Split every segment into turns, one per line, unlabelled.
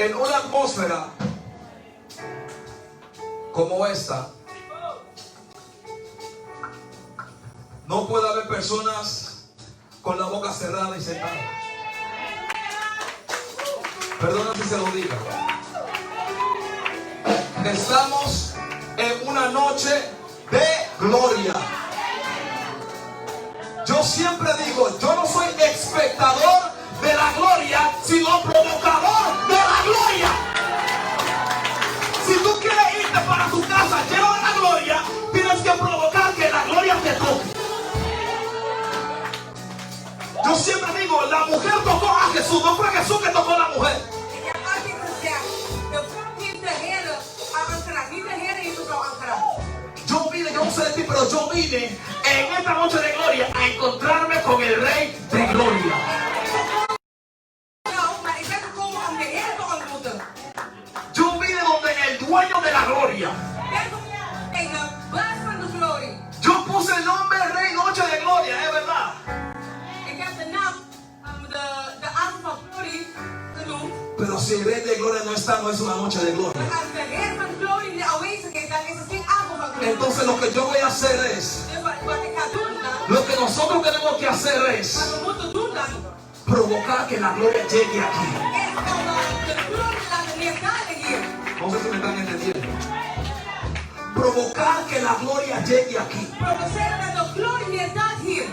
En una atmósfera como esta, no puede haber personas con la boca cerrada y sentadas. Perdona si se lo diga. Estamos en una noche de gloria. Yo siempre digo, yo no soy espectador de la gloria, sino provocador de la gloria. Si tú quieres irte para tu casa lleno de la gloria, tienes que provocar que la gloria te toque. Yo siempre digo, la mujer tocó a Jesús, no fue Jesús que tocó a la mujer.
Ik heb altijd gezegd, de vrouw heeft de Heer aangeraakt, niet de Heer heeft de vrouw aangeraakt.
Yo vine, yo no sé de ti, pero yo vine en esta noche de gloria a encontrarme con el Rey de Gloria.
Nou, maar ik ben gekomen om de Heer te ontmoeten.
Yo vine donde el dueño de la gloria.
Ik ben gekomen bij de baas van de glorie.
Yo puse el nombre Rey Noche de Gloria, es verdad.
Ik heb de naam, de avond van glorie genoemd.
Pero si el Rey de Gloria no está, no es una noche de gloria.
Maar als de Heer van glorie niet aanwezig is, dan is het geen avond van glorie.
Entonces lo que yo voy a hacer es,
Dus wat ik ga doen dan,
lo que nosotros tenemos que hacer es
wat we moeten doen dan,
provocar que la gloria llegue aquí.
is om de glorie te laten neerdalen hier.
No sé si me están entendiendo. Provocar que la gloria llegue aquí.
Provoceren dat de glorie neerdaalt hier.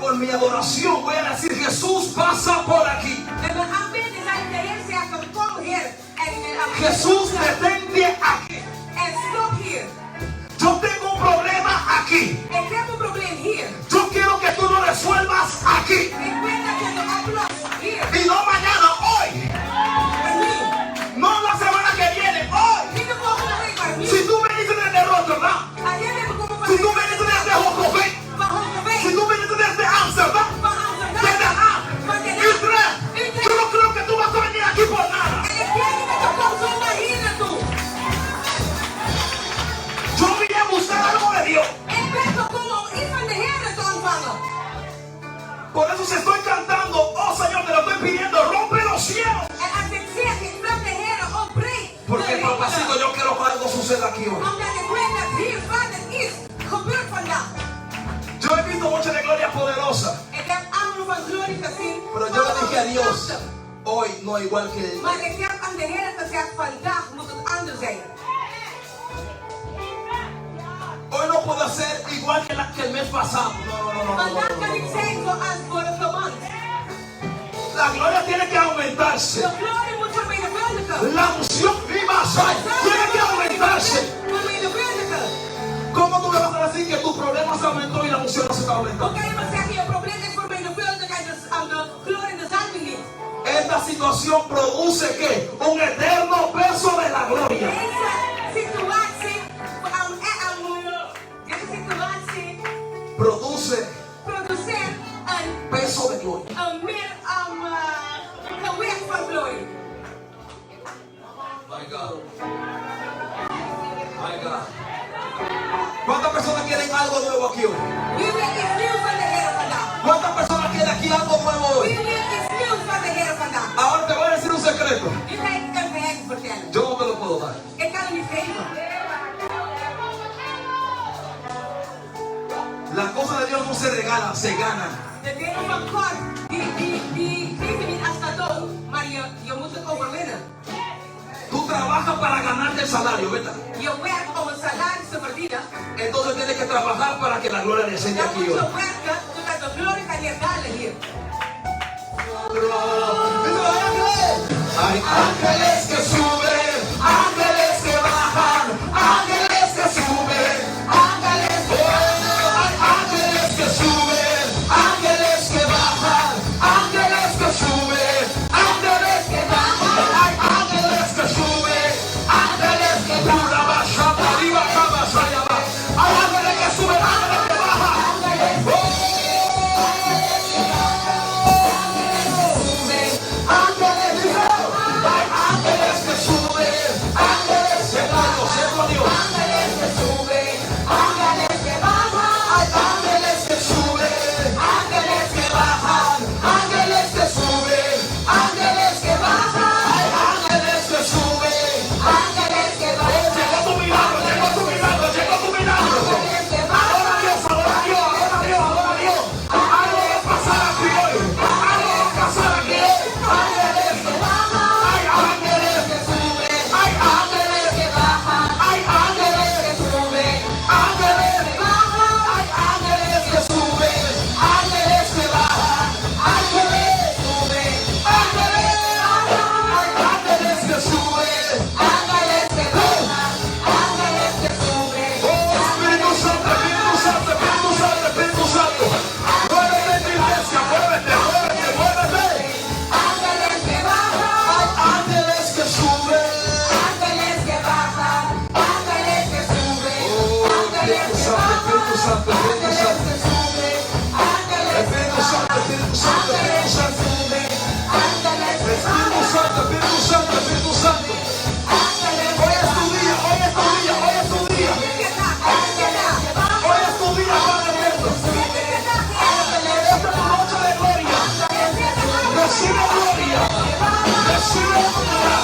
Con mi adoración voy a decir: Jesús, pasa por aquí.
Met mijn aanbidding zal ik de Heer zeggen: kom Heer. En mijn aanbidding
Jesús, detente aquí.
En stop hier.
Yo tengo un problema aquí.
Ik heb een probleem hier.
Yo quiero que tú lo resuelvas aquí.
Ik wil dat je het oplost hier.
Y no mañana, hoy.
En nu.
No la semana que viene, hoy.
Niet de volgende week, maar nu.
Si tú viniste desde Rotterdam,
Als jij bent gekomen van
si tú viniste desde Hogeveen,
van Hogeveen,
si tú viniste desde Amsterdam,
van Amsterdam,
desde Haag,
van Den Haag,
Utrecht, yo no creo que tú vas a venir aquí por nada.
En ik denk niet dat je komt zomaar hier naartoe.
Yo vine a buscar algo de Dios.
Ik ben gekomen om iets van de Heer te ontvangen.
Por eso si estoy cantando, oh Señor, te lo estoy pidiendo, rompe los cielos.
En als ik zeg, ik vraag de Heer om breek de
Porque,
hemelen.
papacito, yo quiero que algo suceda aquí hoy.
Omdat ik weet dat hier vader iets gebeurt vandaag.
Yo he visto noche de gloria poderosa.
Ik heb avonden van glorie gezien.
Pero yo le dije a Dios,
Krachtig.
hoy no igual que
Maar ik heb aan de Heer gezegd, vandaag moet het anders zijn.
Hoy no puedo hacer igual que el mes pasado. No, no, no, no, no,
Vandaag
no,
kan
no,
ik
no.
zijn zoals vorige maand.
La gloria tiene que aumentarse.
De glorie moet vermenigvuldigen.
La unción viva tiene que aumentarse.
Vermenigvuldigen.
¿Cómo tú me vas a decir que tu problema se aumentó y la unción no se está
Hoe
aumentando?
kan je me zeggen, je probleem is vermenigvuldigd en de glorie en de zalving niet?
Esta situación produce, ¿qué? Un eterno peso de la gloria.
Deze situatie
Produce
produceert een,
peso de gloria.
een meer gewicht van glorie.
My God. My God. ¿Cuántas personas quieren algo nuevo aquí hoy?
Wie wil iets nieuws van de Heer vandaag?
¿Cuántas personas quieren aquí algo nuevo hoy?
Wie wil iets nieuws van de Heer vandaag?
Ahora te voy a decir un secreto.
Nu ga ik een geheim vertellen.
Yo no te lo puedo dar.
Ik kan het niet geven.
Las cosas de Dios no se regalan, se ganan.
De dingen van God, die geven niet als cadeau, maar je moet het overwinnen.
Tú trabajas para ganarte el salario, ¿verdad?
Je werkt om een salaris te verdienen.
Entonces tienes que trabajar para que la gloria descienda
Dan
aquí
moet je
hoy.
werken zodat de glorie gaat neerdalen hier.
Hay ángeles que suben, ángeles que bajan, ángeles que suben, ángeles que bajan, hay ángeles que suben, ángeles que bajan, ángeles que suben, ángeles que bajan, hay ángeles que suben, ángeles que hay ángeles que suben, ángeles que bajan. Oh, ángeles, hay Espíritu Santo, Espíritu Santo. Espíritu Santo, Espíritu Santo, Espíritu Santo. Hoy es tu día, hoy es tu día, hoy es tu día. Hoy es tu día, Padre eterno. Esta es tu noche de gloria. Recibe gloria. Recibe honra.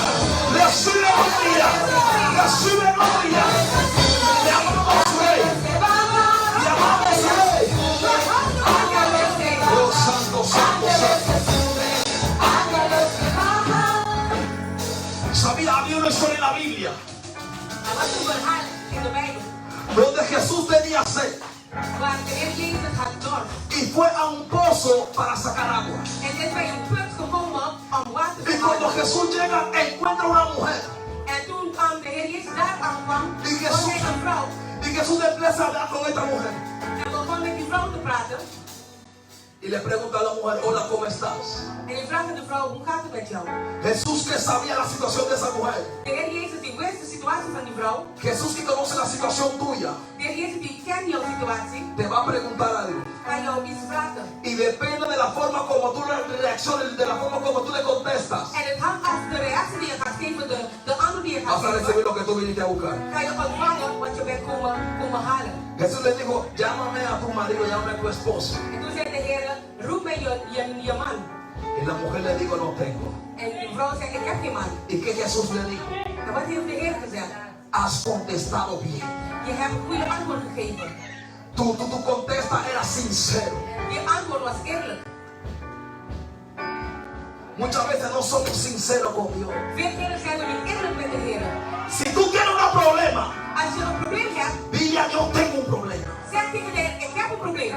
Recibe gloria. Recibe gloria. Te amamos, Rey. Te amamos, Rey. Oh, santo, santo, santo. Sabía, había una historia en la Biblia
Er was een verhaal in de Bijbel
donde Jesús tenía sed
waar de Heer Jezus had dorst.
y fue a un pozo para sacar agua.
En is bij een put gekomen om water
Y
te
cuando
halen.
Jesús llega, encuentra una mujer.
En toen de Heer Jezus daar aankwam,
Y
vond
Jesús,
hij een vrouw.
y Jesús empieza a hablar con esta mujer.
En begon met die vrouw te praten.
Y le pregunta a la mujer, hola, ¿cómo estás?
En hij vraagt aan de vrouw, hoe gaat het met jou?
Jesús que sabía la situación de esa mujer.
De Heer Jezus die wist de situatie van die vrouw.
Jesús que conoce la situación tuya,
De Heer Jezus die kent jouw situatie,
te va a preguntar algo.
kan jou iets vragen.
Y depende de la forma como tú le reacciones, de la forma como tú le contestas,
En het hangt af de reactie die je gaat geven, de antwoord die je gaat
vas a
geven,
recibir lo que tú viniste a buscar.
kan je ontvangen wat je bent komen halen.
Jesús le dijo, llámame a tu marido, llámame a tu esposo.
En toen zei de Heer, roep mij je man.
Y la mujer le dijo, no tengo.
En die vrouw zei, ik heb geen man.
¿Y qué Jesús le dijo?
En wat heeft de Heer gezegd?
Has contestado bien.
Je hebt een goede antwoord gegeven.
Tu contesta era sincero.
Je antwoord was eerlijk.
Muchas veces no somos sinceros con Dios.
Veel keren zijn we niet eerlijk met de Heer.
Si tú tienes un problema,
Als je een probleem hebt,
dile a Dios, tengo un problema.
zeg tegen de Heer, ik heb een probleem.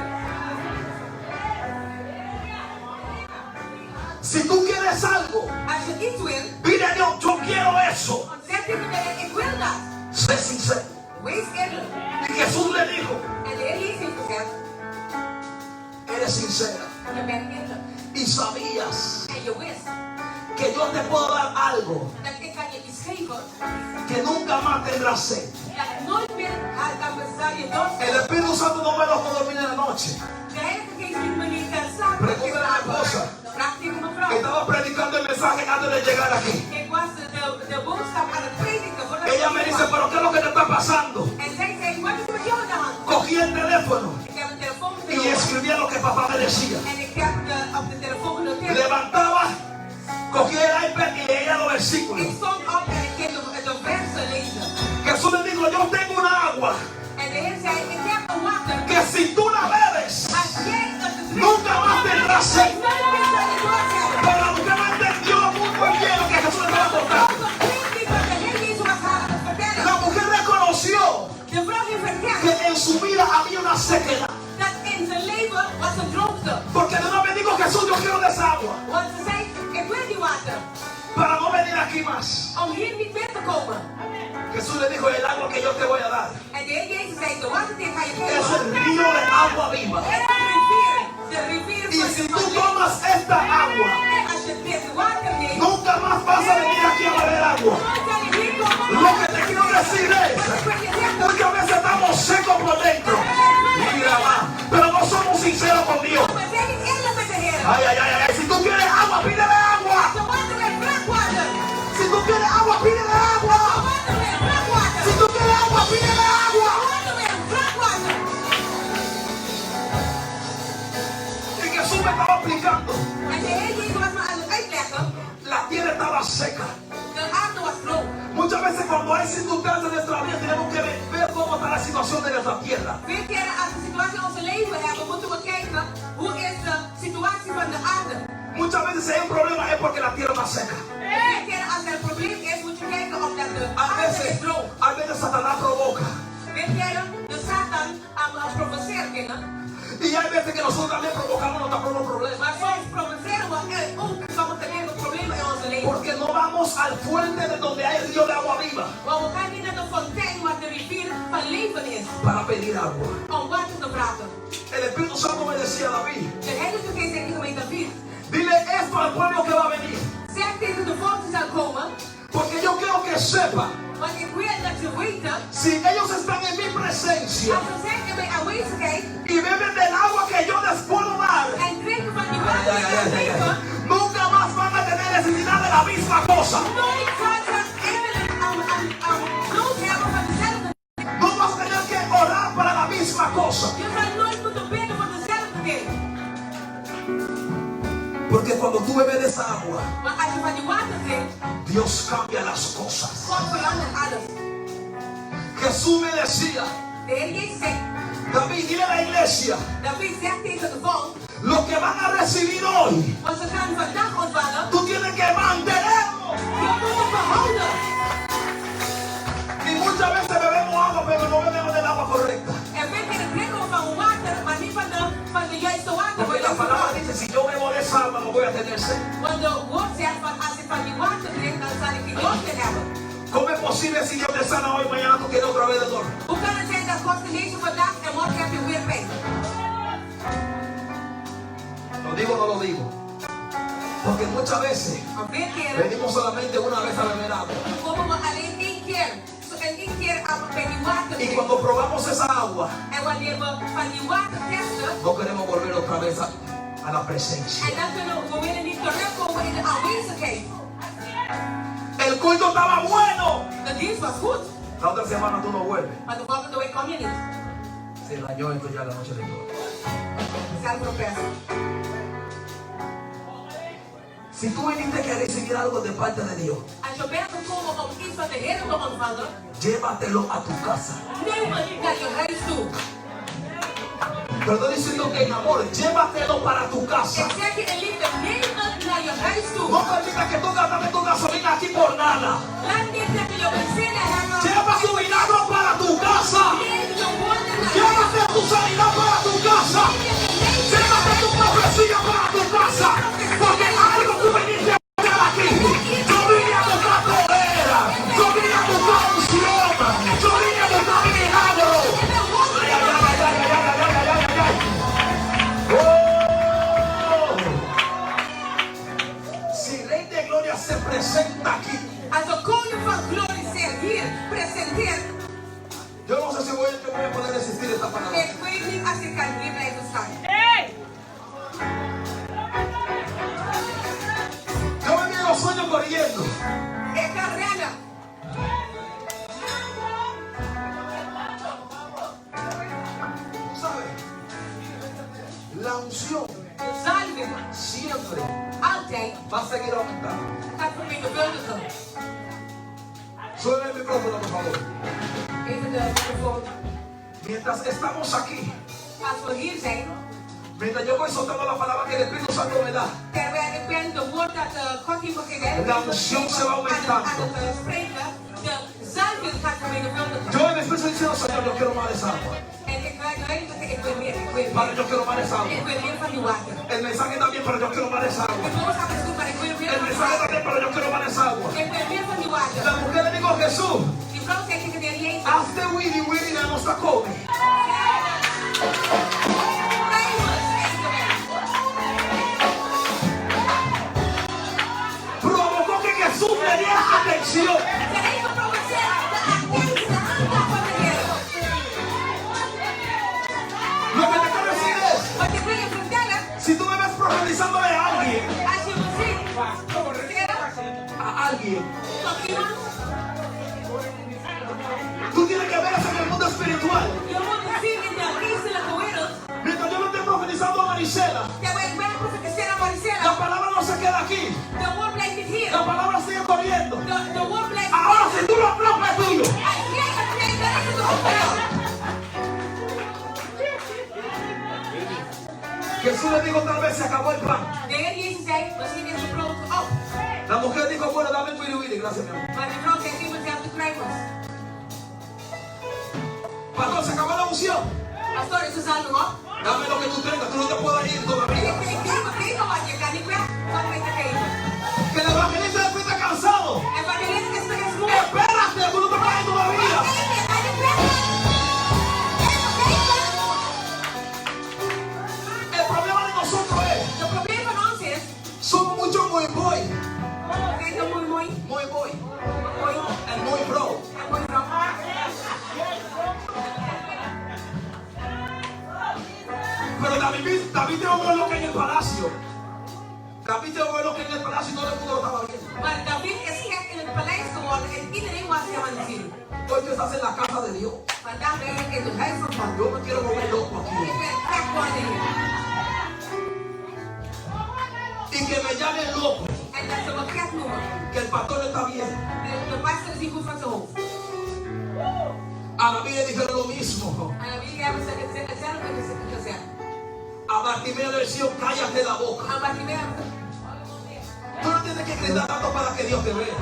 Si tú quieres algo,
Als je iets wil,
dile a Dios, yo quiero eso.
zeg tegen de Heer, ik wil dat.
Sé sincero.
Wees eerlijk.
Y Jesús le dijo,
En de Heer Jezus heeft gezegd,
eres sincera.
je bent eerlijk.
Y sabías
En je wist
que yo te puedo dar algo
dat ik kan je iets geven
que nunca más tendrás sed.
dat nooit meer kan zal je dorst.
El Espíritu Santo no me dejó dormir en la noche.
De Heilige Geest liet me niet gaan slapen.
Pregúntale a mi esposa.
Vraag tegen mijn vrouw.
Estaba predicando el mensaje antes de llegar aquí.
Ik was de boodschap aan het prediken voordat
Ella
ik
me
hier
dice,
kwam.
pero ¿qué es lo que te está pasando?
En zij zei, wat is er met jou aan de hand?
Cogí el teléfono
Ik heb een telefoon
y
genomen.
escribía lo que papá me decía.
En ik heb op de telefoon genoteerd.
Levantaba, cogía el iPad y leía los versículos.
Ik stond op en ik ging de versen lezen.
Jesús le dijo, yo tengo una agua
En de Heer zei, ik heb een water.
que si tú la bebes,
Als jij het drinkt,
nunca más tendrás sed.
nooit meer zal je dorst hebben.
Pero la mujer no entendió muy bien lo que Jesús le estaba contando.
De vrouw begreep niet wat de Heer Jezus was aan het vertellen.
La mujer reconoció
De vrouw heeft herkend
que en su vida había una sequedad.
dat in zijn leven was een droogte.
Porque de una vez dijo Jesús, yo quiero de esa agua
Want ze zei, ik wil die water.
para no venir aquí más.
Om hier niet meer te komen.
Jesús le dijo, el agua que yo te voy a dar
En de Heer Jezus zei, de water die ik ga je
es el
geven.
río de agua viva.
Is de rivier. De rivier
Y
van
si
de
tú
van leven.
tomas esta agua,
En als je dit water neemt,
nunca más vas a venir aquí a beber agua.
nooit zal je hier komen.
Lo que te quiero decir es,
Wat ik wil je zeggen,
muchas veces estamos secos por dentro, Mira, va, pero no somos sinceros con Dios.
we zijn niet eerlijk met de Heer.
Ay, ay, ay, ay, si tú quieres agua, pídele agua.
Als je water wil, vraag water.
Si tú quieres agua, pídele agua.
Als je water wil, vraag water.
Si tú quieres agua, pídele agua.
Als je water wil, vraag water.
Y Jesús me estaba explicando,
En de Heer Jezus was me aan het uitleggen,
la tierra estaba seca.
de aarde was droog.
Muchas veces cuando hay circunstancias en nuestra vida tenemos que ver cómo está la situación de nuestra tierra.
Veel keren als we situatie in onze leven hebben, moeten we kijken hoe is de situatie van de aarde.
Muchas veces si hay un problema es porque la tierra está seca.
Veel keren als er een probleem is, moet je kijken of dat de
A
aarde is
veces,
droog.
a veces Satanás provoca.
Veel keren de Satan aan provoceert dingen.
Y hay veces que nosotros también provocamos nuestros propios problemas.
Maar soms provoceren we ook sommige dingen problemen in onze leven.
Porque no vamos al fuente de donde hay río de agua viva
Want we gaan niet naar de fontein waar de rivier van leven is.
para pedir agua.
Om water te vragen.
El Espíritu Santo me decía, David,
De Heilige Geest zei tegen mij, David,
dile esto al pueblo que va a venir.
zeg tegen de volk die zal komen.
Porque yo quiero que sepa,
Want ik wil dat ze weten,
si ellos están en mi presencia
als ze zijn in mijn aanwezigheid
y beben del agua que yo les puedo dar,
en drinken van
Porque cuando tú bebes de esa agua,
Want als je van die water drinkt,
Dios cambia las cosas.
God verandert alles.
Jesús me decía,
De Heer Jezus zei,
David, dile a la iglesia,
David zegt tegen de volk,
lo que van a recibir hoy,
wat ze gaan vandaag ontvangen,
tú tienes que mantenerlo.
je moet het behouden.
Y muchas veces bebemos agua, pero no bebemos del agua correcta.
En veel keren drinken we van water, maar niet van de juiste water.
Porque la palabra dice, si yo bebo de esa agua, no voy a tener sed.
Want de woord zegt van als ik van die water drink, dan zal ik geen dorst meer hebben.
¿Cómo es posible si Dios te sana hoy, mañana tú quieres otra vez de dolor?
Hoe kan het zijn dat God geneest je vandaag en morgen heb je weer pijn?
¿Lo digo o no lo digo? Porque muchas veces
Want veel keren
venimos solamente una vez a beber agua.
komen we alleen één keer. Zo en één keer aan bij die water
Y
drinken.
cuando probamos esa agua,
En wanneer we van die water testen,
no queremos volver otra vez a la presencia.
en dan kunnen we, we willen niet terugkomen in de aanwezigheid.
El culto estaba bueno.
De dienst was goed,
La otra semana tú no vuelves.
maar de volgende week kom je niet.
Se dañó esto ya la noche de gloria.
Zelfverpest.
Si tú viniste que recibir algo de parte de Dios,
Als je bent gekomen om iets van de Heer te ontvangen,
llévatelo a tu casa.
neem het naar je huis toe.
Pero estoy diciendo que en amor, llévatelo para tu casa.
Ik zeg je in liefde, neem het naar je huis toe.
No permitas que tú gastes tu gasolina aquí por nada.
Laat niet dat je je benzine hebben.
Lleva tu milagro para tu casa.
Neem je wonder naar je huis.
Llévate tu sanidad para tu casa. Llévate tu profecía para tu casa. Porque algo tú viniste a buscar aquí. Yo vine a buscar poder. Yo vine a buscar unción. Yo vine a buscar mi milagro. Ay, ay, ay, ay, ay, ay, ay, ay, ay, ay. Oh. Si Rey de Gloria se presenta aquí,
Als de koning van glorie zich hier presenteert,
yo no sé si voy a poder resistir esta palabra.
ik weet niet als ik kan hier blijven staan.
Yo me vi en los sueños corriendo.
Ik kan rennen.
Tú sabes, la unción
De zalving
siempre
altijd
va a seguir aumentando.
gaat vermenigvuldigen.
Sube el micrófono, por favor.
Even de microfoon.
Mientras estamos aquí,
Als we hier zijn,
mientras yo voy soltando la palabra que el Espíritu Santo me da,
terwijl ik ben de woord dat God heeft me gegeven,
La unción se va aumentando.
aan het spreken, de zalving gaat vermenigvuldigen.
Yo en el Espíritu diciendo, Señor, yo quiero más de esa agua.
En ik ga duidelijk zeggen, ik wil meer, ik wil
Padre,
meer.
yo quiero más de esa
Ik
agua.
wil meer van die water.
El mensaje está bien, pero yo quiero más de esa agua.
De boodschap is goed, maar ik wil meer
El
van die
mensaje está
water.
bien, pero yo quiero más de esa agua.
Ik wil meer van die water.
La mujer le dijo a Jesús,
Die vrouw zei tegen de Heer Jezus,
hazte wiri wiri na nos come.
Kruimels eten wij.
Provocó que Jesús le diera atención.
Ze heeft geprovoceerd de attentie, de aandacht van de Heer.
Lo que te quiero decir es,
Wat ik wil je vertellen,
si tú me ves profetizándole a alguien,
als je me ziet, profeteren
a alguien,
tot iemand,
tú tienes que ver eso en el mundo espiritual.
je moet het zien in de geestelijke wereld.
Mientras yo le esté profetizando a Marisela,
Terwijl ik ben profeteren aan
la
Maricela,
palabra no se queda aquí.
de woord blijft niet hier.
La palabra sigue corriendo.
De woord blijft
Ahora, si tú lo aplaudes, es tuyo.
Als jij het neemt, dan is het ook van jou.
Jesús le dijo tal vez se acabó el pan.
De Heer Jezus zei, misschien is de brood op.
La mujer dijo, bueno, dame el wiri wiri. Gracias, mi amor.
Maar die vrouw zei, geef me zelf de kruimels.
Pastor, se acabó la unción.
Pastoor, is de zalving op?
Dame lo que tú tengas, tú no te puedes ir todavía.
Ik geef me, geef me wat, je kan niet weg zonder mij te geven.
Que el evangelista después está cansado.
Evangelist is er is moe.
Espérate, tú no te puedes ir todavía.
Wacht even, je kan niet weg. Even, geef me.
El problema de nosotros es,
De probleem van ons is,
somos mucho muy boy,
we zijn zo mooi mooi,
muy boy,
mooi
and muy bro.
en mooi vrouw.
Pero David, David te volvió loco en el palacio. David te volvió loco en el palacio y todo el mundo lo estaba viendo.
Maar David is gek in het paleis geworden en iedereen was hem aan het zien.
Hoy tú estás en la casa de Dios.
Vandaag ben ik in het huis van God.
Yo me quiero volver loco aquí.
Ik ben gek worden hier.
Y que me llamen loco.
En dat ze me gek noemen.
Que el pastor no está bien.
De pastor is niet goed van zijn hoofd.
A David le dijeron lo mismo.
Aan David hebben ze hetzelfde gezegd.
A Bartimeo le decían, cállate la boca.
Aan Bartimeo,
Tú no tienes que gritar tanto para que Dios te vea.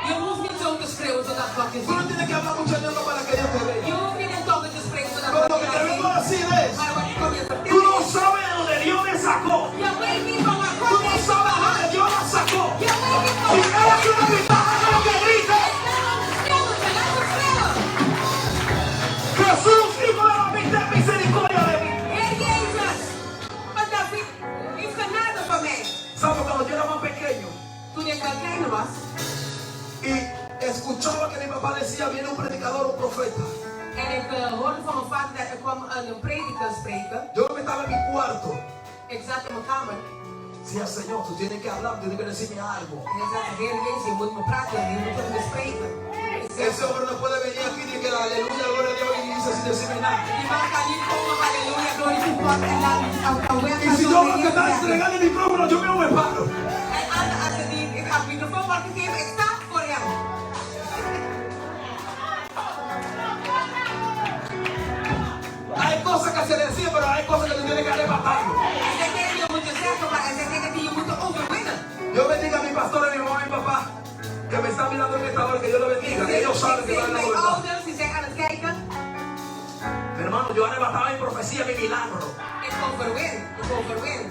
je hoeft niet zo te schreeuwen zodat God je
Tú no
ziet.
tienes que hablar mucho en lengua para que Dios te
Je
vea.
hoeft niet in tongen te spreken zodat
Pero
God
lo que
je
te vengo a
ziet.
decir es,
Maar wat ik kom je
tú
vertellen
no
is,
sabes de donde Dios me sacó.
je weet niet van waar
Tú
God
no
heeft
sabes de
gehaald.
donde Dios la sacó.
Je weet niet van
Si
waar
él hace una gritada, hágalo que grite.
Daarom schreeuwen ze, laat ze schreeuwen.
Jesús, hijo de David, ten misericordia de mí.
Heer Jezus, van David, heeft genade van mij.
¿Sabes? Cuando yo era más pequeño
Toen ik wat kleiner was
y escuchaba que mi papá decía, viene un predicador, un profeta.
en ik hoorde van mijn vader dat er kwam een prediker spreken.
Yo me estaba en mi cuarto.
Ik zat in mijn kamer
Decía, Señor, tú tienes que hablar, tienes que decirme algo.
en hij zei, Heer Jezus, je moet me praten, je moet tot me spreken. Ik zei,
Ese hombre no puede venir aquí ni que la aleluya, gloria a Dios y dice sin decirme nada.
Die man kan niet komen, halleluja, glorie to God en dan kan
Y
weggaan
si yo
zonder
veo que
Heer
está
te zeggen.
entregando el micrófono, yo mismo me paro.
En als het die ik had microfoon wordt gegeven, ik sta voor hem.
Hay cosas que se decían, pero hay cosas que tú tienes que arrebatarlo.
Er zijn dingen die je moet zeggen, maar er zijn dingen die je moet overwinnen.
Dios bendiga a mi pastor, a mi mamá y mi papá, que me están mirando en esta hora, que Dios lo bendiga, que ellos saben
Ik
que van
zegen
la
mijn
verdad.
ouders, die zijn aan het kijken.
Mi hermano, yo arrebataba mi profecía, mi milagro.
Ik overwin, ik overwin.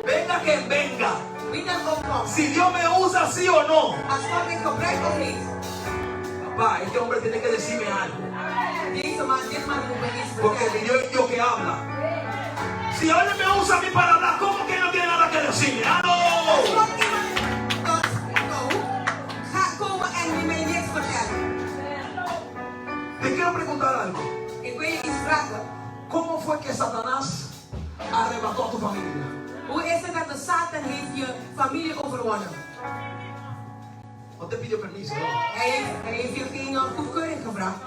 Venga quien venga.
Wie dan ook komt.
Si Dios me usa, sí o no.
Als God mij gebruikt of niet.
Papá, este hombre tiene que decirme algo.
Deze man, dit man moet me iets
Porque mi
vertellen.
Dios es Dios que habla. Si alguien me usa a mí para hablar, ¿cómo que no tiene nada que decirme? ¡Ah,
Als
no!
God iemand tot jou gaat komen en die mij niks vertellen.
Te quiero preguntar algo.
Ik wil je iets vragen.
¿Cómo fue que Satanás arrebató a tu familia?
Hoe is het dat de Satan heeft je familie overwonnen?
No te pidió permiso, ¿no?
Hij heeft je geen goedkeuring gevraagd.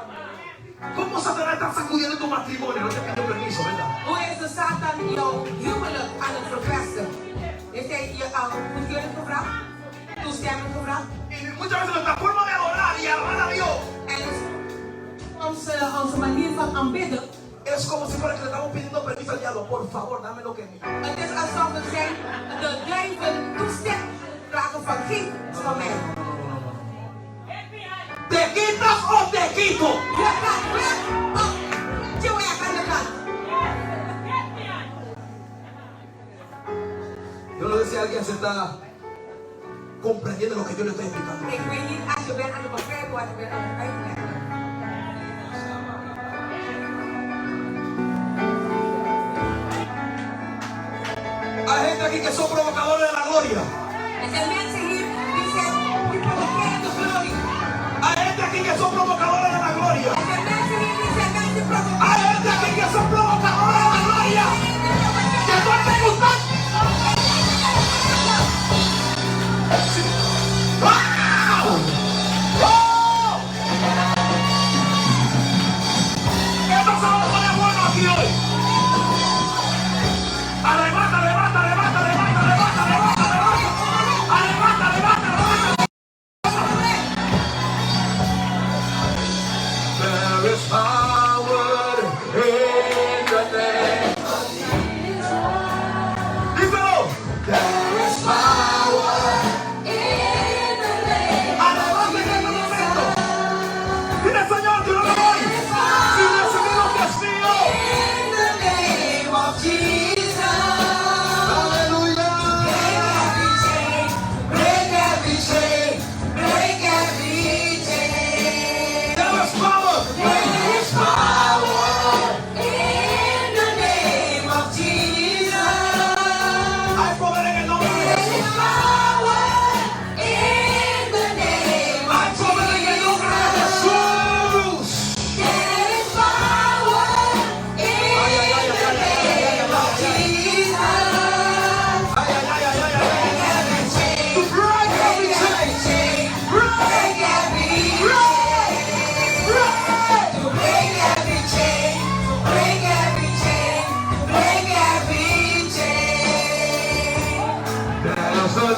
¿Cómo Satanás está sacudiendo tu matrimonio? No te pidió permiso, ¿verdad?
Hoe is de Satan jouw huwelijk aan het verpesten? Heeft hij je goedkeuring gevraagd? Toestemming gevraagd?
Y muchas veces nuestra forma de adorar y alabar a Dios
En onze manier van aanbidden,
es como si fuera que le estamos pidiendo permiso al diablo. Por favor, dame lo que es mío.
het is alsof we zijn de duivel toestemming vragen van geef iets van mij.
¿Te quitas o te quito?
Je gaat weg of je weg aan de kant.
Yo no sé si alguien se está comprendiendo lo que yo le estoy explicando.
Ik weet niet als je bent aan het begrijpen wat ik ben aan het uitleggen.
Hay gente aquí que son provocadores de la gloria.
Er zijn mensen hier die zijn die provoceren de glorie.
Hay gente aquí que son provocadores de la gloria.
Er zijn mensen hier die zijn mensen die
Hay
provoceren.
gente aquí que son provocadores de la gloria. Que no te gustan. ¡Wow! ¡Oh! Esto se va a poner bueno aquí hoy. Arrebata, arrebata, arrebata, arrebata, arrebata, arrebata, arrebata. Arrebata, arrebata, arrebata. There is power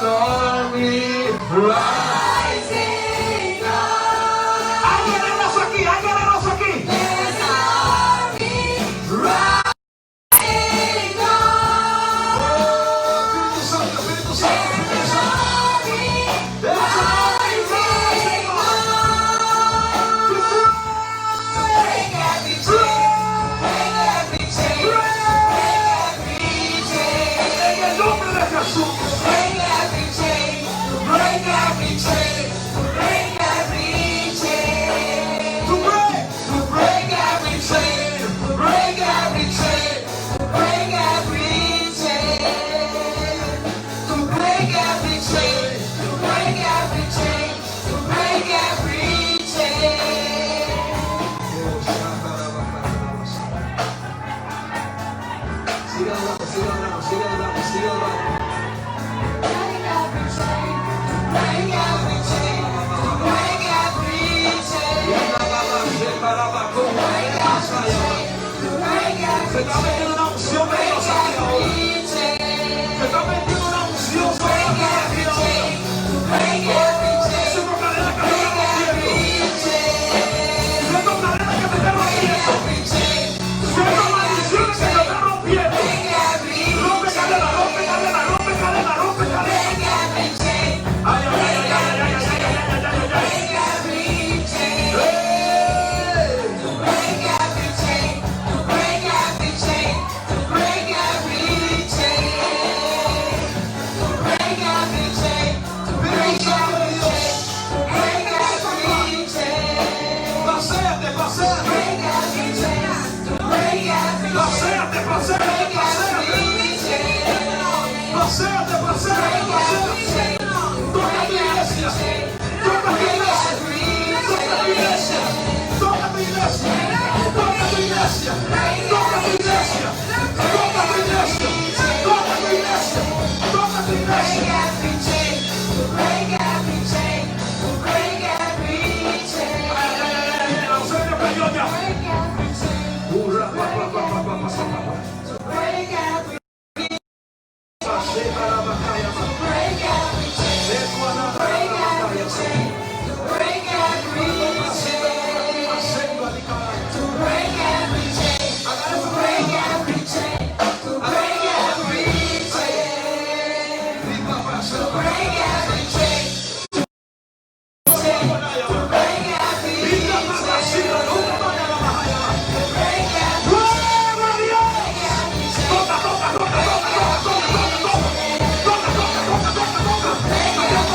an army rising up. Hay guerreros aquí, hay guerreros aquí.
There's an army rising up.
Oh, Espíritu Santo, Espíritu Santo, Espíritu
There's an
Santo.
army
There's an army
rising
rising up.
up.
To
To break every chain, break every chain, break every chain.
En el nombre de Jesús.
Break every chain, break every chain, break every chain.
To break.
To break every chain, break every chain, break every chain. To break every chain, to break every chain, to break every chain.
Oh, Sigue hablando, sigue hablando, sigue hablando, sigue hablando.
Break every chain, break every chain, break every chain. Break every chain, break
Se
every
está metiendo una unción de
break
Dios aquí ahora.
every chain.
Se está metiendo una unción sobre
Break
la vida aquí
every
ahora.
chain, break every chain,
Siento cadena que se
break
está rompiendo.
every chain.
Siento cadena que se está
Break
rompiendo.
every chain,
Siento
break every
maldiciones que se
chain,
están rompiendo.
break every
Rompe cadena, rompe cadena, rompe cadena, rompe cadena.
break every chain,
Ay, ay, ay, ay, ay, ay, ay, ay, ay, ay, ay, ay.
break every chain.
¡Ey!
To break every chain, to break every chain, to break every chain. To break every chain, to break every chain, to break every chain.
Paséate, paséate.
Break every chain, to break every chain,
Paséate, paséate,
break
paséate.
every chain.
Paséate, paséate,
Break every
paséate.
chain,
Toca tu
break every
iglesia.
chain,
Toca tu
break
iglesia.
every
Toca tu iglesia. Toca tu iglesia. Toca tu iglesia. Toca tu iglesia. Toca tu iglesia. Toca tu iglesia. Toca tu
Break
iglesia.
every chain, to break every chain, to break every chain.
Ay, ay, ay, ay, ay, la unción ya cayó ya.
Break every chain,
Hurra, pa, pa, pa, pa, pa, pa, pa, pa.
to break every,
Pa,
break every chain, break every chain, to break every chain, to break every chain, to break every chain, to break every chain, to break every chain, chain, to break every chain, to break every break every chain, break every break every chain, break every chain, break every to break every chain, to break every chain, break every chain, to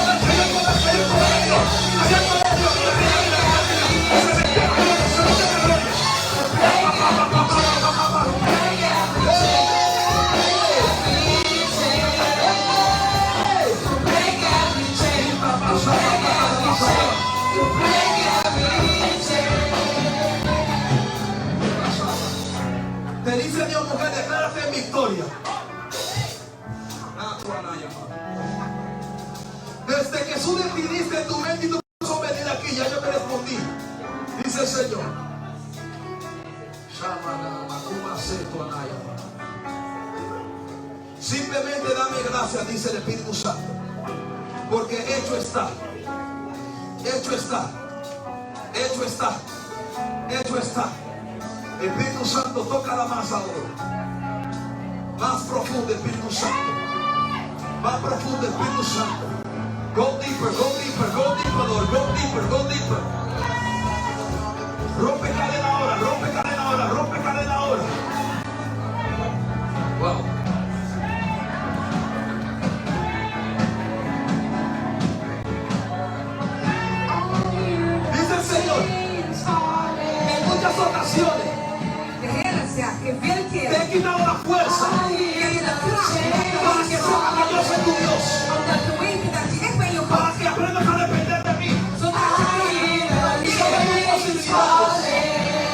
break every chain, to break every chain, to break every chain.
Te dice Dios, mujer, declárate en victoria. Desde que tú decidiste en tu mente y tu corazón venir aquí, ya yo te respondí. Dice el Señor. Simplemente dame gracias, dice el Espíritu Santo. Porque hecho está. Hecho está. Hecho está. Hecho está. Espíritu Santo, toca la más ahora. Más profundo, Espíritu Santo. Más profundo, Espíritu Santo. Go deeper, go deeper, go deeper, Lord. Go deeper, go deeper. Rompe cadena ahora, rompe cadena ahora, rompe cadena ahora. Wow. Dice el Señor, en muchas ocasiones
De Heer zegt, in vele
te
keren,
he quitado la fuerza
ik heb je de kracht
para que sepas que yo soy tu Dios.
Omdat te weten dat ik ben je God.
Para que aprendas a depender de mí
Zodat je kan
y sobre tus posibilidades.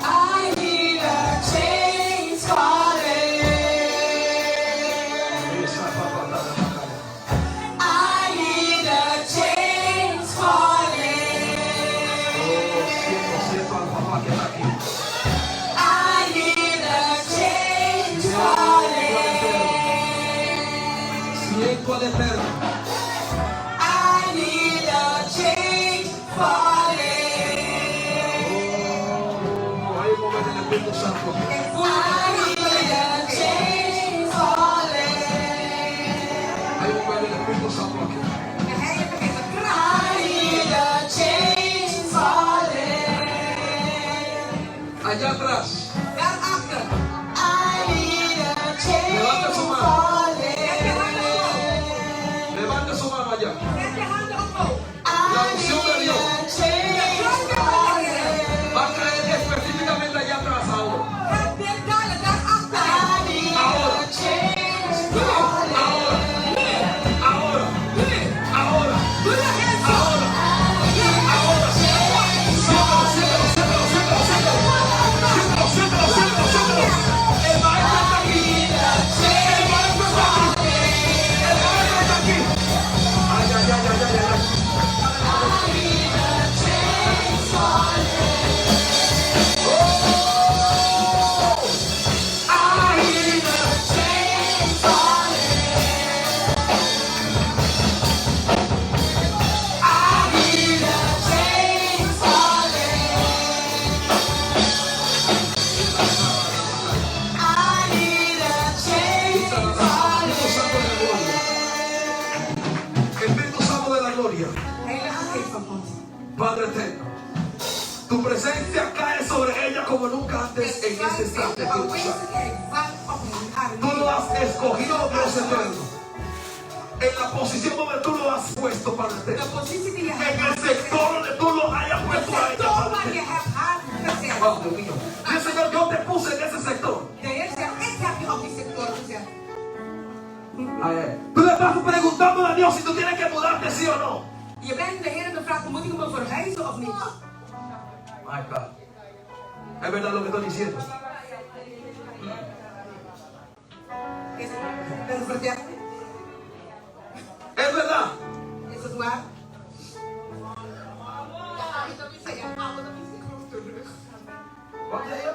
I hear the chains falling. I hear the chains falling.
Oh, siento, siento al papá que está aquí.
I hear the chains falling.
Siento al Eterno.
I hear the chains falling.
Oh, hay un mover del Espíritu Santo.
I hear the chains falling.
Hay un mover del Espíritu Santo aquí.
De Heilige Geest de kracht.
I hear the chains falling.
Allá atrás.
Daarachter.
I hear the chains
Levanta su mano.
falling.
Levante su mano allá.
Zet je handen omhoog.
La unción de Dios
I hear the chains falling.
va a caer específicamente allá atrás ahora.
Gaat weer dalen daarachter.
I hear
Ahora.
the chains
Ahora. Ahora.
Nu.
Ahora.
Doe de hands up.
Ahora. Ahora. Siéntalo, siéntalo, siéntalo, siéntalo, siéntalo. Siéntalo, siéntalo, siéntalo, siéntalo. El maestro está aquí. El maestro está aquí. El maestro está aquí. Ay, ay, ay, ay, ay, ay.
I hear the chains falling. I hear the chains falling. I hear the chains
Espíritu Santo de la
falling.
gloria. Espíritu Santo de la gloria.
Heilige Geest van God.
Padre eterno. Tu presencia cae sobre ella como nunca antes en este instante,
De
Espíritu Santo.
aanwezigheid valt op haar
Tú
nu.
lo has escogido, Dios eterno. En la posición donde tú lo has puesto, Padre
De
eterno.
positie die je hebt.
En el sector donde tú lo hayas
De
puesto a ella,
sector
Padre
waar je
eterno.
hebt haar gezet.
Oh, Dios mío. Dice, Señor, yo te puse en ese sector.
De Heer zegt, ik heb je op die sector gezet.
Ay, ay. Tú le estás preguntando a Dios si tú tienes que mudarte, sí o no.
Je bent de Heer aan de vraag, moet ik me verhuizen of niet?
My God. Es verdad lo que estoy diciendo.
Is het vertel?
Es verdad.
Is het waar?
Wat zei je?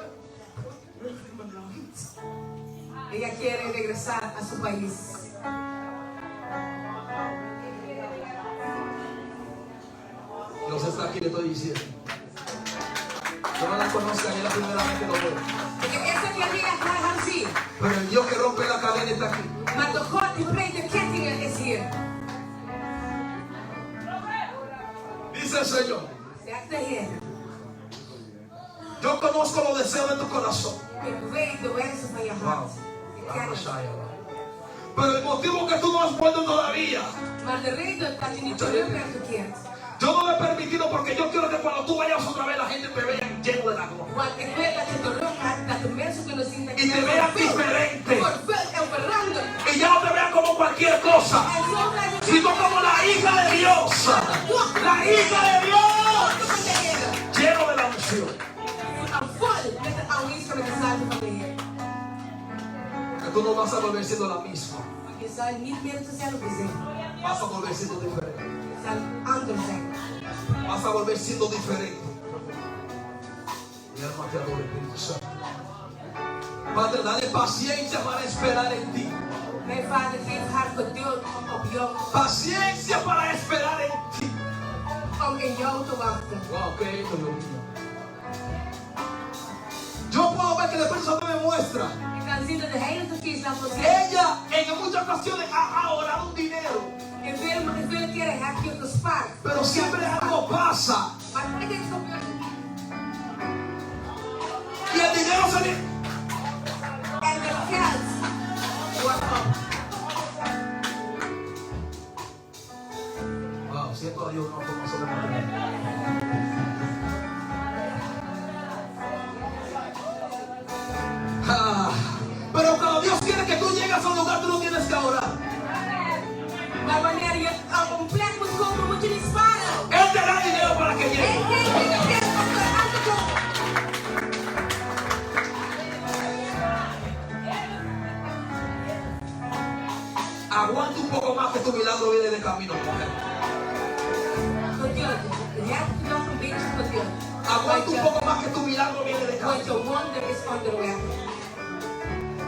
Ella quiere regresar a su país.
Dios está aquí, le estoy diciendo. Yo no la conozco, es la primera vez que lo veo.
Ik heb eerst een keer haar haar zien.
Pero el Dios que rompe la cadena está aquí.
Maar de God die breekt de kettingen is hier.
Dice el Señor.
Zegt de Heer.
Yo conozco los deseos de tu corazón.
Ik weet de wensen van je hart. Ik ken het.
Pero el motivo que tú no has vuelto todavía,
Maar de reden dat je niet terug bent gekeerd.
yo no lo he permitido porque yo quiero que cuando tú vayas otra vez la gente te vea lleno de la gloria.
Want ik wil dat je terug gaat, dat de mensen kunnen zien dat je
Y te
bent
vean
vervuld.
diferente.
Vervuld en veranderd.
Y ya no te vean como cualquier cosa,
En zo blijf je
sino como la hija de Dios. La hija de Dios.
van de Heer.
Lleno de la unción.
Vol met de aanwezigheid met de zalving van de Heer.
Que tú no vas a volver siendo la misma.
Want je zal niet meer dezelfde zijn.
Vas a volver siendo diferente.
Je zal anders zijn.
Vas a volver siendo diferente. Mi alma te adora, Espíritu Santo. Padre, dale paciencia para esperar en ti.
Mijn vader geeft haar geduld om op jou,
Paciencia para esperar en ti.
om in jou te wachten.
Wow, qué lindo, Dios mío. Yo puedo ver que el Espíritu Santo me muestra.
Ik kan zien dat de Heilige Geest laat ons zien.
Ella en muchas ocasiones ha ahorrado un dinero.
In vele keren heb je gespaard.
Pero siempre algo pasa.
Maar het is gebeurd.
Y el dinero se le...
En het geld wordt op.
Wow, siento a Dios de una forma sobrenatural. Ah, pero cuando Dios quiere que tú llegues a un lugar, tú no tienes que orar.
Maar wanneer je op een plek moet komen, moet je niet sparen.
camino, mujer.
Geduld. Heb nog een beetje geduld.
Aguanta
Want
un
je,
poco más que tu milagro viene de
want
camino.
je wonder is onderweg.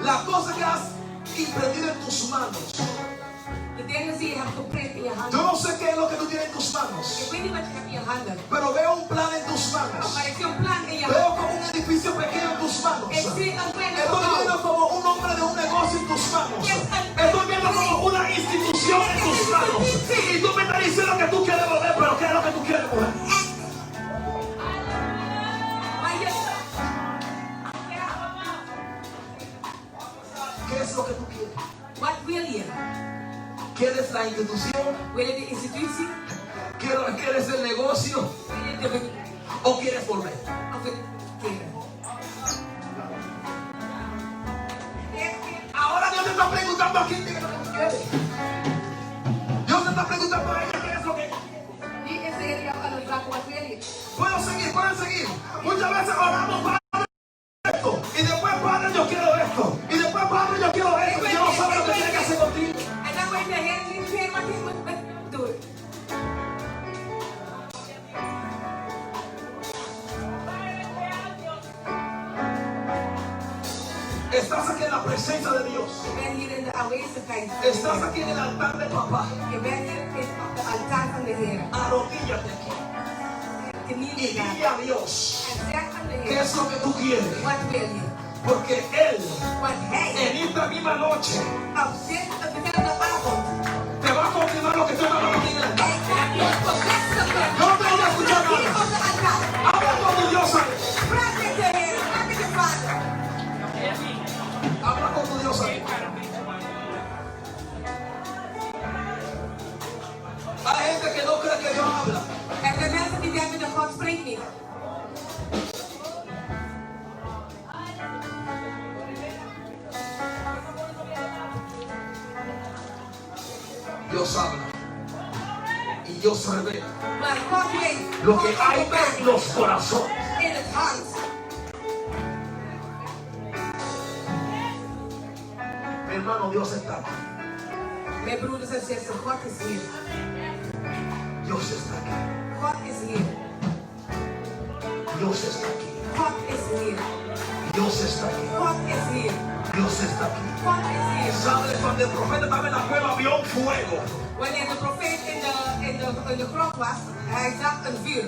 La cosa que has emprendido en tus manos.
De dingen die je hebt geprint in je
Yo
handen.
no sé qué es lo que tú tienes en tus
Ik
manos,
weet niet wat je hebt in je handen.
pero veo un plan en tus manos.
Maar ik zie een plan in je handen.
Veo como un edificio pequeño en tus manos.
Ik zie een kleine
Estoy
gebouw.
viendo como un hombre de un negocio en tus manos. Estoy viendo como una institución en tus manos. Y tú me estás diciendo que tú quieres volver, pero ¿qué es lo que tú quieres, mujer?
Echt. Maar je... Ja.
¿Qué es lo que tú quieres?
Wat wil je?
¿Quieres la institución?
Wil je de institutie?
¿Quieres el negocio?
Wil je de... be-
¿O quieres volver?
Of het keren?
Ahora Dios te está preguntando a quién qué es lo que tú quieres. Dios te está preguntando a ella qué es lo que ella quiere.
Nu is de Heer jou aan het vragen, wat wil je?
Puedo seguir, pueden seguir. Muchas veces oramos, Padre, esto. Y después, Padre, yo quiero esto. Y después, Padre, yo quiero esto. Dios no sabe lo que tiene que hacer contigo.
En dan weet de Heer niet meer wat hij moet met doen.
Estás aquí en la presencia de Dios.
Je bent hier in de aanwezigheid.
Estás aquí en el altar de papá.
Je bent hier op de altaar van de Heer.
Arrodíllate aquí
Kniel
y
je daar.
dile a Dios
En zeg aan de
qué
Heer,
es lo que tú quieres.
wat wil je?
Porque Él,
Want Hij,
en esta misma noche,
op dit, op dezelfde avond,
te va a confirmar lo que estoy hablando aquí en el altar.
Hij gaat je bevestigen.
Yo no tengo que escuchar
Hier
nada.
op de altaar.
Habla con tu Dios, ahí.
Praat met de Heer, praat met je Vader.
Habla con tu Dios ahí. Hay gente que no cree que Dios habla.
Er zijn mensen die denken dat God spreekt niet.
Dios habla. Y Dios revela
Maar God weet
lo que
God
hay
openbaart
en los corazones.
in het hart.
Mi hermano, Dios está aquí.
Mijn broeders en zussen, God is hier.
Dios está aquí.
God is hier.
Dios está aquí.
God is hier.
Dios está aquí.
God is hier.
Dios está aquí.
God is hier.
¿Sabes? Cuando el profeta estaba en la cueva, vio un fuego.
Wanneer de profeet in de grot was, hij zag een vuur.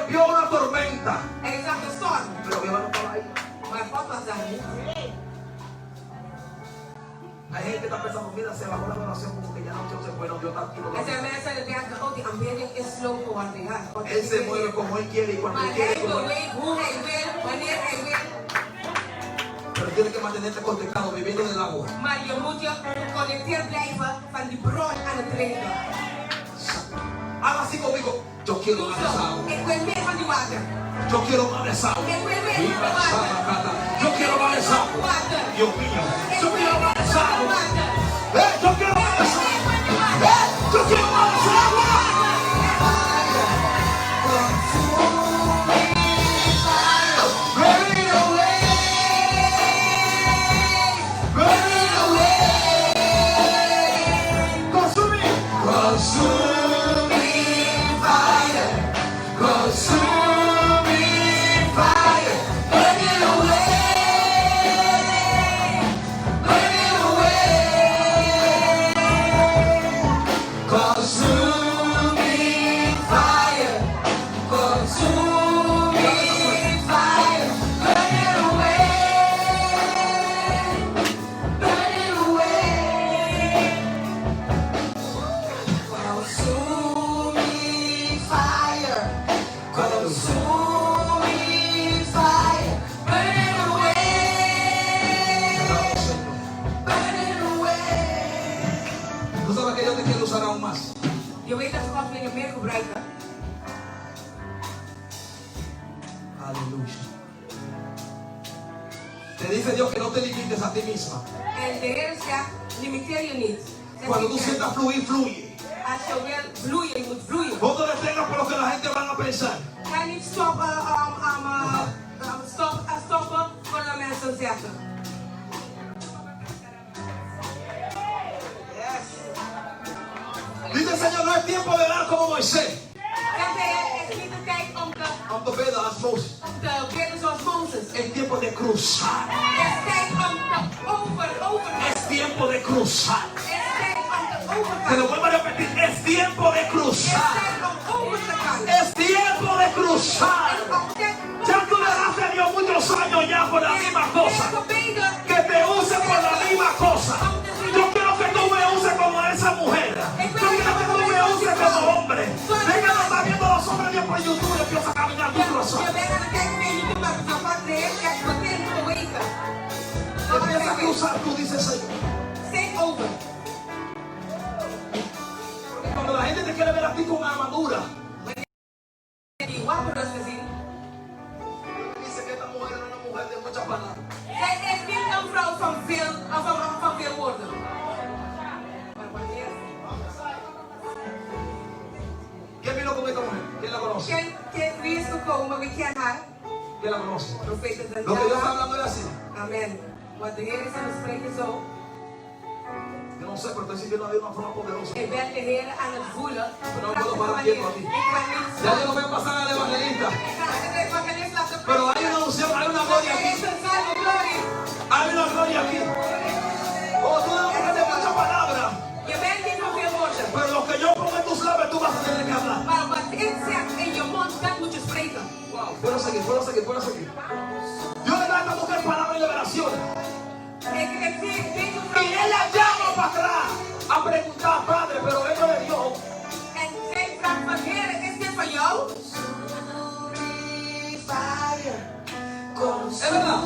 Vio una tormenta.
Hij zag een storm.
Pero Dios no estaba ahí.
Maar God was daar niet.
Hay gente que está pensando, mira, se bajó la adoración como que ya no se fue, no, Dios está aquí. no,
Er zijn mensen die denken, oh, die aanbidding is slow geworden. Ja, God is
Él se
niet
mueve
meer.
como Él quiere y cuando
Maar
Él quiere.
hij
como él-
beweegt hoe hij wil, wanneer hij wil.
Pero tienes que mantenerte conectado, viviendo en el agua.
Maar je moet je geconnecteerd blijven van die bron aan het drinken.
Haga así conmigo. Yo quiero
Doe
más de esa
zo.
agua.
Ik wil meer van die water.
Yo quiero más de esa agua.
Ik wil meer van die water.
Yo quiero más de esa agua.
Water.
Dios mío.
Ik
Yo
wil
quiero más de
meer
esa
van die
agua.
water.
Eh, Yo quiero más de
Ik
esa
wil
agua.
meer van die water.
Eh, Yo quiero más de esa agua. Burn it away. Burn it away. Consuming. Consuming fire. Consuming fire. Burn it away. Burn it away. Consuming fire. Consuming fire. Burn it away.
Burn it away. Consuming fire. Consuming fire. Burn it away. Burn it away.
Tú sabes que Dios te quiere usar aún más.
Je weet dat God wil je meer gebruiken.
Aleluya. Te dice Dios que no te limites a ti misma.
En de Heer zegt, limiteer je niet. Zeg
Cuando tú
niet,
sientas fluir, fluye.
Als je wil vloeien, je moet vloeien.
No te detengas por lo que la gente van a pensar.
Ga niet stoppen, stoppen voor de mensen zeggen.
Dice el Señor, no No es tiempo de orar como Moisés.
Dan zei hij, het is niet de tijd om te,
Om te bidden als Mozes.
om te bidden zoals Mozes.
Es tiempo de cruzar.
Het is tijd om te over, overgaan.
Es tiempo de cruzar.
Het is tijd om te
Te lo
overgaan.
vuelvo a repetir. Es tiempo de
Het is
cruzar.
tijd om over te gaan.
Es tiempo de cruzar.
Het is om tijd om
Ya
over
tú
te
le
gaan.
das a Dios muchos años ya por la misma cosa. Que te use por la misma cosa. Yo quiero que tú me uses como esa mujer. Yo quiero que tú me uses como hombre. Venga, no está viendo los hombres de Dios por YouTube y empieza a caminar tu
Je
cruzar.
bent aan het kijken bij YouTube, maar van wat de Heer zegt, begin te bewegen.
Empieza a cruzar, tú dices, Señor.
Steek over.
Cuando la gente te quiere ver a ti con armadura,
Die wapenrusting zien.
dice que esta mujer era una mujer de muchas palabras.
Zij is niet een vrouw van veel, van veel woorden. Maar wanneer?
¿Quién vino con esta mujer? ¿Quién la conoce?
Wie is gekomen? Wie kent haar?
¿Quién la conoce?
Profeet
Lo que Dios está
Daniela.
hablando es así.
Amen. Wat de Heer is aan het spreken zo.
Yo no sé, pero estoy sintiendo a Dios de una forma poderosa.
Ik ben de Heer aan het voelen. Op
No
een
puedo
krachtige
parar
manier.
quieto aquí.
Ik kan niet
Ya yo
staan.
no voy a pasar al evangelista.
Ik ga de evangelist laten
Pero hay una unción, hay una gloria
Er
aquí.
is een salve glorie.
Hay una gloria aquí. Oh, tú eres una mujer de muchas palabras.
Je bent niet van veel woorden.
Pero lo que yo pongo en tus labios, tú vas a tener que hablar.
Maar wat ik zeg in je mond, dat moet je spreken.
Wow, puedo seguir, puedo seguir, puedo seguir. Dios le da a esta mujer palabra y liberación.
Ik zie deze vrouw.
Y ella llama para atrás a preguntar, Padre, pero esto de Dios.
En zij vraagt van, Heer, is dit van jou?
Es verdad.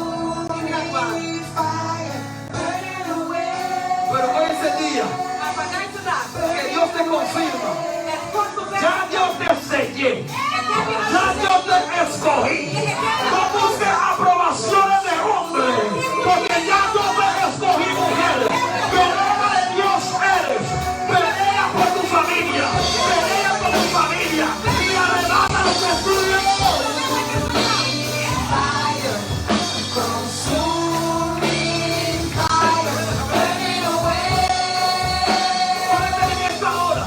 Is dat waar?
Pero hoy es el día
Maar vanuit vandaag,
que Dios te confirma.
dat God bevestigt.
Ya yo te sellé.
Ik heb je
Ya yo te escogí. No busques aprobaciones de hombre, porque ya yo te escogí, mujer. Guerrera de Dios eres. Pelea por tu familia. Pelea por tu familia. Y arrebata lo que es tuyo. Ponete en esta hora.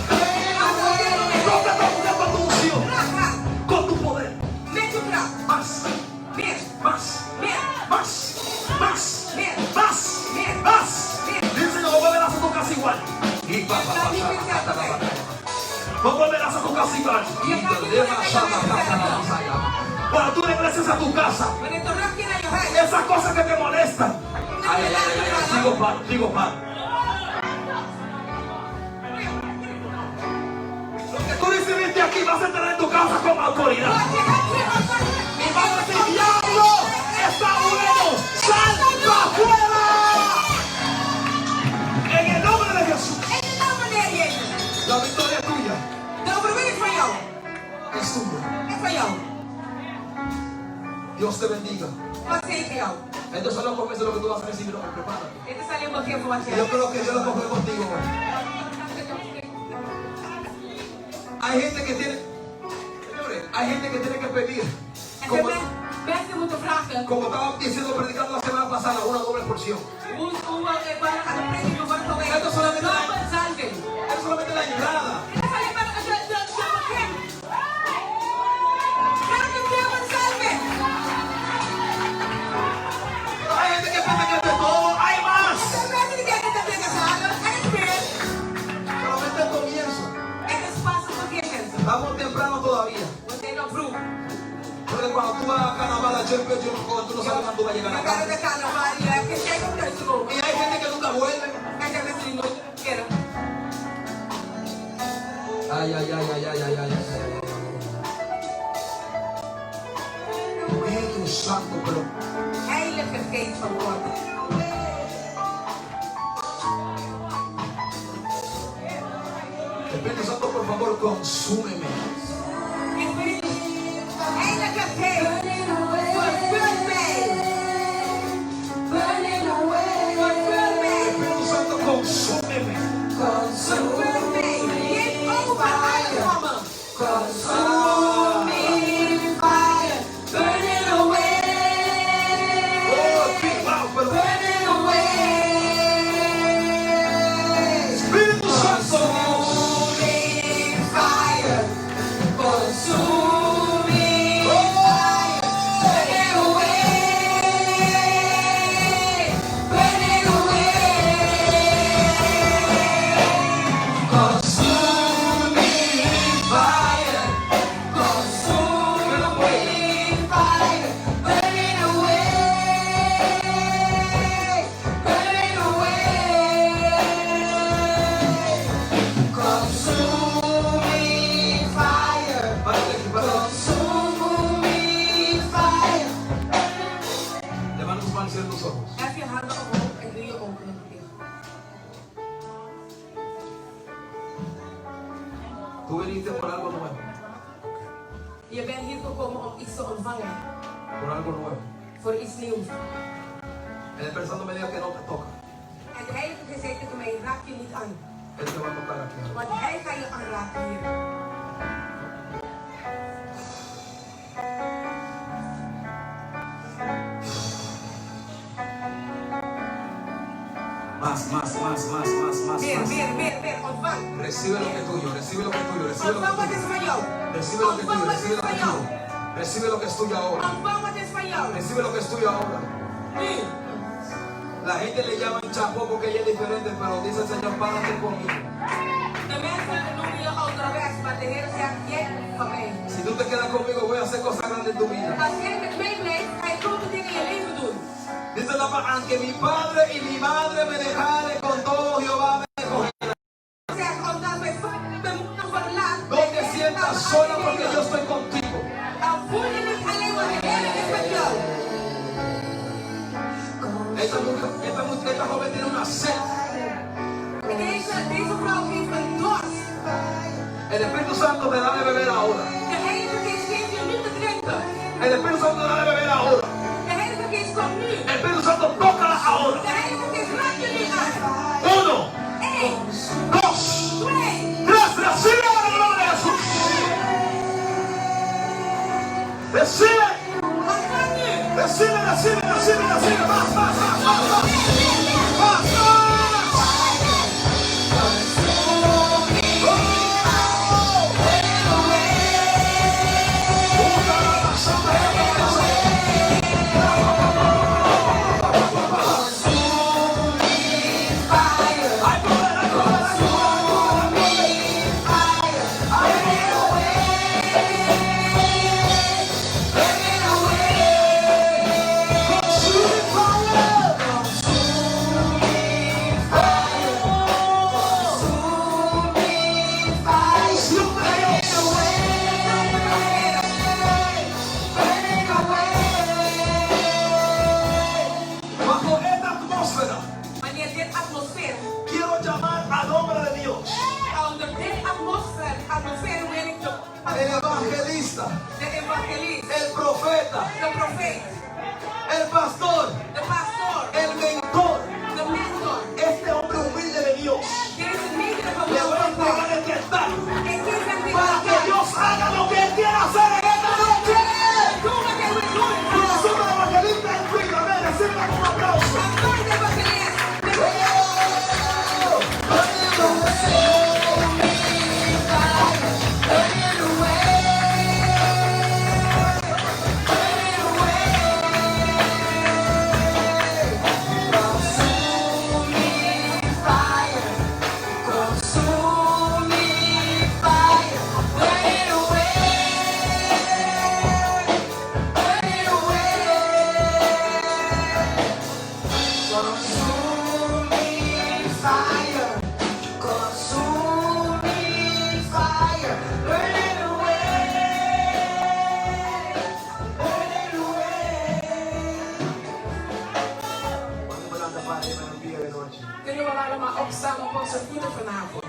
¿Dónde está buscando tu unción?
Kracht,
Con tu poder.
met je kracht.
Más,
Meer,
más,
meer,
más, más,
meer.
más, más. Dice, no volverás a tu casa igual.
Je gaat niet meer hetzelfde zijn.
No volverás a tu casa igual.
Je gaat niet meer hetzelfde zijn.
Cuando tú regreses a tu casa,
Wanneer je terugkeert naar je huis.
esas cosas que te molestan. Ay, ay, ay, ay, ay, sigo paro, sigo paro. Lo que tú recibiste aquí vas a entrar en tu casa con autoridad.
Wat je hebt hier ontvangen.
Y vas a decir, diablo, está bueno, sal para afuera. En el nombre de Jesús.
In de naam van de Heer Jezus.
La victoria es tuya.
De overwinning is van jou.
Es tuya.
Is van jou.
Dios te bendiga.
God zegen jou.
Estos son los comienzos de lo que tú vas a recibir hoy. Prepárate.
Dit is alleen maar begin van wat je
Y yo
hebt.
creo que Dios lo cogió contigo hoy. Hay gente que tiene, señores, hay gente que tiene que pedir,
En er
como,
zijn mensen moeten vragen
como estaba diciendo, predicando la semana pasada, una doble porción.
hoe we waren aan het prediken vorige week.
Esto solamente la-
Dubbel zalving.
Es solamente la entrada.
Dit is alleen maar de begin. Vraag een dubbel zalving.
Pero hay gente que piensa que esto es todo. Hay más.
Er zijn mensen die denken dat dit is alles. Er is meer.
Solamente el comienzo.
Het is pas het begin, mensen.
Estamos temprano todavía.
We zijn nog vroeg.
Porque cuando tú vas a carnaval a Champions, yo no, tú no sabes cuándo vas a llegar
We
a
gaan
casa.
naar de carnaval. Je hebt geen tijd om thuis te komen.
Y hay gente que nunca vuelve.
Er zijn mensen die nooit terugkeren.
Ay, ay, ay, ay, ay, ay, ay, ay, ay, ay. Espíritu Santo, pero
Heilige Geest van God.
Espíritu Santo, por favor, consúmeme.
Espíritu, Heilige Geest, vervul mij. Vervul mij.
Espíritu Santo, consúmeme.
Vervul mij. Geef over alles van me.
Consuming fire, burning away,
Oh, sí, wow, pero
burning away.
Espíritu Santo, Dios.
Consuming
Je bent hier gekomen om iets te ontvangen.
Por algo nuevo.
Voor iets nieuws.
El Espíritu Santo me dijo que no te toca.
En de Heilige Geest zei tegen mij, raak je niet aan.
Él te va a tocar aquí.
Want hij gaat je aanraken hier.
Más, más, más, más, más, más,
Meer,
más.
meer, meer, meer. Ontvang.
Recibe lo que es tuyo, recibe lo que es tuyo, recibe lo que
Ontvang wat
es
is
tuyo.
van jou.
Recibe lo que es
Ontvang
tuyo,
wat is
recibe lo que
van
es
jou.
tuyo. Recibe lo que es tuyo ahora.
Ontvang wat is van jou.
Recibe lo que es tuyo ahora.
Nu.
La gente le llama chapo porque ella es diferente, pero dice el Señor, párate conmigo.
De mensen noemen je ouderwets, maar de Heer zegt, jij bent van mij.
Si tú te quedas conmigo, voy a hacer cosas grandes en tu vida.
Als jij met mij blijft, ga je grote dingen in je leven doen.
Dice la palabra, aunque mi padre y mi madre me dejaren, con todo Jehová me cogerá.
Zeg, omdat mijn vader en mijn moeder verlaat,
No
de
te
Heer
sientas
zal me
sola porque
aannemen.
yo estoy contigo.
Dan voel je niet alleen, want de Heer is met jou.
Esta mujer, esta mujer, esta joven tiene una sed.
Deze vrouw heeft een dorst.
El Espíritu Santo te da de beber ahora.
De Heilige Geest geeft je nu te drinken.
El Espíritu Santo te da de beber ahora.
De Heilige Geest komt nu.
El Espíritu Santo tócala ahora.
De Heilige Geest raakt je nu aan.
Uno,
Eén,
dos,
twee,
tres. Recibe ahora el nombre de Jesús. Recibe,
ontvang nu.
recibe, recibe, recibe, recibe. Más, más, más, más, más. Más, más. Hay poder, hay poder, hay poder, hay poder. Consuming fire. Unción de Dios. Bajo esta atmósfera,
Wanneer dit atmosfeer,
quiero llamar al hombre de Dios,
onder dit atmosfeer, atmosfeer wil ik de,
el evangelista,
de evangelist,
el profeta,
de profeet,
el pastor,
de pastoor,
el mentor,
de mentor.
este hombre humilde de Dios.
Deze nederige
Le voy a
man van
entregar
God.
este altar
Ik geef hem dit
para que
altaar.
Dios haga lo que Él quiere hacer en esta noche.
Doe wat hij wil doen.
Recibe al evangelista en tu amén. Recibe con un aplauso.
Aanvaard de evangelist.
Quando volanta fare per via veloce.
Kunnen we allemaal opstaan op onze voeten vanavond?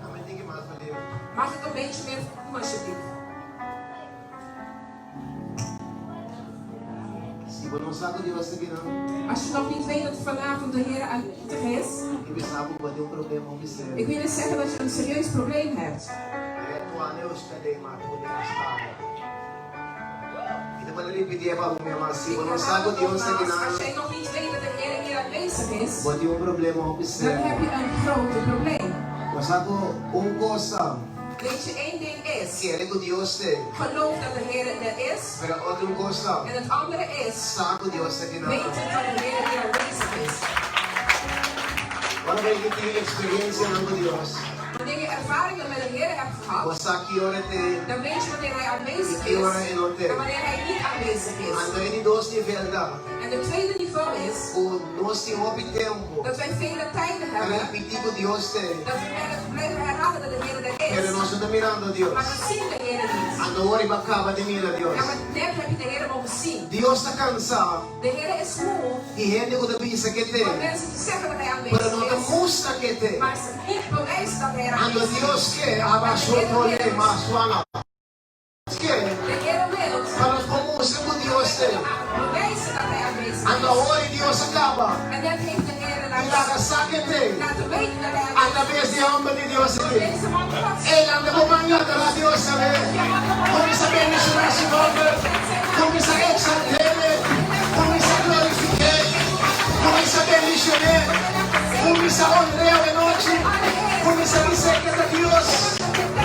A me dica mais valeu.
Mag ik een beetje meer volume alsjeblieft?
Se você não sabe de você que não,
Als je nog niet weet dat vanavond de Heer aanwezig is,
ik sabe que tem um problema muito
ik
sério.
wil je zeggen dat je een serieus probleem hebt.
É tua neus cadê mas tu nem está. Então vou repetir para o meu mas se
Ik
você não
herhaal
sabe
het
de você que
nogmaals, als
não,
jij nog niet weet dat de Heer hier aanwezig is,
você tem um problema muito
dan heb
sério.
je een groot probleem.
Você sabe um cosa
Weet je, één ding is,
que é que Deus tem,
geloof dat de Heer er is.
pero outro cosa
En het andere is,
sabe Deus que não.
weten dat de Heer hier aanwezig is.
Quando você tem experiência com Deus,
Wanneer je ervaringen met de Heer hebt gehad,
você sabe que hora tem.
dan weet je wanneer hij aanwezig
Die
is
hora en hotel.
en wanneer hij niet aanwezig is.
Ando em dois níveis da.
En het tweede niveau is
O nós temos tempo.
dat wij vele tijden hebben
Repetir com Deus tem.
dat we blijven herhalen dat de Heer er
Pero
is.
nós não mirando Deus.
Maar we zien de Heer niet.
Anto ora i bo a kaba di mira Dios.
Ja, maar net heb je de Heer mogen zien.
Dios ta kansa.
De Heer is moe.
Di hende ku ta bisa ke te.
Van mensen die zeggen dat hij aanwezig
Pero no ta
is.
mustra ke te.
Maar ze niet bewijzen dat hij er
Anto
aanwezig is.
Dios ke, aba sotole masuana. Ke,
De Heer wil.
pa nos por mustra ku Dios te.
Bewijzen dat hij aanwezig
Anto
is.
awor i Dios a kaba.
En net heeft de Heer
I laga sa ke te.
laten weten dat hij
A
aanwezig
traves di homber di Dios
is.
aki.
Deze man Gods.
E lanta bo man adorá Dios awe. Kuminsá bendishoná su nomber. Kuminsá eksalt'é. Kuminsá glorifik'é. Kuminsá bendishon'é. Kuminsá honr'é awe nochi. Kuminsá bis'é ke ta Dios.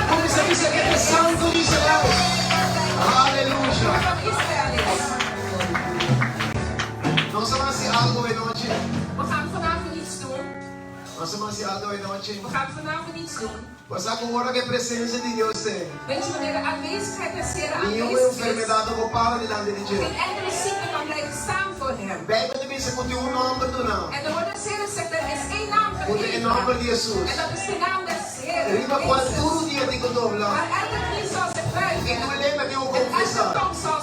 Kuminsá bis'é ke ta e Santu di Israel. Aleluya.
Van Israël is.
Nos a hasi algu awe nochi.
We gaan vanavond iets doen.
Nos a hasi algu awe nochi.
We gaan vanavond iets doen.
Bo sa ku ora ku e presensia di Dios ei.
Weet je wanneer de aanwezigheid des Heren
Niun
aanwezig is?
enfermedat no por para dilanti di dje.
Geen enkele ziekte kan blijven staan voor hem.
Bijbel ta bisa ku tin un nòmber duná.
En de woord des Heren zegt, er is één naam
Ku ta e
gegeven.
nòmber di Hesus.
En dat is de naam des Heren,
Riba kual
Jezus.
tur rudia tin ku dobla.
Waar elke knie zal zich
I
buigen.
tur lenga tin ku
En elke
konfesá.
tong zal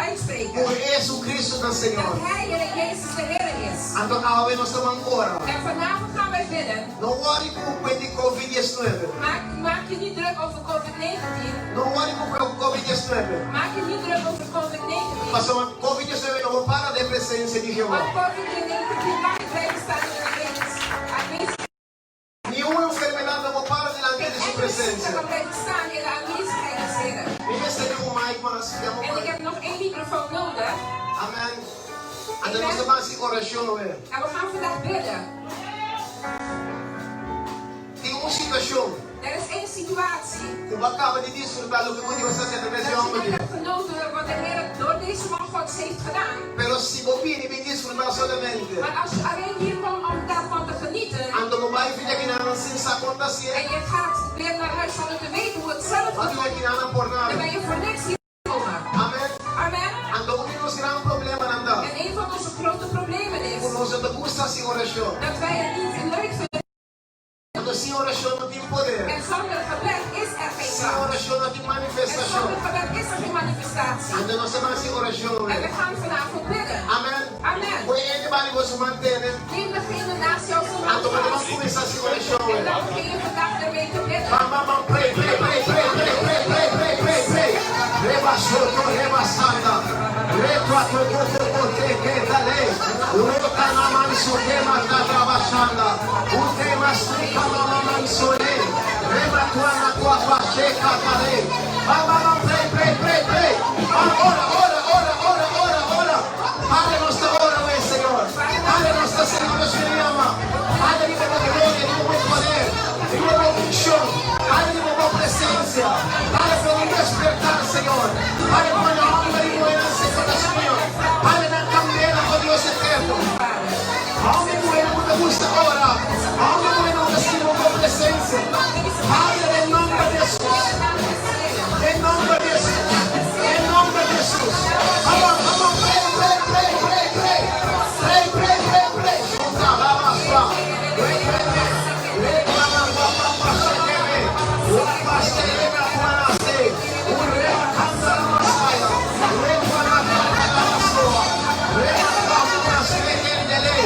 uitspreken.
Ku Hesu-Kristu ta Señor.
Dat Hij, Heer Jezus, de Heer is.
Anto awe nos ta ban ora.
En vanavond gaan wij bidden.
No wòri ku kue di Covid diesnuebe.
Maak, maak je niet druk over COVID-19.
No wòri ku kue Covid diesnuebe.
Maak je niet druk over COVID-19.
Pasobra Covid diesnuebe no por para den presensia di Jehová.
Want COVID-19 mag niet blijven staan in de aanwezigheid.
Niun enfermedat no por para dilanti
Geen
di su
enkele ziekte
presensia.
kan blijven staan in de aanwezigheid des Heren.
Mi mester di un mic mas. Yama
En ik
mic.
heb nog één microfoon nodig.
Amen. Anto nos ta ban hasi orashon awe.
En we gaan vandaag bidden.
Tin un situashon.
Er is één situatie.
Ku bo a kaba di disfrutá loke ku Dios a hasi atraves
Dat
di
je
hòmber
net
di.
hebt genoten door wat de Heer door deze man Gods heeft gedaan.
Pero si bo bini bin disfrutá solamente.
Maar als je alleen hier komt om daarvan te genieten.
Anto bo bai fin di akinan sin sa kon ta hasié.
En je gaat weer naar huis zonder te weten hoe het zelf
Bo
te
tin
doen.
akinan por nada.
Dan ben je voor niks hier gekomen.
Amen.
Amen.
Anto un di nos gran problemanan ta.
En een van onze grote problemen is.
Ku nos no ta gusta hasi orashon.
Dat wij het niet leuk vinden.
Anto sin orashon no tin poder.
En zonder gebed is er geen
Sin
kracht.
orashon no tin
En
manifestashon.
zonder gebed is er geen manifestatie.
Anto nos ta hasi orashon.
En we gaan vanavond bidden.
Amen.
Amen.
Koe hende banda di bo su man tene.
Neem degene naast jou zijn hand
Anto bo ta ban
vast.
kuminsá hasi orashon.
En dan begin je vandaag ermee te bidden.
Ban ban ban pray pray pray pray pray pray pray pray pray pray. Reba soto reba sanda. Retwa toko toko teke tale. Rota na man sote mata trabashanda. Ute masika mama man sole. Reba tua na tua tua sheka tale. Ban ban ban pray pray pray pray. Ban ora ora ora ora ora ora. Padre nos ta ora we Señor. Padre nos ta Señor nos yama. Padre riba bo gloria, riba bo poder, riba bo unción. Padre riba bo presencia. Padre por un despertar, Señor. Padre pone homber y muhernan, Señor Dios mío. Padre nan candela, oh Dios eterno. Homber y muhernan cu ta gusta ora. Homber y muhernan cu ta sinti bo presencia. Padre den nomber di Jesus. Den nomber di Jesus. Den nomber di Jesus. Come on, come on, pray, pray, pray, pray, pray. Pray, pray, pray, pray. Junta, lava, swa. Pray, pray, pray. Le, pa, pa, pa, pa, pa, se, ke, me. Ua, pa, se, le, na, kua, na, se. U, re, kanta, la, masaya. Re, kua, na, kanta, la, masoa. Re, pa, pa, se, ke, de, le.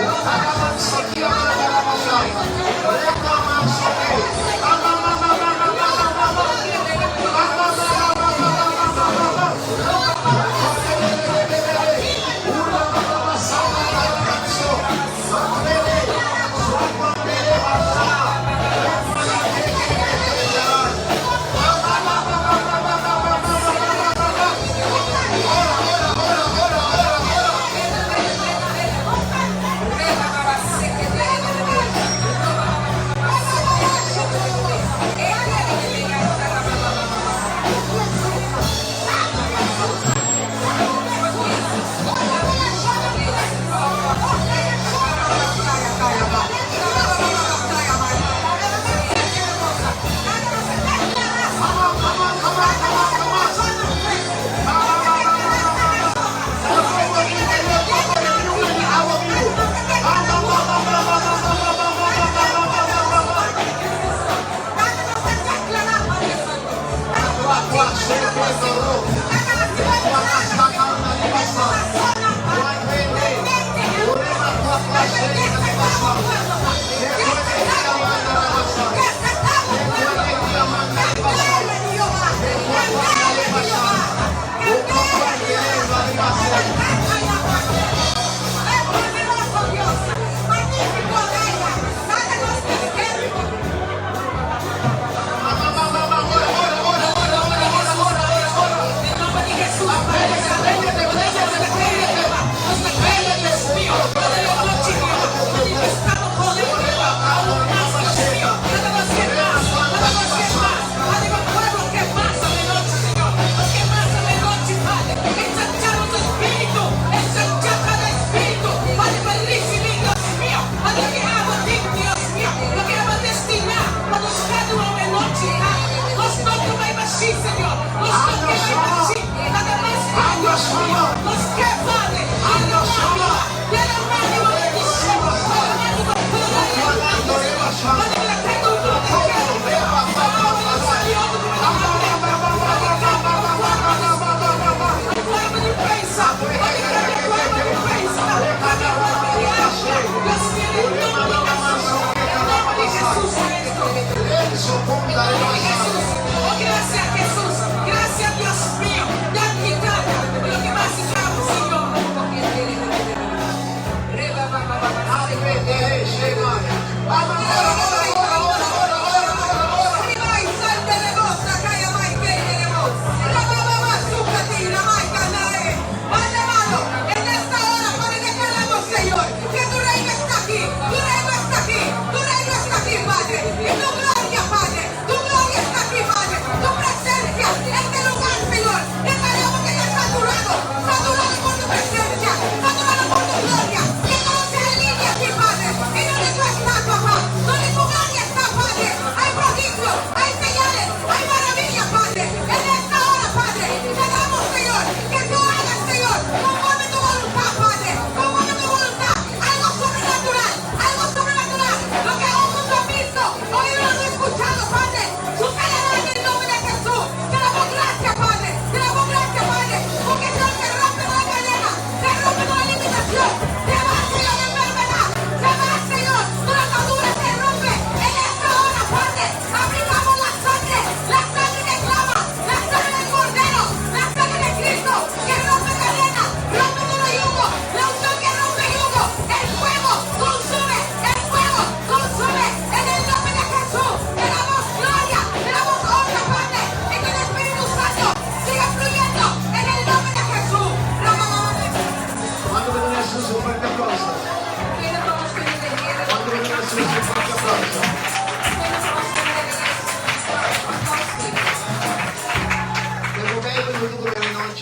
U, ta, la, man, so, kia, ma, la, la, masaya. Re, kua, man, so, ke.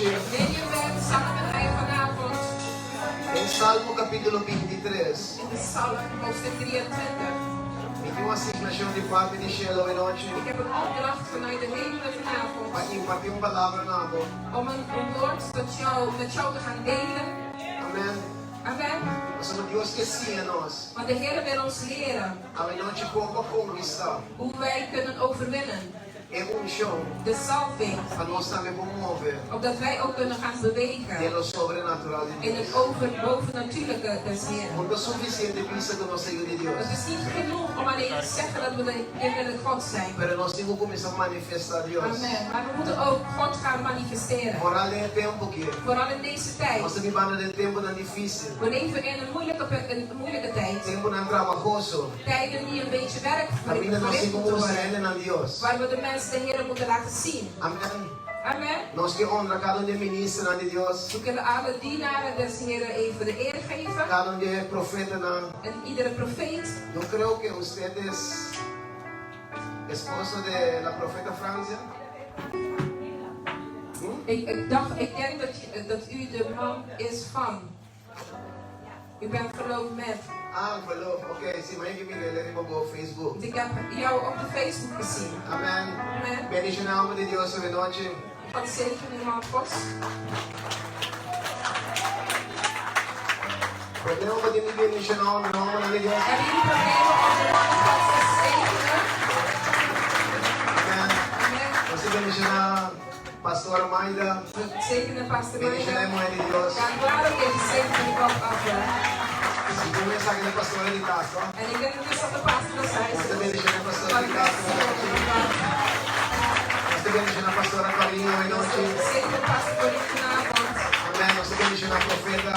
anochi.
Lilian Ben, Sanne en hij vanavond.
Den Salmo kapítulo 23.
In de Psalm hoofdstuk 23.
Mi tin un asignashon di parti di shelu anochi.
Ik heb een opdracht vanuit de hemelen vanavond.
Pa impartí un palabra na bo.
Om een woord tot jou, met jou te gaan delen.
Amen.
Amen.
Pasobra Dios ke siña nos.
Want de Heer wil ons leren.
Awenochi kon pa konkistá.
Hoe wij kunnen overwinnen.
E unshon.
De salving.
Pa nos tambe por move.
Opdat wij ook kunnen gaan bewegen.
Den lo sobrenatural di
In
Dios.
het over, bovennatuurlijke des Heeren.
No ta sufisiente bisa ku nos ta yu di Dios.
Het is niet genoeg om alleen te zeggen dat we de kinderen Gods zijn.
Pero nos tin ku kuminsá manifestá Dios.
Amen. Maar we moeten ook God gaan manifesteren.
Vooral den e tempu akí.
Vooral in deze tijd.
Nos ta bibando den tempunan difísil.
We leven in een moeilijke, een moeilijke tijd.
Tempunan trabahoso.
Tijden die een beetje werk
Kaminda nos tin
verricht
ku
moeten
mustra
worden.
hendenan Dios.
Waar we de mensen de Heer moeten laten zien.
Amen.
Amen.
Nos ke honra kada un di e ministernan di Dios.
We kunnen alle dienaren des Heren even de eer geven.
Kada un di e profetanan.
En iedere profeet.
Yo creo que usted es esposo de la profeta Francia. Hm?
Ik, ik, dacht, ik denk dat, je, dat u de man is van. U bent verloofd met.
Ah, verloofd. Oké, si, mi a mira riba bo Facebook.
Want ik heb jou op de Facebook gezien.
Amen.
Amen.
Bendiciona homber di Dios awe nochi.
God zegen u man Gods.
Problema pa tin di bendiciona homber di Dios?
Hebben jullie problemen om de man Gods te zegenen?
Amen.
Amen.
Nos ta bendiciona Pastora Maida.
We zegenen Pastor
Bendiciona e
Maida.
muher di Dios.
Ja, claro que de zegen van die kant af. hè.
Sigur mi sa cu ta pastora di cas, no?
En ik denk dus dat de pastor des
Nos
huizes
ta bendiciona e pastora
Van
di cas. Nos ta bendiciona pastora Corina awe nochi.
Zegenen pastor Corina vanavond.
Amen. Nos ta bendiciona profeta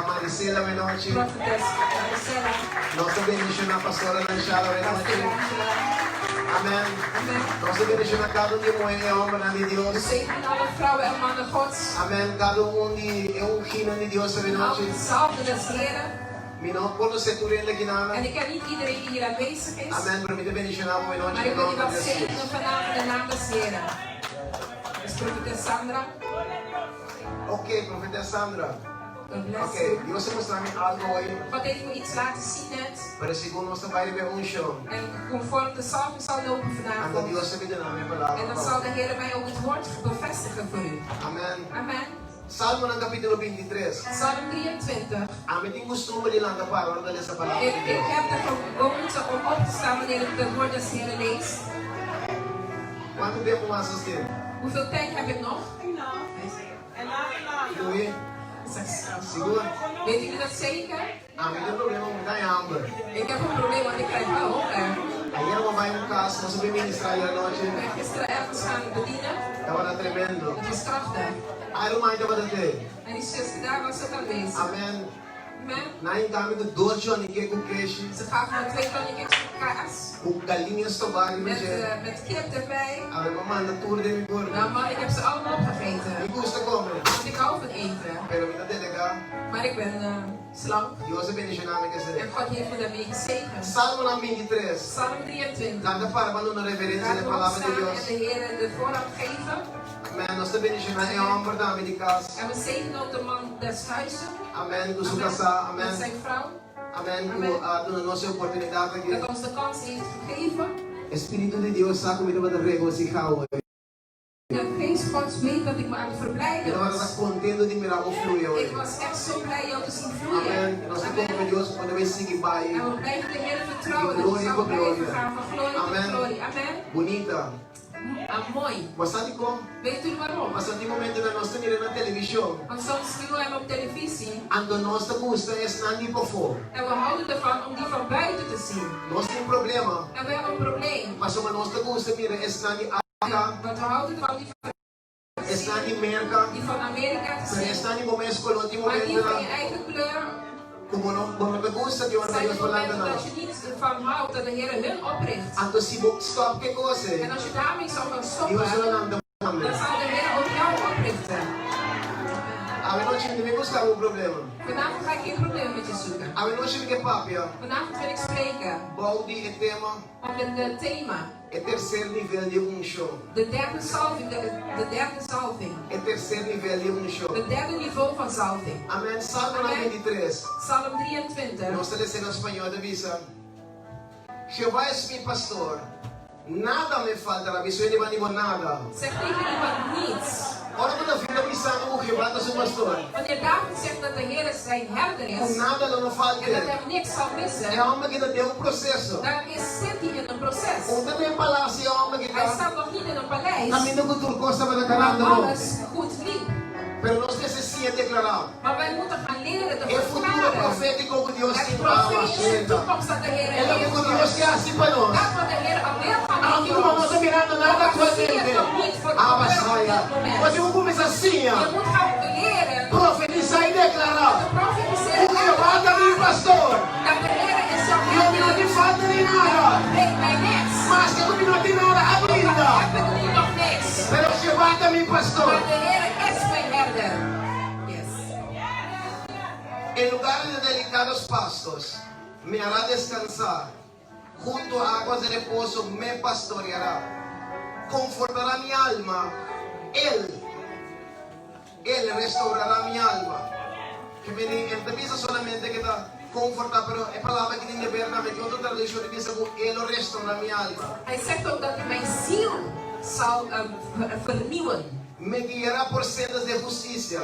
Marisela awe nochi.
Prophetess Marisela.
Nos ta bendiciona pastora Lanshala awe nochi.
Pastor Angela.
Amen.
Amen.
Nos ta bendiciona cada un di e muher y hombernan di
We
Dios.
zegenen alle vrouwen en mannen Gods.
Amen. Cada un di e unginan di Dios awe nochi.
Alle gezalfden des Heren.
Mi no conoce tur hende aki nada.
En ik ken niet iedereen die hier aanwezig is.
Amen. Pero mi ta bendiciona bo awe nochi
Maar
den
ik wil u
nomber
wel
di Jesus.
zegenen vanavond in de naam des Heren. Dus profetes Sandra.
Ok, profetes Sandra.
God bless
Ok,
you.
Dios a mustra mi algo hoy.
God heeft me iets laten zien net.
Pero segun nos ta bai riba e unshon.
En conform de salving zal lopen
Anto
vanavond.
Dios ta bida na mi palabra.
En dan zal de Heer mij ook het woord bevestigen voor u.
Amen.
Amen.
Salmonan capítulo 23.
Psalm 23.
Ami tin custumber di lanta para ora ta lesa palabra
Ik,
di
ik
Dios.
heb de gewoonte om op te staan wanneer ik het woord des Heren lees.
Cuanto tempo mas nos tin?
Hoeveel tijd heb ik nog?
Doei. Sigur?
Weet jullie dat zeker?
Ami tin problema mi ta hamber.
Ik heb een probleem, want ik krijg wel honger.
Ayer mi a bai un cas, nos a bin ministra ayer anochi.
Ik ben gisteren ergens gaan bedienen.
Tabata tremendo.
Het was krachtig.
Ai ruman tabata te.
En die zuster daar was ook aanwezig.
Amen.
Amen.
Nan a hinka mi ku dos Johnny Cake ku keshi.
Ze gaven me twee Johnny Cakes met kaas.
Ku galiña stobá riba
Met,
dje.
eh, met kip erbij.
Awe mi a manda tur den mi kurpa.
Nou man, ik heb ze allemaal opgegeten.
Mi gusta kome.
Want ik hou van eten.
Pero mi ta delegá.
Maar ik ben eh, slank.
Dios a bendishoná mi ku esei.
En God heeft me daarmee gezegend.
Salmonan 23.
Psalm 23.
Lanta para pa duna reverencia
Laten
na e
we
palabra di
opstaan
Dios.
en de Heer de voorrang geven.
Amen. Nos ta bendishoná e hòmber tambe di kas.
En we zegenen ook de man des huizen.
Amen. Ku su
Amen.
kasá. Amen.
Met zijn vrouw.
Amen. Ku
Amen.
a duna nos e oportunidat aki.
Dat ons de kans heeft gegeven.
E Spiritu di Dios sa ku mi tabata regosihá hoy.
De geest Gods weet dat ik me aan het
Mi
verblijden
tabata
was.
kontento di mira bo fluye hoy.
Ik was echt zo blij jou te zien vloeien.
Amen. Nos ta
Amen.
konfia Dios ku bo ta bai sigui bai.
En we blijven de Heer vertrouwen
Di
dat je
gloria
zal
pa
blijven
gloria.
gaan van glorie tot
Amen.
glorie. Amen.
Bunita.
Ah, mooi.
Bo sa dikon?
Weet u waarom?
Pasobra tin momentonan nos ta mira na televishon.
Want soms zien we hem op televisie.
Anto nos ta gusta esnan di pafó.
En we houden ervan om die van buiten te zien.
Nos tin problema.
En we hebben een probleem.
Pasobra nos ta gusta mira esnan di Afrika.
Want we houden ervan die van
Esnan di Merka.
Die van Amerika te
Pero
zien.
esnan di bo mes koló tin
Maar die van je
momentonan
eigen kleur.
ku bo no bo no ta gusta di ora
Zijn
Dios
de
por lanta
momenten
nan.
dat je niet van houdt dat de Heer hun opricht.
Anto si bo stòp ku e kos ei,
En als je daarmee zou gaan
Dios
stoppen,
lo lanta bo tambe.
dan zal de Heer ook jou oprichten.
Awe nochi mi ta bin buska bo problema.
Vanavond ga ik geen probleem met je zoeken.
Awe nochi mi ke papia
Vanavond wil ik spreken
bou di e tema.
Onder de thema.
E terser nivel di unshon.
De derde zalving, de derde zalving.
E terser nivel di unshon.
Het derde niveau van zalving.
Amen. Salmonan
Amen.
23.
Psalm 23.
Nos ta lesa na spañó, ta bisa, Jehová es mi pastor, nada me faltará. Bisa hende banda di bo, Nada.
Zeg tegen iemand niets.
Ora ku David ta bisando ku Jehová ta su pastor,
Wanneer David zegt dat de Heer zijn herder
ku
is
nada lo no falt'é,
en dat hem niks zal missen,
e hòmber ki ta den un proseso.
dan is, zit hij in een proces.
Un ta den palasio, e hòmber ki
Hij
ta
staat nog niet in een paleis,
kaminda ku tur kos tabata
waar
kanando bon.
alles goed liep.
Pero nos mester siña deklará
Maar wij moeten gaan leren te
e futuro
verklaren
profétiko ku Dios
het
tin pa nos.
profetische toekomst dat de Heer
E loke
heeft
ku
voor
Dios
ons.
ke hasi pa nos.
Dat wat de Heer al wil gaan doen
Aunke
voor
ku bo no
ons.
ta mirando nada
Ook al zie je
aktualmente.
het nog niet voor
Abba
gebeuren op
Saya.
dit moment.
Bo tin ku kuminsá siña,
Je moet gaan leren
profetisá i deklará
te profetiseren
ku
en te
Jehová ta mi
verklaren
pastor.
dat de Heer is jouw
I lo mi no
herder.
tin falta di
Er
nada.
ontbreekt mij niks.
Maske ku mi no tin nada
Ook al
ainda.
heb ik nu nog niks.
Pero Jehová ta mi pastor.
Maar de Heer is mijn herder. Yes.
En lugares de delicados pastos me hará descansar, junto a aguas de reposo me pastoreará, confortará mi alma, Él, Él restaurará mi alma. Ke meni, e ta bisa solamente ku e ta konfortá, pero e palabra aki tin di ber tambe, tin otro traduccion ta bisa ku E lo restaurá mi alma.
Hij zegt ook dat mijn ziel zal vernieuwen.
Me guiará por sendas de justicia.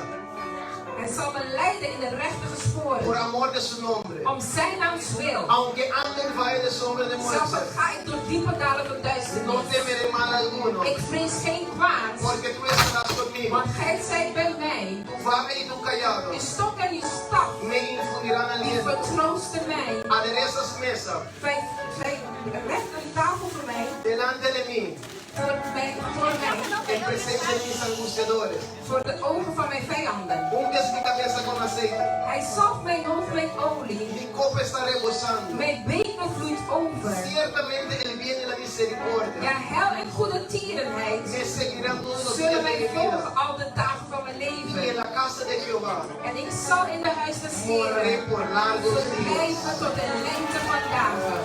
Hij zal me leiden in de rechtige sporen.
Por amor de su nombre.
Om zijn naams wil.
Aunke ande en valle de sombra de muerte.
Zelfs al ga ik door diepe dalen van duisternis.
No temeré mal alguno.
Ik vrees geen kwaad.
Porque tú estarás conmigo.
Want gij zijt bij mij.
Tu vara y tu cayado.
Uw stok en uw staf.
Me infundirán aliento.
Die vertroosten mij.
Aderezas mesa.
Gij, gij recht een tafel voor mij.
Delante de mí.
Voor mij, voor mij.
En presencia de mis angustiadores.
Voor de ogen van mijn vijanden.
Unges mi cabeza con aceite.
Hij zalft mijn hoofd met olie.
Mi copa está rebosando.
Mijn beker vloeit over.
Ciertamente el bien y la misericordia.
Ja, heil en goedertierenheid.
Me seguirán todos los
Zullen
días de
mij
mi vida.
volgen al de dagen van mijn
Y en
leven.
la casa de Jehová.
En ik zal in de huis des
Moraré
Heren
por largos días.
verblijven tot de lengte van dagen.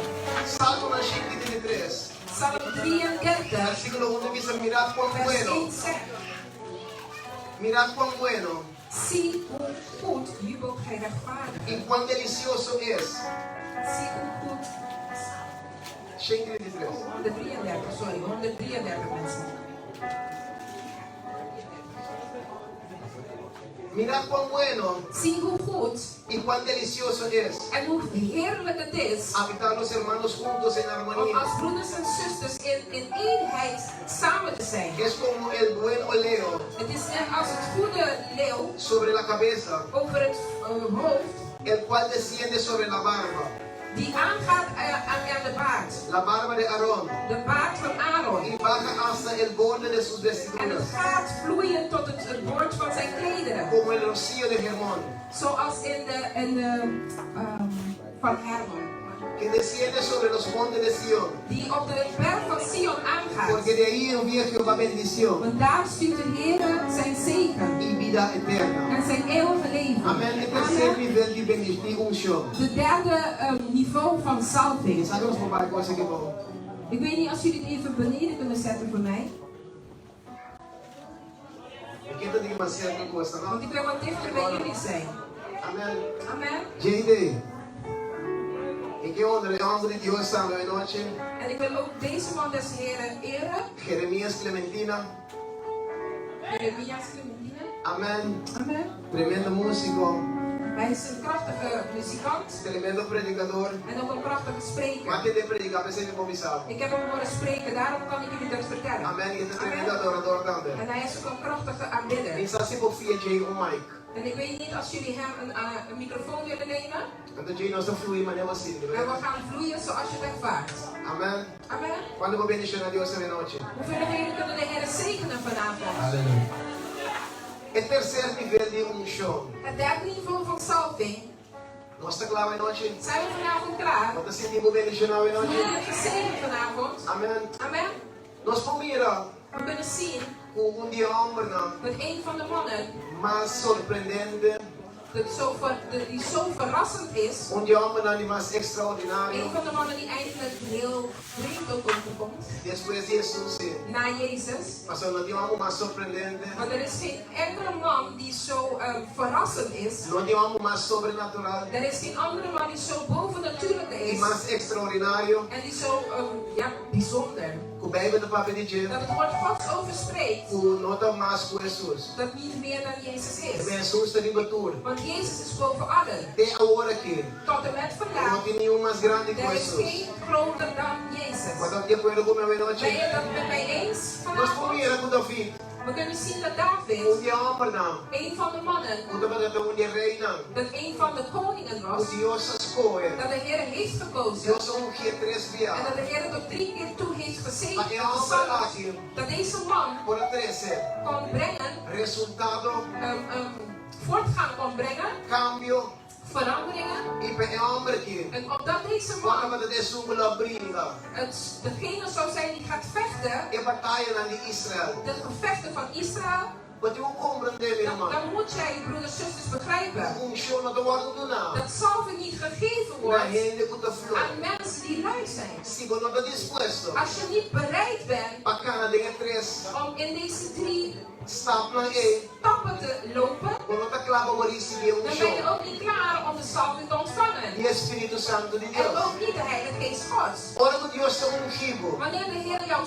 Salmo 133.
Psalm 33.
Versíkulo 1 bisa Mirad cuán
Vers
bueno.
1 zegt.
Mirad cuán bueno.
Zie hoe goed jubelt gij rechtvaardig.
Y cuán delicioso es.
Zie hoe goed.
133.
133, sorry, 133 mensen.
Mirad cuán bueno.
Zie hoe goed.
Y cuán delicioso es.
En hoe heerlijk het is.
Habitar los hermanos juntos en armonía.
Om als broeders en zusters in, in eenheid samen te zijn.
Es como el buen oleo.
Het is net als het goede leeuw.
Sobre la cabeza.
Over het uh, hoofd.
El cual desciende sobre la barba.
Die aangaat uh, aan, aan de baard.
La barba de Aarón.
De baard van Aaron.
Y baja hasta el borde de sus vestiduras.
En het gaat vloeien tot het, het boord van zijn klederen.
Como el rocío de Hermón.
Zoals in de, in de um, van Hermon.
Que desciende sobre los montes de Sion.
Die op de berg van Sion aangaat.
Porque de ahí envía Jehová bendición.
Want daar stuurt de Heer zijn zegen.
Y vida eterna.
En zijn eeuwige leven.
Amen. E terser nivel di di unshon.
De derde um, niveau van zalving.
Sa nos por bai ku esaki bou.
Ik weet niet als jullie het even beneden kunnen zetten voor mij.
Mi ke ta demasiado kos, no?
Want ik wil wat dichter bij jullie zijn.
Amen.
Amen.
JD. Mi ke honra e hòmber di Dios tambe awe nochi.
En ik wil ook deze man des Heren eren.
Jeremias Clementina.
Jeremias Clementina.
Amen.
Amen.
Tremendo músiko.
Hij is een krachtige muzikant.
Tremendo predikador.
En ook een prachtige spreker.
M'a tend'é prediká p'esei mi por bisa.
Ik heb hem horen spreken, daarom kan ik jullie dat vertellen.
Amen. I e ta tremendo adorador tambe.
En hij is ook een krachtige aanbidder.
Mi sa si por fia Jay un mic.
En ik weet niet als jullie hem een, eh, een microfoon willen lenen.
Anto Jay nos ta flui manera bo sinti.
En we gaan vloeien zoals je het ervaart.
Amen.
Amen.
Kuantu por bendishoná Dios awe nochi?
Hoeveel van jullie kunnen de Heer zegenen vanavond?
Aleluya. E terser nivel di unshon.
Het derde niveau van zalving.
Nos ta kla awe nochi?
Zijn we vanavond klaar?
Bo ta sinti bo bendishoná awe nochi?
Voel je gezegend vanavond?
Amen.
Amen.
Nos por mira.
We kunnen zien.
Ku un di e hòmbernan.
Dat een van de mannen.
Mas sorprendente.
Dat zo ver, de- die zo verrassend is.
Un di e hòmbernan di mas ekstraordinario.
Een van de mannen die eigenlijk heel vreemd ook overkomt.
Despues di Hesus, sí.
Na Jezus.
Pasobra no tin hòmber mas sorprendente.
Want er is geen enkele man die zo verrassend is.
No tin hòmber mas sobrenatural.
Er is geen andere man die zo bovennatuurlijk
I
is.
mas ekstraordinario.
En die zo, ja, bijzonder.
Ku Beibel ta papia di dje.
Dat het woord Gods over spreekt.
Ku no ta mas ku Hesus.
Dat niet meer dan Jezus is.
Pasobra Hesus ta riba tur.
Want Jezus is boven allen.
Te awor aki.
Tot en met vandaag.
No tin niun mas grandi ku
Er is
Hesus.
geen groter dan Jezus.
Bo ta di akuerdo ku mi awenochi?
Ben je dat met mij eens
Nos por
vanavond?
mira ku David.
We kunnen zien dat David.
Un di e hòmbernan.
Een van de mannen.
Ku tabata ta un di e reinan.
Dat een van de koningen was.
Ku Dios a skohe.
Dat de Heer heeft gekozen.
Dios a ungié tres bia.
En dat de Heer het ook drie keer toe heeft gezegend.
Pa e hòmber aki.
Dat deze man.
Por a trese.
Kon brengen.
Resultado.
Voortgang kon brengen.
Kambio.
Veranderingen.
I pa e hòmber aki.
En opdat deze man.
Por tabata esun ku lo a bringa.
Het degene zou zijn die gaat vechten.
E batayanan di Israel.
De gevechten van Israël.
Bo tin ku komprendé, mi ruman.
Dan moet jij, broeders, zusters, begrijpen.
Ku unshon no ta wòrdu duná.
Dat salving niet gegeven
Na
wordt.
hende ku ta flou.
Aan mensen die lui zijn.
Si bo no ta dispuesto.
Als je niet bereid bent.
Pa kana den e tres.
Om in deze drie.
Stapnan ei.
Stappen te lopen.
Bo no ta kla pa bo risibí e
Dan ben
unshon.
je ook niet klaar om de salving te ontvangen.
Di e Spiritu Santu di Dios.
En ook niet de Heilige Geest Gods.
Ora ku Dios ta ungí bo.
Wanneer de Heer jou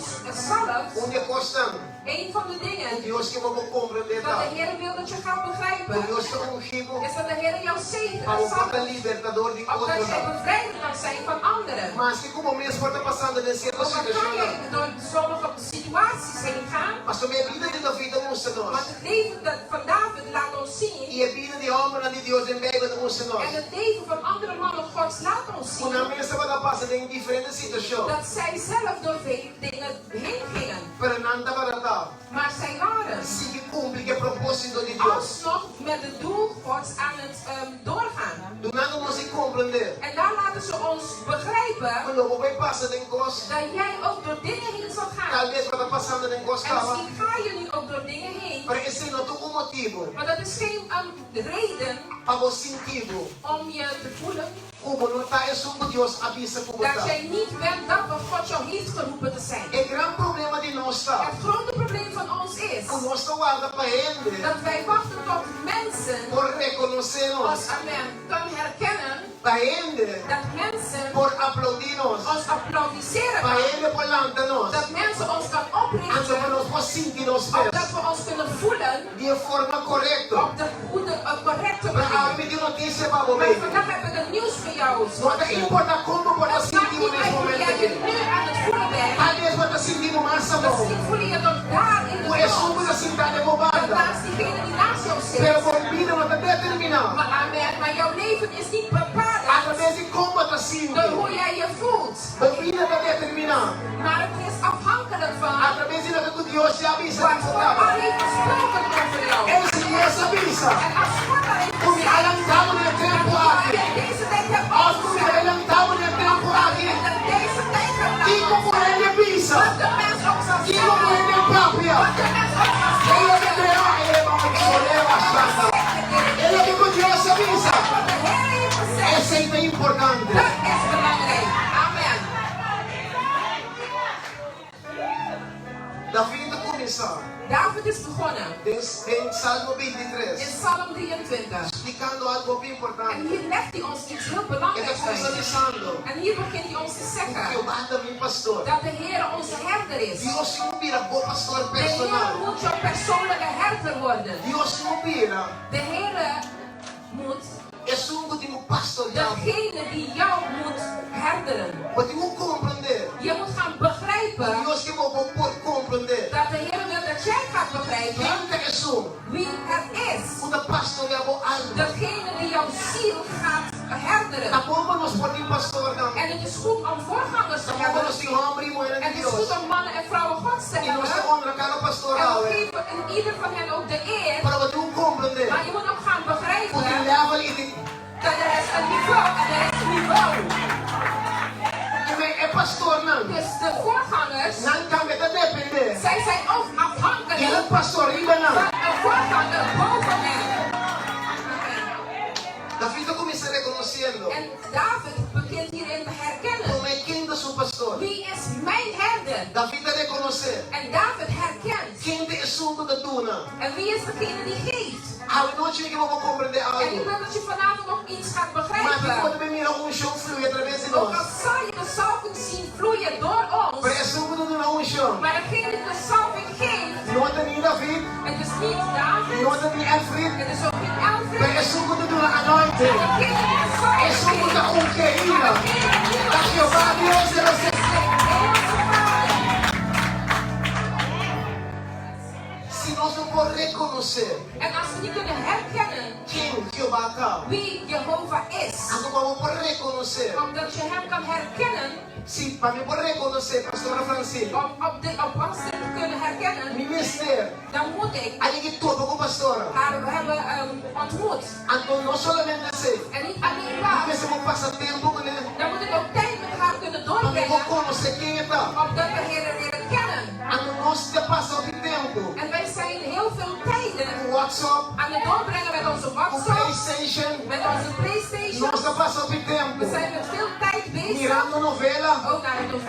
zalft.
Un di e kosnan.
Een van de dingen.
Ku Dios ke bo bo komprendé ta.
Dat de Heer wil dat je gaat begrijpen.
Ku Dios ta ungí bo.
Is dat de Heer jou zegent.
Pa bo por ta libertador di
Opdat
otronan.
jij bevrijder kan zijn van anderen.
Maske ku bo mes por ta pasando den sierto
Ook al kan
situashonnan.
jij door sommige situaties heen gaan.
Pasobra e bida di David ta mustra nos.
Want het leven dat van David laat ons zien.
I e bida di hòmbernan di Dios den Beibel ta mustra nos.
En het leven van andere mannen Gods laat ons
Ku
zien.
nan mes tabata pasa den diferente situashon.
Dat zij zelf door veel dingen heen gingen.
Pero nan tabata ta.
Maar zij waren.
Sigui kumpli ku e propósito di Dios.
Alsnog met het doel Gods aan het doorgaan.
Dunando nos e komprendé.
En daar laten ze ons begrijpen.
Ku lo bo bai pasa den kos.
Dat jij ook door dingen heen zal gaan.
Tal bes bo ta pasando den kos
En
kaba.
misschien ga je nu ook door dingen heen.
Pero esei no ta un motibu.
Maar dat is geen reden.
Pa bo sinti bo.
Om je te voelen.
Ku bo no ta esun ku Dios a bisa ku bo ta.
Dat jij niet bent dat wat God jou heeft geroepen te zijn.
E gran problema di nos ta.
Het grote probleem van ons is.
Ku nos ta warda pa hende.
Dat wij wachten tot mensen.
Por rekonosé nos.
Ons, amen, kan herkennen.
Pa hende.
Dat mensen.
Por aplaudí nos.
Ons applaudisseren
Pa
kan.
hende por lanta nos.
Dat mensen ons kan oprichten.
Anto pa nos por sinti nos mes.
Opdat we ons kunnen voelen.
Di e forma korekto.
Op de goede, correcte
Pero
manier.
awe mi tin notisia pa bo
Maar
baby.
vandaag heb ik een nieuws voor jou.
No ta importa kon bo por ta
Het maakt
sinti bo
niet
nes
uit hoe
momento
jij je
aki.
nu aan het voelen bent.
Tal bes bo ta sinti bo mas abou.
Misschien voel je je tot daar in de
Ku esun
grond.
ku ta sinta den bo
Dat
banda.
naast diegene die naast jou zit.
Pero bo bida no ta determiná.
Maar amen, maar jouw leven is niet bepalend.
Atraves di kon bo ta sinti.
Door hoe jij je voelt.
Bo bida ta determiná.
Maar het is afhankelijk van.
Atraves di loke ku Dios ya bisa
Wat
di bo
God
kaba.
al heeft gesproken over jou.
En si Dios a bisa.
En als God al heeft
Ku mi a
gezegd.
lanta bo den e tempu
Dat
aki.
ik deze tijd heb
Òf ku mi a
opgestaan.
lanta bo den e tempu aki.
Dat deze tijd heb
Kiko ku hende bisa.
Wat de mens ook zal
Kiko ku
zeggen.
hende papia.
Wat de mens ook zal
E loke
zeggen.
Dios E loke ku Dios a bisa.
Wat de Heer heeft gezegd.
Esei ta importante.
Dat is belangrijk. Amen.
David a kuminsá.
David is begonnen.
Den den Salmo bintitres.
In Psalm 23.
Splikando algo hopi importante.
En hier legt hij ons iets heel
E ta
belangrijks
kuminsá
uit.
bisando.
En hier begint hij ons te zeggen.
Ku Jehová ta mi pastor.
Dat de Heer onze herder is.
Dios tin ku bira bo pastor
De Heer
personal.
moet jouw persoonlijke herder worden.
Dios tin ku bira.
De Heer moet.
Esun ku tin ku pastoreá bo.
Degene die jou moet herderen.
Bo tin ku komprendé.
Je moet gaan begrijpen.
Ku Dios ke bo bo por komprendé.
Dat de Heer wil dat jij gaat begrijpen.
Ken ta esun.
Wie het is.
Ku ta pastoreá bo alma.
Degene die jouw ziel gaat herderen.
Ta bon pa nos por tin pastornan.
En het is goed om voorgangers te
Ta bon pa
hebben.
nos tin hòmber i muhernan
Het
di
is
Dios.
goed om mannen en vrouwen Gods te
I nos ta
hebben.
honra kada pastor
En we
awe.
geven een ieder van hen ook de eer.
Pero bo tin ku komprendé.
Maar je moet ook gaan begrijpen.
Ku tin level i tin.
Dat er is een niveau en er is een niveau.
I men e pastornan.
Dus de voorgangers.
Nan tambe ta dependé.
Zij zijn ook afhankelijk.
Di un pastor riba nan.
Van een voorganger boven hen.
rekonosé.
En David herkent.
Ken ta esun ku ta duna?
En wie is degene die geeft?
Awe nochi mi ke bo por komprendé
En ik
algu.
wil dat je vanavond nog iets gaat
Maske ku
begrijpen.
bo ta bin mira unshon flui atraves di
Ook
nos.
al zal je de zalving zien vloeien door ons.
Pero esun ku ta duna unshon.
Maar degene die de zalving geeft.
No ta ni David.
Het is niet David.
No ta ni Alfred.
Het is ook niet Alfred.
Pero esun ku ta duna anointing.
Maar degene die de zalving
Esun ku ta
geeft.
ungi ainda.
Maar degene die
Ta Jehová Dios di nos.
is de hemelse Vader.
Si nos no por rekonosé.
En als we niet kunnen herkennen.
Ken Jehová ta.
Wie Jehovah is.
Anto pa bo por rekonosé.
Omdat je hem kan herkennen.
Si, pa mi por rekonosé, Pastora Francine.
Om op de op ons te kunnen herkennen.
Mi mester.
Dan moet ik.
A yega topa ku pastora.
Haar hebben ontmoet.
Anto no solamente esei.
En niet alleen
Mi
dat.
mester por pasa tempu kuné.
Dan moet ik ook tijd met haar kunnen
Pa mi por
doorbrengen.
konosé ken e ta.
Opdat we haar leren kennen.
Anto nos ta pasa hopi tempu.
En wij zijn heel veel tijden.
Ku WhatsApp.
Aan het doorbrengen met onze
Ku
WhatsApp.
PlayStation.
Met onze PlayStation.
Nos ta pasa hopi tempu.
We zijn met veel tijd bezig.
Mirando novela.
Ook naar de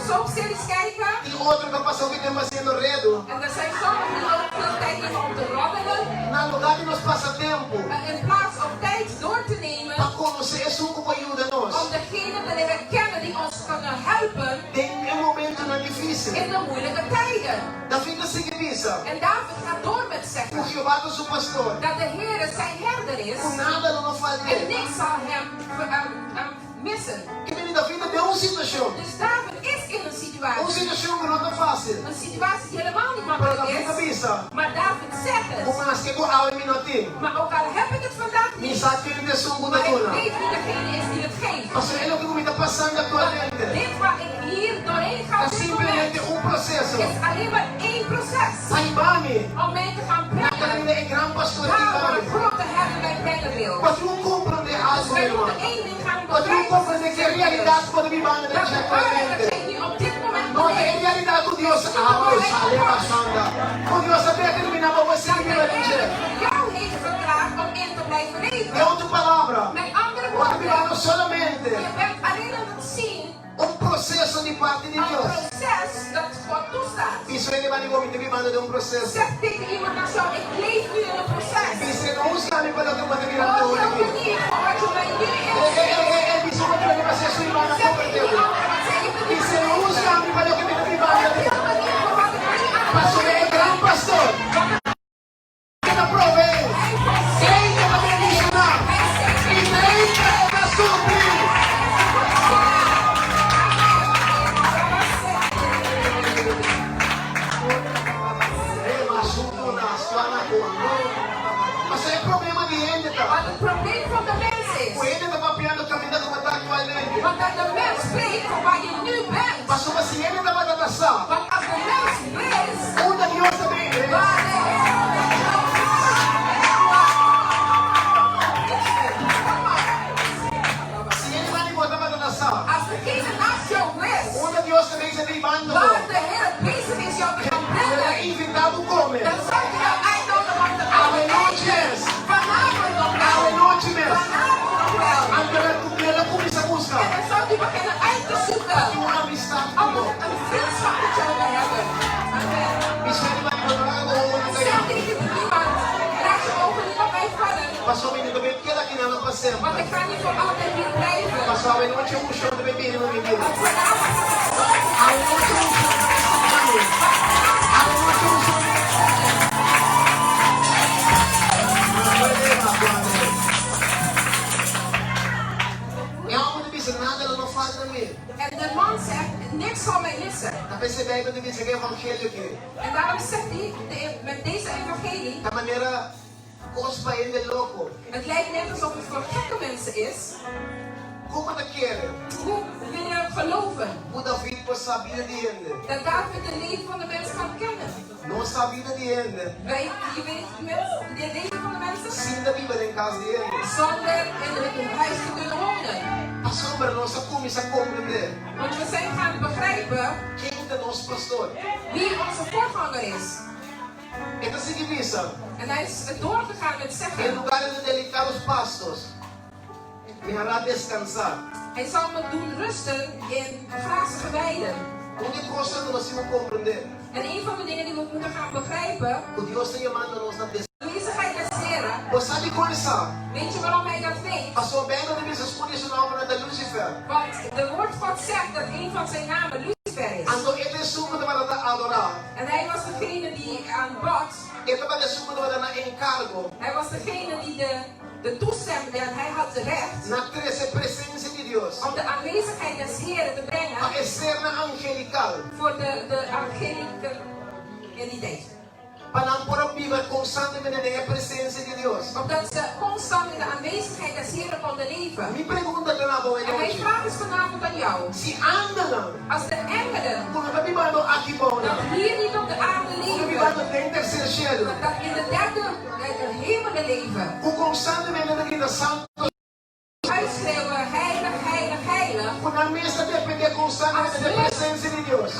soapseries kijken.
Tin otro ta pasa hopi tempu hasiendo redu.
En er zijn sommigen die ook veel tijd nemen om te roddelen.
Na lugá di nos pasa tempu.
In plaats om tijd door te nemen.
Pa konosé esun ku por yuda nos.
Om degene te leren kennen die ons kunnen helpen.
Den e momentunan difísil.
In de moeilijke tijden.
David ta sigui bisa.
En David gaat door met zeggen.
Ku Jehová ta su pastor.
Dat de Heere zijn herder is.
Ku nada lo no falt'é.
En niks zal hem missen.
Ke mende David ta den un situashon.
Dus David is in een situatie.
Un situashon ku no ta fásil.
Een situatie die helemaal niet
Pero
makkelijk
David ta
is.
bisa.
Maar David zegt het.
Ku maske ku awe mi no tin.
Maar ook al heb ik het vandaag
Mi
niet.
sa ken ta esun ku ta
Maar ik
duna.
weet wie degene is die het geeft.
Pasobra e loke ku mi ta pasando
Want
aktualmente.
dit waar ik hier doorheen ga
Ta
op dit
simplemente
moment.
un proseso.
Is alleen maar één proces.
Pa hiba mi.
Om mij te gaan
Na
brengen.
kaminda e gran pastor
Daar
hiba
waar
mi.
de grote herder mij brengen wil.
Bo tin ku komprondé algu,
Dus wij
mi ruman.
moeten één ding gaan
Bo tin ku
begrijpen.
komprondé ku e realidat ku bo ta bibando den
Dat
dje
de waarheid dat
aktualmente.
jij nu op dit moment
No ta e
beleeft.
realidat ku Dios
Is niet de
a
waarheid van God.
Ku Dios a determiná pa bo
Dat
sigui
de
biba den dje.
Heer voor jou heeft verklaard om in te blijven leven.
Den otro palabra,
Met andere
bo ta
woorden,
bibando solamente
je bent alleen aan het zien
un proseso di parti di
een
Dios.
proces dat God toestaat.
Bisa hende banda di bo, Mi ta bibando den un proseso.
Zeg tegen iemand naast jou, ik leef nu in een proces.
Bis'é, no husga mi pa loke bo ta mirando
Oordeel
awor
me
aki.
niet voor wat je mij nu
E, e,
inziet.
e, e, bisa bo ta proseso di banda
Zeg
koper
tegen die
teu.
ander, wat zij je kunt niet
Bis'é, no husga
begrijpen.
mi pa loke mi ta bibando aki.
Oordeel me niet voor wat ik nu aan het
Pasobra e
beleven
gran
ben.
pastor
Want
ke ta proveé,
hij
den
voorziet.
e ta bendishoná
Hij
i
zegent.
den e ta supli.
Hij is de voorziener. Amen.
Rema sutuna suana kua. Pasobra e problema di hende ta.
Want het probleem van de mens is.
Ku hende ta papiando kaminda ku bo ta aktualmente.
Want dat de mens spreekt van waar je nu bent.
Pasobra si hende tabata ta sa.
Want als de mens wist.
Unda Dios ta bin.
Waar de Heer met jou gaat.
Si hende banda di bo tabata ta sa.
Als degene naast jou wist.
Unda Dios ta bezig ta hibando bo.
Waar de Heer bezig is jou te gaan
Lo ta
brengen.
invitá bo kome.
Dan zou ik jou uitnodigen om te komen
Awenochi
eten.
mes.
Vanavond nog wel.
Awenochi mes.
Vanavond nog wel.
Anto lo e kuminsá buska.
En dan zou hij beginnen uit te zoeken.
Tin un amistat ku
Om
bo.
een vriendschap met jou te hebben. Amen.
Bisa hende banda di bo no laga bo wowo nan
Zeg
kai.
tegen iemand, laat je ogen niet op mij vallen.
Pasobra mi no ta bin keda akinan pa semper.
Want ik ga niet voor altijd hier blijven.
Pasobra awenochi un unshon ta bin bini na mi bida.
Want vanavond gaat het zo.
Awenochi un unshon ta bin toka mi. Awenochi un unshon ta bin E hòmber ta bisa, Nada lo no falta mi.
En de man zegt, niks zal mij missen.
Ta p'esei Beibel ta bisa ku e evangelio aki.
En daarom zegt hij, met deze evangelie.
Ta manera kos pa hende loko.
Het lijkt net alsof het voor gekke mensen is.
Kon bo ta kere?
Hoe wil je geloven?
Ku David por sa bida di hende.
Dat David de leven van de mens kan kennen.
Nos sa bida di hende.
Wij, je weet, de mens, de leven van de mensen.
Sin ta biba den kas di hende.
Zonder in het huis te kunnen wonen.
Pasobra nos a kuminsá komprendé.
Want we zijn gaan begrijpen.
Ken ta nos pastor.
Wie onze voorganger is.
E ta sigui bisa.
En hij is doorgegaan met zeggen.
En lugares de delicados pastos, me hará descansar.
Hij zal me doen rusten in grazige weiden.
Un di e kosnan ku nos tin ku komprendé.
En een van de dingen die we moeten gaan begrijpen,
Ku Dios ta yamando nos na des.
aanwezigheid des Heren.
Bo sa dikon e sa?
Weet je waarom hij dat weet?
Pasobra Beibel ta bisa ku di su nòmbernan ta Lucifer.
Want de woord God zegt dat een van zijn namen Lucifer is.
Anto e ta esun ku tabata ta adorá.
En hij was degene die aanbad.
E tabata esun ku tabata na enkargo.
Hij was degene die de, de toestemming, en hij had de recht
Na trese presensia di Dios.
om de aanwezigheid des Heren te brengen
Pa e sernan angelikal.
voor de, de angelieke in die tijd.
Pa nan por a biba konstantemente den e presensia di Dios.
Opdat ze constant in de aanwezigheid des Heren konden leven.
Mi pregunta ta na bo e
En mijn
nochi.
vraag is vanavond aan jou.
Si angelnan
Als de engelen
ku no ta bibando aki bou
dat
nan,
hier niet op de aarde
ku ta
leven,
bibando den terser shelu,
maar dat in de derde hemelen leven,
ku konstantemente ta grita santu,
uitschreeuwen, heilig, heilig, heilig,
ku nan mes ta dependé konstantemente di e presensia di Dios.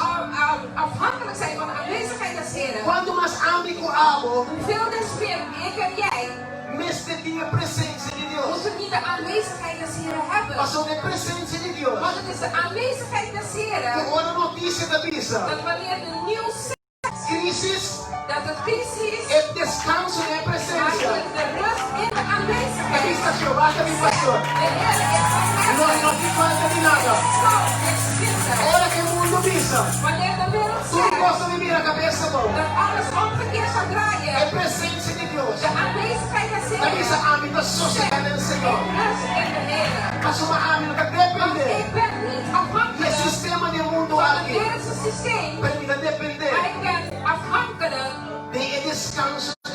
afhankelijk zijn van de aanwezigheid des Heren.
Kuantu mas ami ku abo
Hoeveel des meer ik en jij
mester tin e presensia di Dios?
moeten niet de aanwezigheid des Heren hebben.
Pasobra e presensia di Dios
Want het is de aanwezigheid des
ku
Heren
ora notisia ta bisa
dat wanneer de nieuws zegt
krisis,
dat het crisis is,
e deskanso den e
maar
presensia.
de rust in de
Ta
aanwezigheid.
bisa Jehová ta mi pastor.
De Heer is mijn
No
herder.
no tin falta di nada.
Ik zal niks missen.
Ora ku e mundu bisa,
Wanneer de wereld
tur
zegt
kos ta bin bira kabes abou.
dat alles omgekeerd zal
E
draaien,
presensia di Dios
de aanwezigheid des
ta bisa
Heren,
ami ta sosegá den Señor.
ik rust in de Heer.
Pasobra ami no ta
Want
dependé
ik ben niet
di e
afhankelijk
sistema di e mundu
van het
aki,
wereldse systeem,
pero mi ta dependé
maar ik ben afhankelijk
di e deskanso di.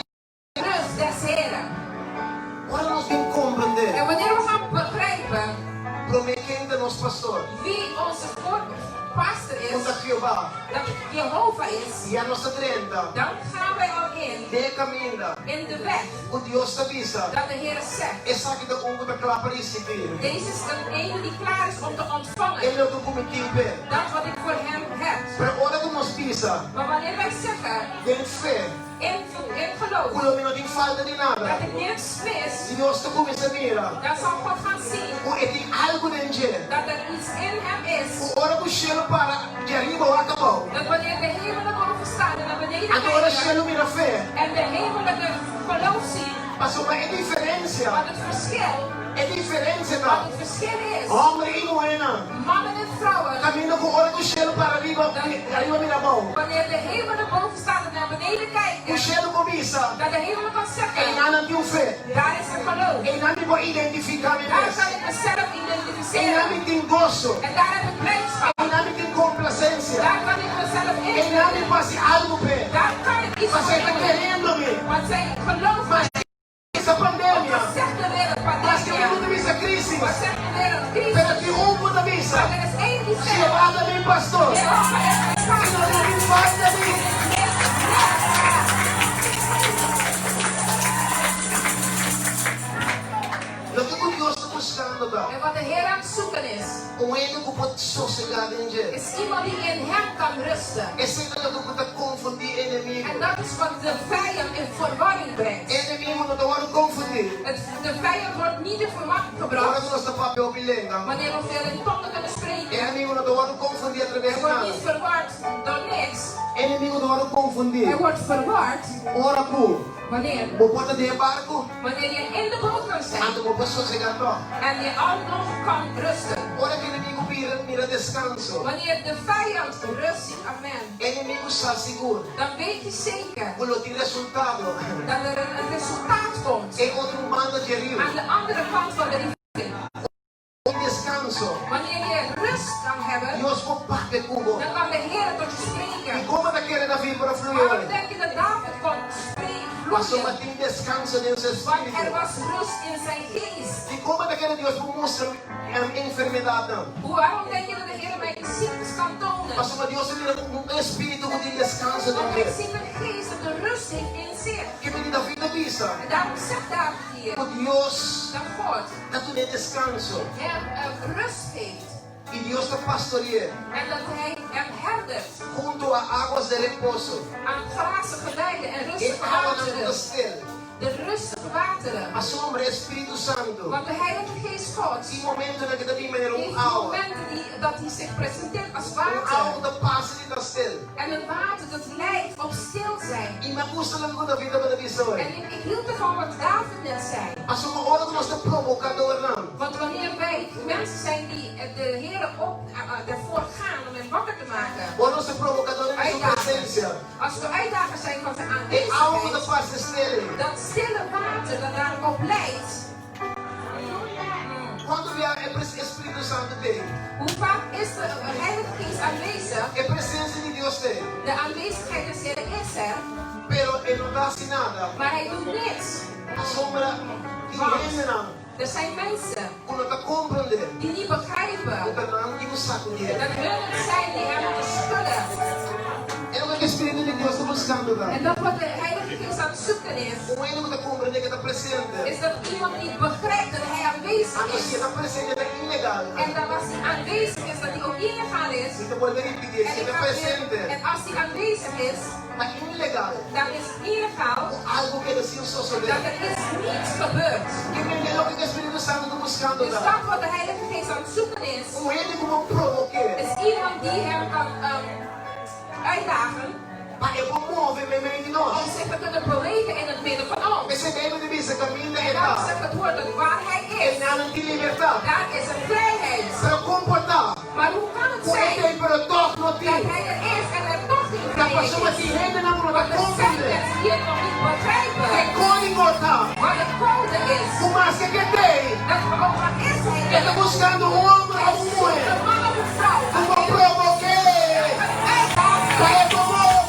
de rust des Heren.
Ora nos bin komprendé.
En wanneer we gaan begrijpen
Promé ken ta nos pastor?
wie onze pastor
Ku
is,
ta Jehová.
dat Jehovah is,
Ya nos ta drenta
dan gaan wij al in,
den e kaminda
in de weg
ku Dios ta bisa.
dat de Heer zegt.
Esaki ta un ku ta kla pa risibí.
Deze is een ene die klaar is om te
E
ontvangen
loke ku mi tin p'e.
dat wat ik voor hem heb.
Pero ora ku nos bisa
Maar wanneer wij zeggen
den fe
in, in geloof
ku lo mi no tin falta di nada,
dat ik niks mis,
Dios ta kuminsá mira
dan zal God gaan zien
ku e tin algu den dje.
dat er iets in hem is.
Ku ora ku shelu para di ariba wak abou.
Dat wanneer de hemelen boven staan en naar beneden
Anto ora
kijken
shelu mira fe.
en de hemelen de geloof zien,
Pasobra e diferensia,
wat het verschil,
e diferensia
wat
ta
het verschil is,
hòmber i muhénan.
mannen en vrouwen,
Kaminda ku ora ku shelu para riba, ariba mira abou.
wanneer de hemelen boven staan en naar beneden
Ku
kijken,
shelu por bisa,
dat de hemel kan zeggen,
einan nan tin un fe.
daar is het geloof.
Einan mi por identifiká mi
Daar
mes.
kan ik mezelf
Einan
identificeren.
mi tin goso.
En daar heb ik blijdschap.
Einan mi tin komplasensia.
Daar kan ik mezelf
Einan mi
in.
por hasi algu p'e.
Daar kan ik iets
Pasobra
voor
e ta
doen.
kerendo mi.
Want zij geloven
Mas
mij.
bisa pandemia.
Wat zegt de wereld
Maske
pandemia?
mundu ta bisa krisis.
Wat zegt de wereld
Pero
crisis?
tin un ku ta bisa,
Maar er is één die zegt,
Jehová ta mi pastor.
Jehovah is mijn
I no
pastor.
tin falta di. Loke ku Dios ta buskando ta
En wat de Heer aan het zoeken is,
un hende ku por sosegá den dje.
is iemand die in hem kan rusten.
Esei ta loke ku ta konfundí enemigu.
En dat is wat de vijand in verwarring brengt.
Enemigu no ta wòrdu konfundí.
Het, de vijand wordt niet in verwarring
Ora
gebracht
ku nos ta papia hopi lenga,
wanneer we veel in tongen kunnen spreken.
enemigu no ta wòrdu konfundí atraves
Hij
di
wordt
nada.
niet verward door niks.
Enemigu ta wòrdu konfundí
Hij wordt verward
ora ku
wanneer,
bo por ta den e barku,
wanneer je in de boot kan zijn
anto bo por sosegá tòg.
en je alsnog kan rusten.
Ora ku enemigu bira mira deskanso,
Wanneer de vijand rust ziet, amen,
enemigu sa sigur
dan weet je zeker
ku lo tin resultado.
dat er een, een resultaat komt
E otro banda dje riu.
aan de andere kant van de rivier.
Tin deskanso.
Wanneer je rust kan hebben,
Dios por papia ku bo.
dan kan de Heer tot je
I
spreken.
kon ta kere David por a flui
Waarom
ora?
denk je dat David kon spreken,
Pasobra
vloeien?
tin deskanso den su
Want er
espíritu.
was rust in zijn geest.
Di kon ta kere Dios por mustra enfermedatnan?
Waarom denk je dat de Heer mij de ziektes kan tonen?
Pasobra Dios a mira un espíritu ku tin deskanso den
Want hij
dje.
ziet een geest dat de rust heeft in zich.
Ke meni David a bisa
En daarom zegt David hier
ku Dios
dat God
ta dun'é deskanso
hem rust geeft.
i Dios ta pastori'é
En dat hij hem herdert
hunto a aguas de reposo.
aan grazige weiden en
E
rustige
awanan ku ta
wateren.
stil.
De rustige wateren.
Pasobra e Spiritu Santu
Want de Heilige Geest Gods
tin momentonan ku ta bin manera un
heeft
awa.
momenten die, dat hij zich presenteert als
Un awa
water.
ku ta pasa i ta stil.
En het water dat
Op stil zijn.
I mi a gusta loke ku David tabata bisa hoy.
En ik, ik hield ervan wat David net zei.
Pasobra ora ku nos ta provokadornan.
Want wanneer wij mensen zijn die de Heer op, ervoor gaan om hem wakker te maken.
Ora nos ta provokadornan di su presensia.
Als we uitdagers zijn van zijn
E awa ku ta
aanwezigheid.
parse stil.
Dat stille water dat daarop leidt.
Kuantu bia e e Spiritu Santu t'ei?
Hoe vaak is de Heilige Geest aanwezig?
E presensia di Dios t'ei.
De aanwezigheid des Heren is er.
Pero e no ta hasi nada.
Maar hij doet niks.
Pasobra tin hendenan.
Er zijn mensen.
Ku no ta komprendé.
Die niet begrijpen.
Ku ta nan di ku sakudié.
Dat hun het zijn die hem moeten schudden.
E loke ku e Spiritu di Dios ta buskando ta.
En dat wat de Heilige Geest aan het zoeken is.
Un hende ku ta komprendé ku e ta presente.
Is dat iemand niet begrijpt dat hij aanwezig
Anto
is.
si e ta presente e ta ilegal.
En dat als hij aanwezig is dat hij ook illegaal is.
Mi ta bolbe ripití, si e ta presente.
En als hij aanwezig is.
Ta ilegal.
Dan is het illegaal.
Ku algu keda sin sosodé.
Dat er iets niet gebeurt.
Ke mende loke ku e Spiritu Santu ta buskando ta.
Dus dat wat de Heilige Geest aan het zoeken is.
Un hende ku por provok'é.
Is iemand die hem kan uitdagen.
Pa e por move meimei di nos.
Om zich te kunnen bewegen in het midden van ons.
P'esei Beibel ta bisa kaminda e
En
ta.
daarom zegt het woord dat waar hij is.
Einan tin libertat.
Daar is een vrijheid.
Pero kon por ta.
Maar hoe kan het
Ku e
zijn.
t'ei pero tòg no tin.
Dat hij er is en er toch geen
Ta
vrijheid
pasobra
is.
tin hendenan ku no ta
Want er zijn
komprendé.
mensen die het nog niet begrijpen.
E kódigo ta.
Wat de code is.
Ku maske ku e t'ei.
Dat ook al is hij
E
er.
ta buskando un hòmber
Hij
òf un
zoekt
muhé.
een man of een vrouw.
Ku por provok'é.
Uitdagen.
Pa e por move.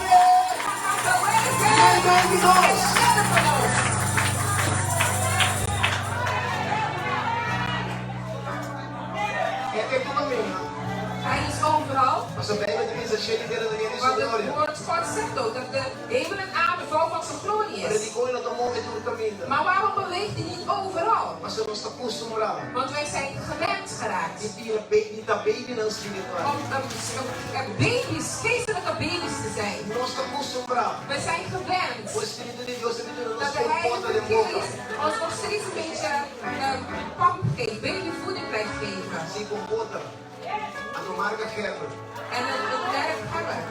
Gaan bewegen.
Meimei di
In
nos.
het midden van ons.
E ta tur kaminda.
Hij is overal.
Pasobra Beibel ta bisa shelu i tera ta yen di su
Want het
gloria.
woord God zegt ook dat de hemel en aarde vol van zijn glorie
Pero
is.
dikon e no ta move tur kaminda?
Maar waarom beweegt hij niet overal?
Pasobra nos ta kustumbrá.
Want wij zijn gewend geraakt.
Di bira baby, di ta babynan spiritual.
Om baby's, geestelijke baby's te zijn.
Nos ta kustumbrá.
We zijn gewend.
Ku e Spiritu di Dios ta bin duna nos
Dat de
kompota
Heilige
den boka.
Geest ons nog steeds een beetje pamp geeft, babyvoeding blijft geven.
Sí, kompota. Anto marka Gerber.
En het het merk Gerber.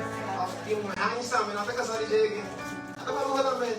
Of tin un Heinz tambe, no ta kasá di dje aki. A ta maluka tambe.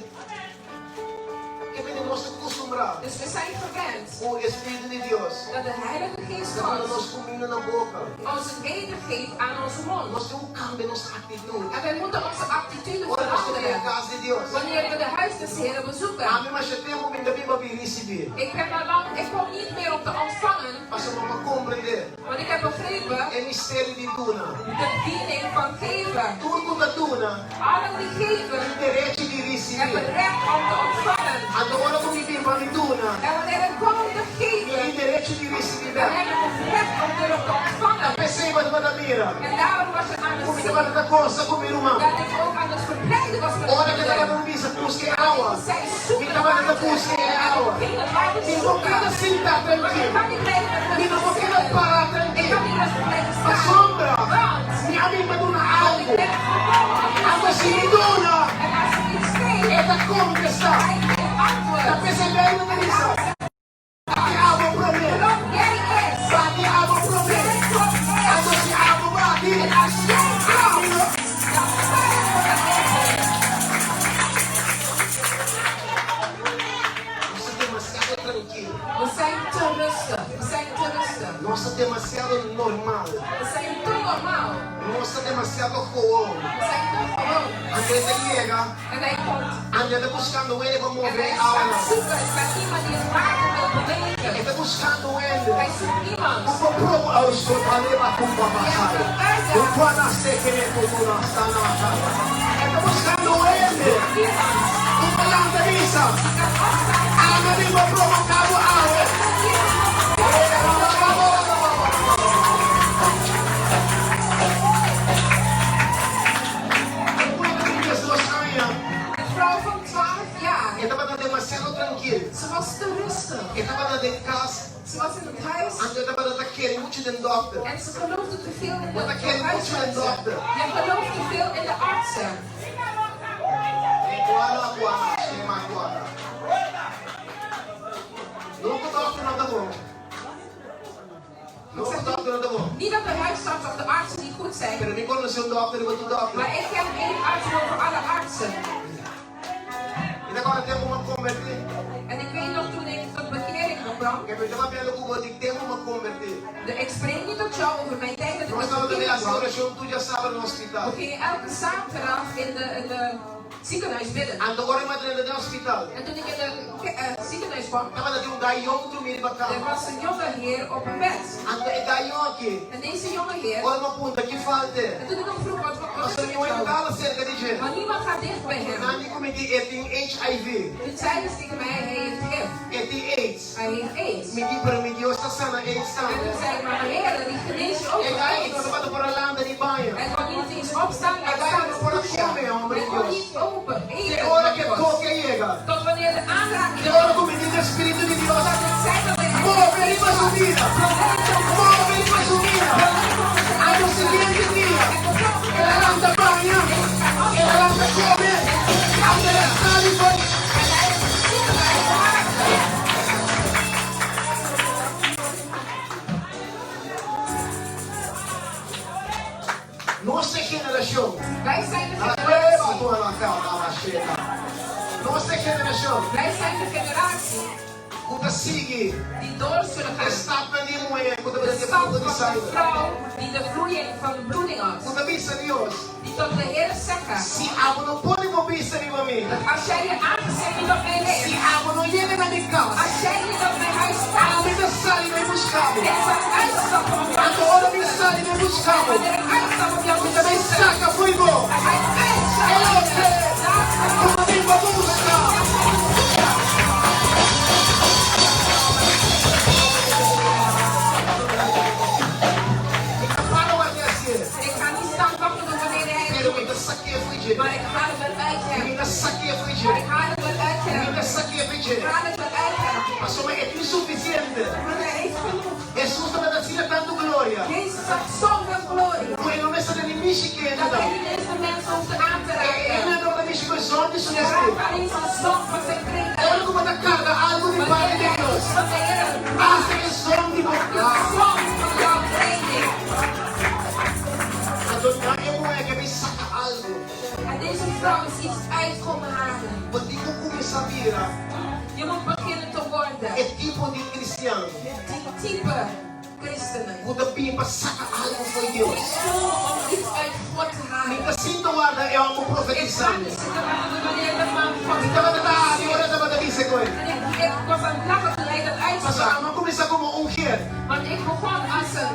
Ke mende nos ta kustumbrá.
Dus we zijn gewend.
Ku e Spiritu di Dios.
Dat de Heilige Geest
Ta duna
God
nos kuminda na boka.
ons het eten geeft aan onze mond.
Nos tin ku kambia nos aktitut.
En wij moeten onze attitude
Ora nos ta bini
veranderen.
kas di Dios.
Wanneer we de huis des Heren bezoeken.
Ami masha tempu mi ta bin pa bin risibí.
Ik ben al lang, ik kom niet meer om te ontvangen.
Pasobra mi a komprendé.
Want ik heb begrepen.
E misterio di duna.
De bediening van geven.
Tur ku ta duna.
Allen die geven.
Tin derecho di risibí.
Hebben recht om te ontvangen.
Anto ora ku mi bin pa mi duna.
En wanneer ik kom om te geven.
Mi tin derecho di risibí
Dan
bèk.
heb ik het recht om terug te ontvangen.
P'esei bo tabata mira.
En daarom was je aan het
Ku mi
zien.
tabata ta gosa ku mi ruman.
Dat ik ook aan het verblijden was met
Ora
mijn
ku
broeder.
tabata bisa buska e awa.
En ik zei, zoek
Mi
het
tabata ta
water.
buska e
En ik
awa.
ging het water
Mi no
zoeken.
keda sinta
Want ik
trankil.
kan niet blijven
Mi no
rustig
por keda
zitten.
para
Ik
trankil.
kan niet rustig blijven staan.
Pasobra
Want
mi a bin pa duna
want ik
algu.
ben gekomen om iets
Anto
te
si mi
geven.
duna,
En als ik iets geef,
e ta kontestá.
hij geeft antwoord.
Ta p'esei Beibel ta
En
bisa,
daarom zegt
Bati abo promé.
Klop jij eerst.
Bati abo promé.
Jij klopt
Anto
eerst.
si abo bati,
En als jij klopt,
ami lo.
dan sta ik voor de open.
Nos ta demasiado trankil.
We zijn te rustig. We zijn te rustig.
Nos ta demasiado normal.
We zijn te normaal.
Nos ta demasiado gewoon.
We zijn te gewoon.
André ta yega.
En hij komt.
André ta buskando wende pa
En
move
hij
e
is aan het
awanan.
zoeken naar iemand die het water wil bewegen.
E ta buskando wende.
Hij zoekt iemand.
Ku por proba oh sotaleba kumba
Die hem
basai.
kan uitdagen.
Utuana sekere kutuna sana makaba. E ta buskando wende.
Iemand
Ku ta lanta bisa.
die kan opstaan.
Ami a bin pa provoká bo awe.
Ik ben hier om te
Un muhé di diesdos aña.
Een vrouw van 12 jaar.
E tabata demasiado trankil.
Ze was te rustig.
E tabata den kas.
Ze was in het huis.
Anto e tabata ta kere muchu den dòkter.
En ze geloofde te veel in de
Bo ta kere muchu den
huisartsen.
dòkter.
Je gelooft te veel in de artsen.
Kuana, kuana, shema, kuana. No ku dòkter no ta bon. No ku dòkter no ta bon.
Niet dat de huisarts of de artsen niet goed zijn.
Pero mi konosé un dòkter riba tur dòkter.
Maar ik ken één arts boven alle artsen.
kombertí.
En ik weet nog toen ik tot bekering kwam.
Ke mi ta papiando ku bo di tempu mi a kombertí.
De, ik spreek niet tot jou over mijn tijd dat ik
Nos
tot
tabata den
bekering
hasi
kwam.
orashon tur djasabra na hospital.
We gingen elke zaterdag in de, in de ziekenhuis bidden.
Anto ora mi a drenta den hospital.
En toen ik in de eh, ziekenhuis kwam,
Tabata tin un gai yong drumí riba
er
kama.
was een jonge heer op een bed.
Anto e gai yong aki,
En deze jonge heer,
ora mi a punta ki falt'e.
en toen ik hem vroeg wat, wat is
Pasobra
er
niun
met
hende
jou?
ta hala serka di dje.
Maar niemand gaat dicht bij hem.
Nan di ku mi di e tin HIV,
Toen zeiden ze tegen mij, hij heeft HIV.
e tin AIDS.
Hij heeft AIDS.
Mi di, pero mi Dios ta sana AIDS
En toen
tambe.
zei ik, maar Heer, die genees je ook
E
van
gai aki no
AIDS.
tabata por a landa di baño.
Hij kon niet eens opstaan,
E
laat
gai
staan
no por a
douchen.
kome, homber
Hij
di
kon
Dios.
niet open,
Te
eten.
ora ku e
God.
toke a yega.
Tot wanneer de aanraking
Te ora ku mi di ku e Spiritu di Dios
Dat ik zei dat hij
move riba su bida. Move riba su bida. Anto siguiente dia, el a lanta baña, el a lanta kome, anto el a sali for.
En hij is het ziekenhuis gehaald.
Nos ta e generashon.
Wij zijn de generatie.
Nos ta e generashon.
Wij zijn de generatie.
Ku ta sigui
Die door zullen
e
gaan.
stapnan di e muhé ku ta
De
bira di e
stap
fluho di
van de
sanger.
vrouw die de vloeiing van de bloeding had.
Ku ta bisa Dios.
Die tot de Heer zeggen.
Si abo no pone bo bista riba mi.
Dat als jij je aangezicht niet op mij
Si
legt.
abo no yega na mi kas.
Als jij niet op mijn huis staat.
Ami ta sali bai buska bo.
Ik zal uitstappen om jou
Anto
te
ora mi
zoeken.
sali bai buska bo.
En wanneer ik uitstap om jou
Mi
te
ta bai
zoeken.
saka fo'i bo.
Dan ga ik
E loke
uitstappen.
ku mi bin pa buska. Mi ta para wak e hasié.
Ik ga niet staan wachten tot wanneer hij het
Pero mi
doet.
ta sak'é fo'i dje.
Maar ik haal het wel uit
Mi
hem.
ta sak'é fo'i dje.
Maar ik haal het wel uit
Mi
hem.
ta sak'é fo'i dje.
Ik haal het wel uit hem.
Pasobra e tin sufisiente.
Want hij heeft genoeg.
Hesus tabata asina tantu gloria.
Jezus had zoveel glorie.
Ku e no mester ta ni mishi kende
Dat
ta.
hij niet eens de mensen hoefde aan te
E
raken.
no ta mishi ku e zon di su
Hij
nestí.
raakte alleen zijn zon van zijn
Ora
kleding.
ku bo ta karga algu di parti
Wanneer
di
jij
Dios,
iets van de Heer
asta e zon di bo
de
kla.
zon van jouw kleding.
Anto nan e muhé ke bin saka algu.
En deze vrouw is iets uitkomen halen.
Bo tin ku kuminsá bira
Je moet beginnen te worden.
e tipo di kristian.
Die type christenen.
Ku ta bin pa saka algu fo'i Dios.
Die komen om iets uit God te
Mi
halen.
ta sinta warda e hòmber
Ik ga
profetisando.
niet zitten wachten wanneer de man God
Mi tabata ta hari ora e tabata bisa ku e.
En ik, ik was aan het lachen toen hij dat
Pasobra
uitsprak.
ami a kuminsá komo ungier.
Want ik begon als een,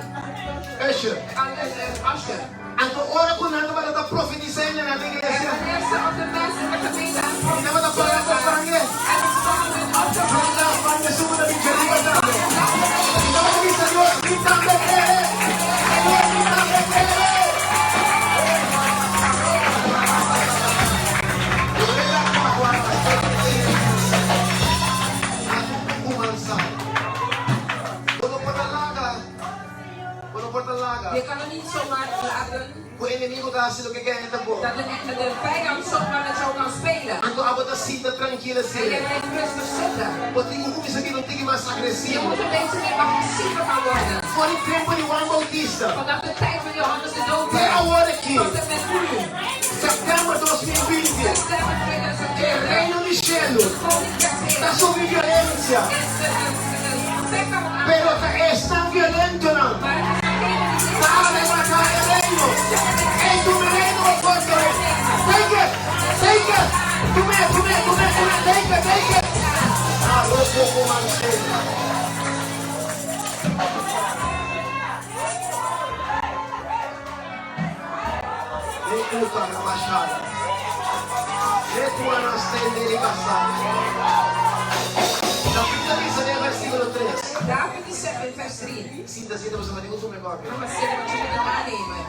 Usher.
aan een, een usher.
Anto ora ku nan tabata ta profetisá hende na den
En
iglesia.
wanneer ze op de mensen in de gemeente aan het
Mi tabata para
profeteren
pa
waren.
fange.
En ik stond hun op te
Mi
vangen.
ta fange su ku ta bin djeriba tambe. Mi tabata bisa Dios, mi tambe kere. Señor, mi tambe kere. Bo no por ta laga, bo no por ta laga
Je kan het niet zomaar laten
ku enemigo ta hasi loke ke ta bo.
dat de, de vijand zomaar met jou kan spelen.
Anto abo ta sinta trankil
En
asina.
jij blijft rustig zitten.
Bo tin ku kuminsá bira un tiki mas
Je
agresivo.
moet een beetje meer agressiever gaan worden.
For di tempu di Juan Bautista
Vanaf de tijd van Johannes de
te
Doper
awor aki,
tot en met nu.
sèptèmber 2020,
September
e
2020.
Reino di Shelu
Het Koninkrijk
ta
Hemel
sufri violensia,
is de, de, de, de, de,
pero ta esnan violentonan
Maar het is degene die
ta arebatá e Reino. Ey, tuma e Reino bo forsa hoy. Take it! Take it! Tum'é, tum'é, tum'é, tum'é, take it, take it! Arrokokomansé. Rekuta rabashaya. Retuana stende ribasaya. David ta bisa den versíkulo tres.
David die zegt in vers 3.
Sinta, sinta, pasobra mi tin ku tuma e papia.
Ga maar zitten, want je moet het aannemen.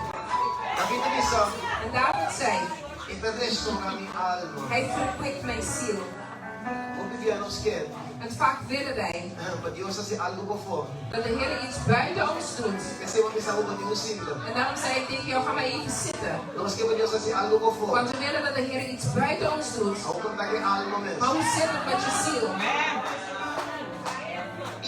David ta bisa.
En David zei.
E ta restorá mi alma.
Hij verkwikt mijn ziel.
Hopi bia nos kier.
Want vaak willen wij.
Pa Dios hasi algu pafó.
Dat de Heer iets buiten ons doet.
P'esei bo bisa bo tin un sinta.
En daarom zei ik tegen jou, ga maar even zitten.
Nos kier pa Dios hasi algu pafó.
Want we willen dat de Heer iets buiten ons doet.
Awor kon ta ku e alma mes.
Maar hoe zit het met je ziel?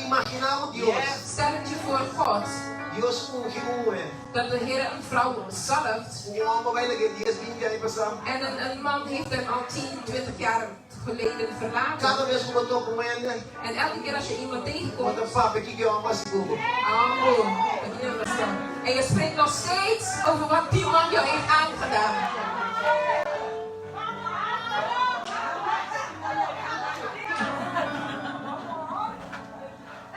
Imaginá bo Dios.
Stel het je voor God.
Dios ungi un muhé.
Dat de Heer een vrouw zalft.
Un hòmber a bai lag'é dies, binti aña pasá.
En een man heeft hem al 10, 20 jaar geleden verlaten.
Kada bes ku bo topa un hende.
En elke keer als je iemand
Bo
tegenkomt.
ta papia kiko e hòmber hasi ku bo.
Oh, dat is niet basta. En je spreekt nog steeds over wat die man jou heeft aangedaan.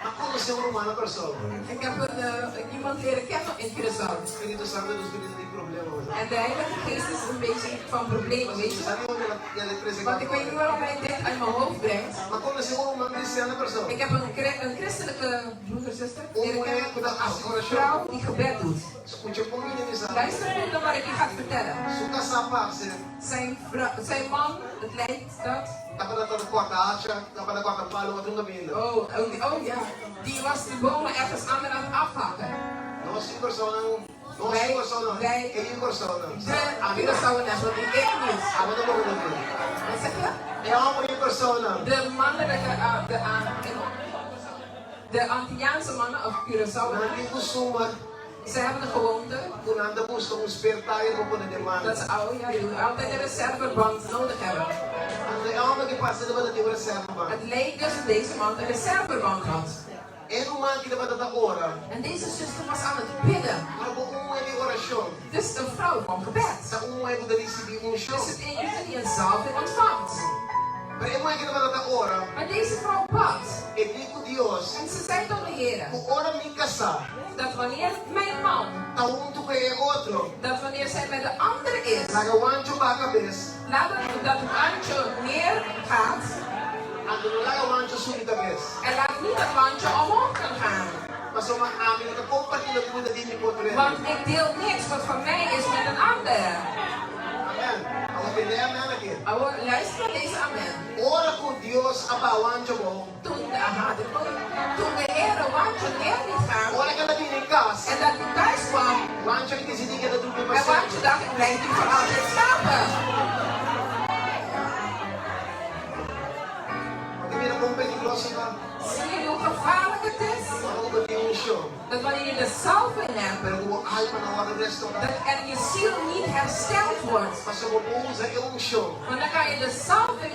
A konosé un ruman na Kòrsou.
Ik heb een, eh, iemand leren kennen in Curaçao.
Spiritu Santu ta un spiritu di problema, bo sa.
En de Heilige Geest is een beetje van problemen, weet
Bo
je.
sa di unda el a trese
Want ik weet niet waarom hij dit uit mijn hoofd brengt.
M'a konosé un ruman kristian na Kòrsou.
Ik heb een, een christelijke broeder, zuster,
Un
leren
muhé
kennen.
ku ta hasi
Een
orashon.
vrouw die gebed doet.
Skucha kon mi den misa.
Luister goed naar wat ik je ga vertellen.
Su kasá parse.
Zijn, zijn man, het lijkt dat.
Tabata ta kòrta hacha, tabata kòrta palu otro kaminda.
Oh, oh, oh ja, die was de bomen ergens anders aan het afhakken.
Nos yu Kòrsounan, nos yu
Wij,
Kòrsounan,
wij,
e yu Kòrsounan.
de
Ami ta,
Curaçaoënaars, want ik niet.
abo ta por konosé.
Wat zeg je?
E hòmber yu Kòrsounan.
De mannelijke, uh, de, uh, de Antilliaanse mannen of
Nan
Curaçaoënaars,
tin kustumber
ze hebben de gewoonte
ku nan ta buska un spare tire pa pone den man.
dat ze oh, ja, die altijd een reserveband nodig hebben.
Anto e hòmber ki pasa tabata tin un reserveband.
Het leek dus dat deze man een reserveband had.
E ruman ki tabata ta ora.
En deze zuster was aan het bidden.
Ora bo un muhé di orashon.
Dus een vrouw van gebed.
Ta un muhé ku ta risibí unshon.
Dus het enige die een zalving ontvangt.
Pero e muhé ki tabata ta ora.
Maar deze vrouw bad.
E di ku Dios.
En ze zei tot de Heer.
Ku ora mi kasá.
Dat wanneer mijn man.
Ta huntu ku e otro.
Dat wanneer zij met de ander is.
Laga Wancho baha kabes.
Laat het dat Wancho neergaat.
Anto no laga Wancho subi kabes.
En laat niet dat Wancho omhoog kan gaan.
Pasobra ami no ta kompartí loke ku ta di mi ku otro hende.
Want ik deel niks wat van mij is met een ander.
Amen. Awor tende e amen aki.
Awor luister naar deze amen.
Ora ku Dios a baha Wancho abou.
Toen, aha, dit kon ik. Toen de Heere Wancho neer liet gaan.
Ora ku el a bini kas.
En dat hij thuis kwam.
Wancho a disidí keda durmi pa
En
semper.
Wancho dacht, ik blijf hier voor altijd slapen.
Bo ta mira kon peligroso ta?
Zie je hoe gevaarlijk het is?
Ora ku bo tin unshon.
Dat wanneer je de zalving hebt.
Pero ku bo alma no wòrdu restorá.
Dat er je ziel niet hersteld wordt.
Pasobra bo por usa e unshon.
Want dan kan je de zalving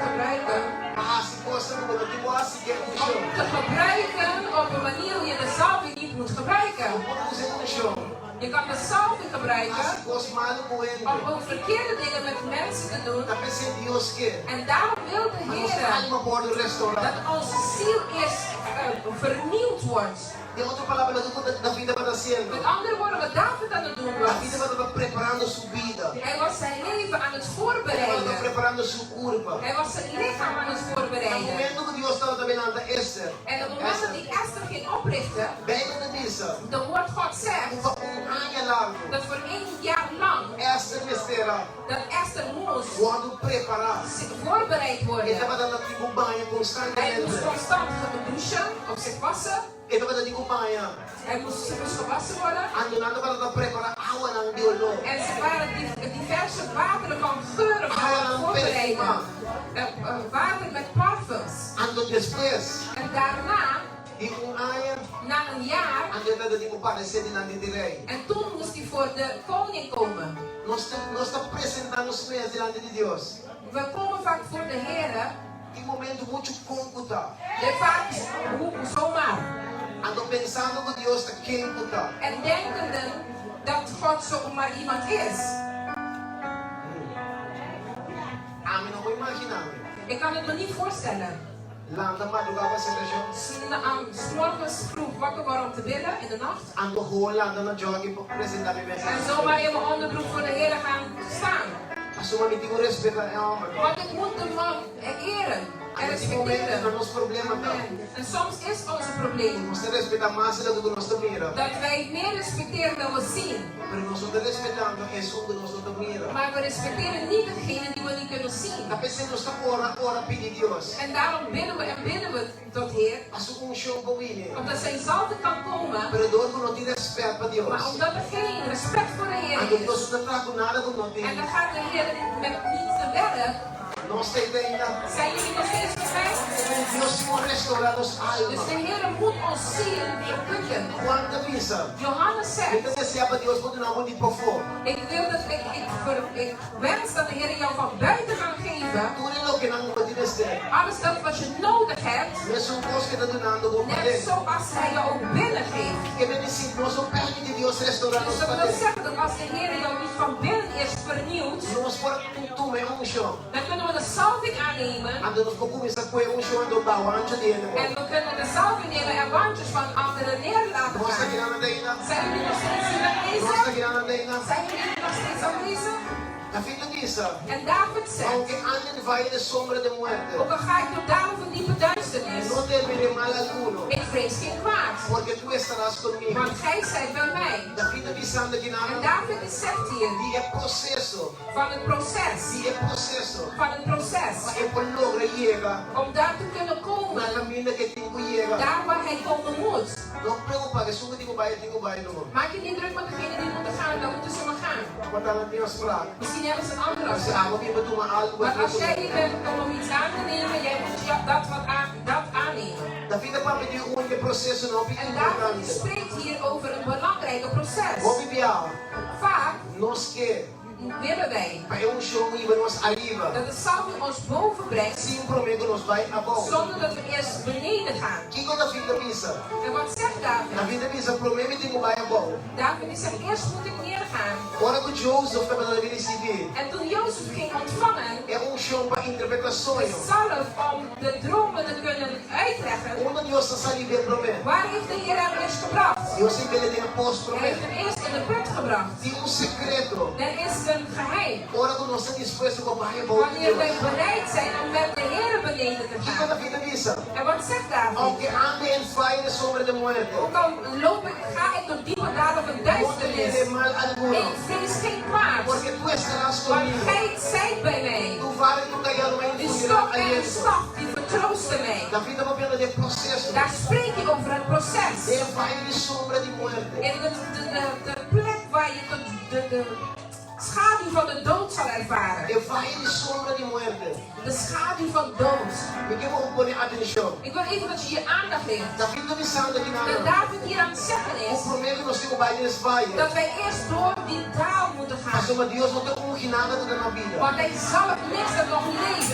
gebruiken.
Pa hasi kosnan ku bo no tin ku hasi ku e unshon.
Om te gebruiken op een manier hoe je de zalving niet moet gebruiken.
Bo por usa e unshon.
Je kan de zalving gebruiken.
Hasi kos malu ku hende.
Om ook verkeerde dingen met mensen te doen.
Ta p'esei Dios ke.
En daarom wil de
Pa nos
Heer.
alma wòrdu restorá.
Dat onze ziel eerst vernieuwd wordt.
Den otro palabra, loke ku David tabata hasiendo.
Met andere woorden, wat David aan het doen was.
David tabata preparando su bida.
Hij was zijn leven aan het
Hij
voorbereiden.
tabata preparando su kurpa.
Hij was zijn lichaam aan het voorbereiden.
Na momento ku Dios tabata bin lanta Esther.
En op het moment dat hij Esther ging oprichten.
Bijbel ta bisa.
De woord God zegt.
Ku pa un aña largu.
Dat voor één jaar lang.
Esther mester a.
Dat Esther moest.
Wòrdu prepará.
Voorbereid worden.
E tabata na tin ku baña konstantemente.
Hij moest constant douchen of zich wassen.
E tabata tin ku baña.
Hij moest, ze moest gewassen worden.
Anto nan tabata ta prepará awanan di oló.
En ze waren diverse wateren van geuren aan het voorbereiden. Water met parfums.
Anto despues.
En daarna.
Di un aña.
Na een jaar.
Anto e tabata tin ku paresé dilanti di rei.
En toen moest hij voor de koning komen.
Nos ta nos ta presentá nos mes dilanti di Dios.
We komen vaak voor de Here.
Tin momento muchu kon ku ta.
De vaak hoe zomaar.
Anto pensando ku Dios ta ken ku ta.
En denkenden dat God zomaar iemand is.
Ami no por imaginá mi.
Ik kan het me niet voorstellen.
Lanta madrugá pa hasi orashon.
S morgens vroeg wakker worden om te bidden in de nacht.
Anto gewoon lanta na jogging pa presentá mi mes.
En zomaar in mijn onderbroek voor de Here gaan staan.
Pasobra mi tin ku respetá e hòmber.
Want ik moet de man eren en
Anto tin momento
respecteren.
na nos problema ta.
Amen. En soms is onze probleem.
Nos ta respetá mas loke ku nos ta mira.
Dat wij meer respecteren dan we zien.
Pero nos no ta respetando esun ku nos no ta mira.
Maar we respecteren niet degene die we niet kunnen zien.
Ta p'esei nos ta ora, ora pidi Dios.
En daarom bidden we en bidden we tot Heer.
Pa su unshon por bini.
Opdat zijn zalving kan komen.
Pero dor ku no tin rèspèt pa Dios.
Maar omdat er geen respect voor de Heer
Anto
is.
Dios no ta traha ku nada ku no tin.
En dan gaat de Heer met niets te werk.
Nos. Nos ta ainda.
Zijn jullie nog steeds met mij?
Dios por restaurá nos
Dus
alma.
de Heer moet ons ziel verkwikken.
Juan ta bisa.
Johannes
Mi
zegt,
ta deseá pa Dios por duna bo di pafó.
ik, wil dat, ik, ik, ver, ik wens dat de Heer jou van buiten kan geven.
Tur e loke nan bo tin mester.
Alles dat wat je nodig hebt,
Mesun kos ku e ta dunando bo
net
paden.
zoals Hij jou ook binnen geeft.
Ke men si nos no permití Dios restaurá
Dus
nos
dat wil
paden.
zeggen dat als de Heer jou niet van binnen eerst vernieuwt,
Nos por tuma e unshon.
dan kunnen we de salving aannemen.
Anto nos por kuminsá ku e unshon anto baha wancho di hende.
En we kunnen de salving nemen en wandjes van anderen neer laten
Nos ta
gaan.
kina nan ainda.
Zijn jullie nog steeds hier
Nos ta
aanwezig?
kina nan ainda.
Zijn jullie nog steeds aanwezig?
David a bisa.
En David zegt,
Aunke ande den vaye di sombra di muerte,
ook al ga ik door dalen van diepe duisternis,
no temeré mal alguno,
ik vrees geen kwaad,
porque tú estarás conmigo.
want gij zijt bij mij.
David ta bisando
En
akinan
David zegt hier
di e proseso,
van het proces,
di e proseso,
van het proces,
pa e por logra yega
om daar te kunnen
na
komen,
kaminda ku e tin ku yega.
daar waar hij komen moet.
No preokupá, esun ku tin ku bai, tin ku bai numa.
Maak je niet druk met degene die moeten gaan, dan moeten ze maar gaan.
Por ta nan tin afspraak.
Misschien hebben ze een andere
Si
afspraak.
abo bin pa tuma algu,
Maar als jij hier bent om iets aan te nemen, jij moet dat, wat aan, dat aannemen.
David a papia di un di e prosesonan hopi
En David
importante.
spreekt hier over een belangrijke proces.
Hopi bia,
Vaak
nos ke
willen wij
pa e unshon hiba nos ariba,
dat de salving ons boven brengt,
sin promé ku nos bai abou.
zonder dat we eerst beneden gaan.
Kiko David a bisa?
En wat zegt David?
David a bisa, Promé mi tin ku bai abou.
David die zegt, eerst moet ik neergaan.
Ora ku Joseph tabata bin risibí
En toen Jozef ging ontvangen,
e unshon pa interpretá
de
soño,
zalf om de dromen te kunnen uitleggen,
unda Dios a sali b'é promé?
waar heeft de Heer hem eerst gebracht?
Dios a hib'é den e pos
Hij
promé.
heeft hem eerst in de put gebracht.
Tin un sekreto.
Er is een geheim.
Ora ku nos ta dispuesto pa bai abou ku
Wanneer wij
Dios.
bereid zijn om met de Heer beneden te
Kiko
gaan.
David a bisa?
En wat zegt David?
Aunke ande den vaye di sombra di muerte,
Ook al loop ik, ga ik door diepe dalen van
no
duisternis.
temeré mal alguno,
Ik vrees geen kwaad.
porque tú estarás
Want
conmigo.
gij zijt bij mij.
Tu vara i tu kayado me
Uw
infundirán
stok en uw
aliento.
staf, die vertroosten mij.
David ta papiando di e proseso.
Daar spreek ik over het proces.
Den vaye di sombra di muerte.
In de, de, de, de plek waar je de, de, de schaduw van de dood zal ervaren.
E vaye di sombra di muerte.
De schaduw van dood.
Mi ke bo pone atenshon.
Ik wil even dat je je aandacht richt.
David ta bisando aki
Dat
nan.
David hier aan het zeggen
Ku
is
promé ku nos tin ku bai den e vaye.
dat wij eerst door die daal moeten gaan.
Pasobra Dios no ta ungi nada ku ta na bida.
Want hij zalft niks dat nog leeft.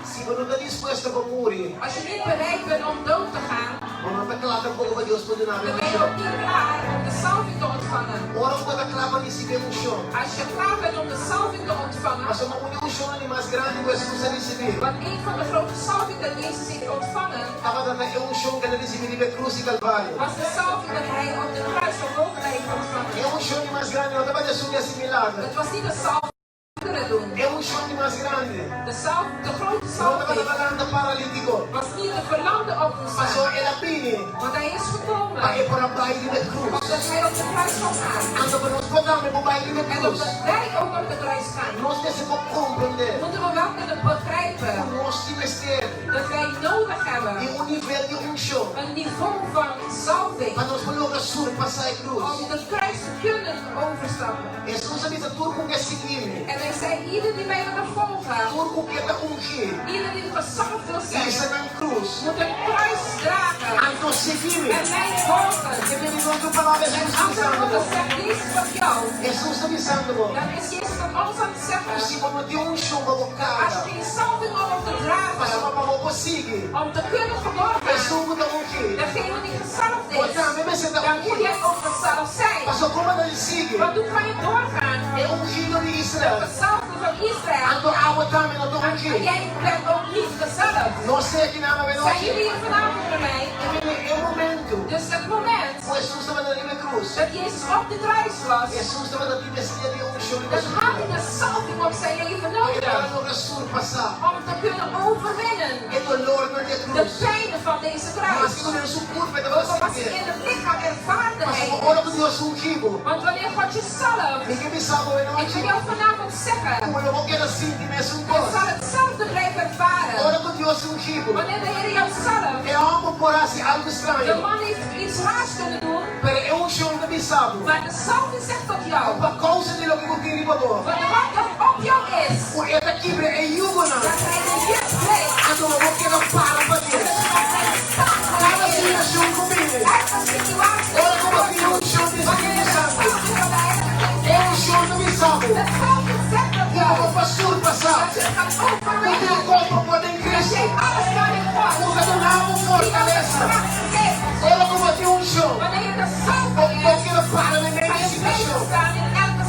Si bo no ta dispuesto pa muri,
Als je niet bereid bent om dood te gaan,
bo no ta kla tampoko pa Dios por duna
dan ben je ook niet klaar om de salving te ontvangen.
Ora ku bo ta kla pa risibí e unshon.
Als je klaar bent om de salving te ontvangen,
Pasobra un di e unshonnan di mas grandi ku Hesus a risibí
want een van de grote salving dat Jezus heeft ontvangen,
tabata ta e unshon ku el a risibí riba e krus di Kalvario.
was de salving dat hij op de kruis van Golgotha heeft ontvangen.
E unshon di mas grandi no tabata esun di hasi milager.
Het was niet de salving die anderen doen.
E unshon di mas grandi
De, salv, de grote
no tabata
salving
pa lanta paralítiko.
was niet de verlamde
Paso
opgestaan,
el a bini
want hij is gekomen
pa e por a bai riba e krus.
omdat hij op de kruis zou gaan.
Anto pa nos por tambe por bai riba e
En
krus,
omdat wij ook op de kruis gaan,
nos mester por komprendé
moeten we wel kunnen begrijpen
ku nos tin mester
dat wij nodig
di
hebben
un nivel di unshon
een niveau van salving
pa nos por logra surpasá e krus.
om de kruis te kunnen overstappen.
Hesus a bisa tur ku ke sigui mi,
En hij zei, ieder die mij wil volgen,
tur ku ke ta ungí,
ieder die gezalfd wil
hisa
zijn,
nan krus,
moet een kruis dragen
anto sigui mi.
en mij volgen.
Ke men den otro palabra
En
Hesus ta
andere
bisando
woorden
bo.
zegt Jezus tot jou,
Hesus ta bisando bo.
dan is Jezus tot ons aan het
Ku
zeggen,
si bo no tin unshon pa bo
als
karga,
je geen salving om om te dragen,
pasobra pa bo por sigui,
om te kunnen geborgen,
esun ku ta ungí,
degene die gezalfd
bo
is,
tambe mester ta
dan moet
ungí.
jij ook gezalfd zijn.
Pasobra kon bo ta sigui
Want hoe kan je doorgaan?
e ungido di
De
Israel,
gezalfde van Israël.
anto abo tambe no ta
En
ungí.
jij bent ook niet gezalfd.
No sé akinan
Zijn
awenochi.
jullie hier vanavond bij mij?
Ke men e momento
Dus het moment
ku Hesus tabata riba e krus,
dat Jezus op de kruis was,
Hesus tabata tin mester di unshon riba
dan
su
had hij
bida.
de salving op zijn leven
E tabata
nodig.
logra surpasá
Om te kunnen overwinnen
e dolornan di e
de
krus.
pijnen van deze kruis.
Maske ku den su kurpa e
Ook
tabata
al was hij
sintié.
in het lichaam ervaarde hij
Pasobra ora ku Dios ungi bo,
Want wanneer God je zalft,
mi ke bisa bo
ik
awenochi
wil jou vanavond zeggen,
ku bo lo por keda sinti mesun
je
kos.
zal hetzelfde blijven ervaren.
Ora ku Dios ungi bo,
Wanneer de Heer jou zalft,
e hòmber por hasi algu
de
straño,
man heeft iets raars kunnen doen,
pero e unshon ta bisa bisa bo.
Maar de zalving zegt tot jou.
Pa kousa di loke ku tin riba bo.
Want wat er op jou is.
Ku e ta kibra e yugonan.
Dat hij de juk breekt.
Anto bo por keda para pa
En
Dios.
dat je mag blijven staan voor
Kada
de Heer.
situashon ku bini.
Elke situatie.
Ora ku bo tin unshon di
Wanneer
Spiritu
je de
Santu.
zalving van de Heilige Geest
E
hebt.
unshon ta bisa bo.
De zalving zegt tot
Ku
jou.
bo por surpasá.
Dat je kan
Ku tur
overwinnen.
kos bo por den
Dat
Kristu.
je alles kan in God.
Ku ta duna bo
Die jou de
fortalesa.
kracht geeft.
Ora ku bo tin unshon.
Wanneer je de
Bo
zalving
por
hebt.
keda para den
Ga
medio
je
di
blijven
situashon.
staan in elke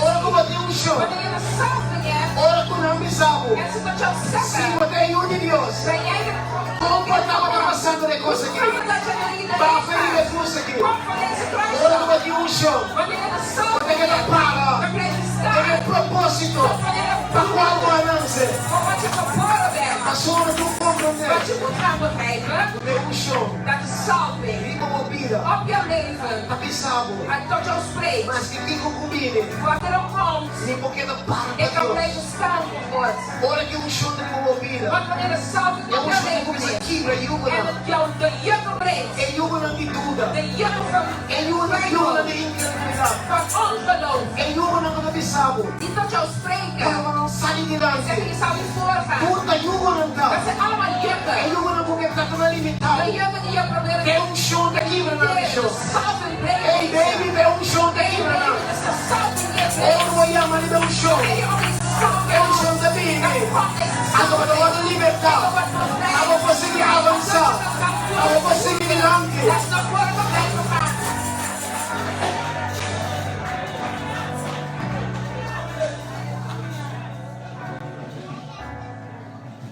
Ora ku
situatie.
bo tin unshon.
Wanneer je de zalving hebt.
Ora ku nan bisa bo.
En ze tot jou
Si
zeggen.
bo ta e yu di Dios.
Ben jij de
Kon por tabata pasando den kos
Hoe
aki?
kan het dat je er niet
Bafa
doorheen
riba e
gaat?
krus aki.
Kom van deze kruis
Ora ku
af.
bo tin unshon.
Wanneer je de
Bo ta
zalving
keda
hebt,
para
dan blijf je
den e
staan.
propósito
Tot wanneer je
pa kua
doel
bo a nanse.
voor wat je geboren bent.
Pasobra tur komprondé
Wat je moet gaan begrijpen,
ku e unshon
dat de zalving
riba bo bida
op jouw leven
ta bisa bo.
en tot jou spreekt.
Maske kiko ku bini,
Wat er ook komt,
mi por keda para pa
ik kan
Dios.
blijven staan voor God.
Ora ku e unshon ta riba bo bida,
Want wanneer de zalving
e
op jouw
unshon ta
leven
kuminsá
is
kibra
en
yugonan,
het jou de jukken breekt,
e yugonan di duda,
de jukken van
e yugonan
twijfel,
di inkredulidat,
van ongeloof,
e yugonan ku ta bisa bo,
die tot jou
ku
spreken.
bo no sali
Zeggen,
dilanti.
je zou niet voorgaan.
Tur ta yugonan ta.
Dat zijn allemaal
E
jukken.
yugonan ku ke trata na limitá
De
bo.
jukken die je proberen
E
te
unshon ta kibra nan,
limiteren.
shon.
De zalving breekt
Ei,
deze.
baby, e unshon ta
Hey,
kibra
baby,
nan.
dus de zalving die je
Ora
breekt.
bo yama riba e unshon.
Wanneer je om die
E
zalving
unshon
roept,
ta bini.
dan komt deze
Anto bo ta
zalving.
wòrdu libertá.
En je wordt bevrijd.
Abo por sigui avansá.
Dat je kan gaan
Abo por
door.
sigui dilanti.
Dat is naar voren kan blijven gaan.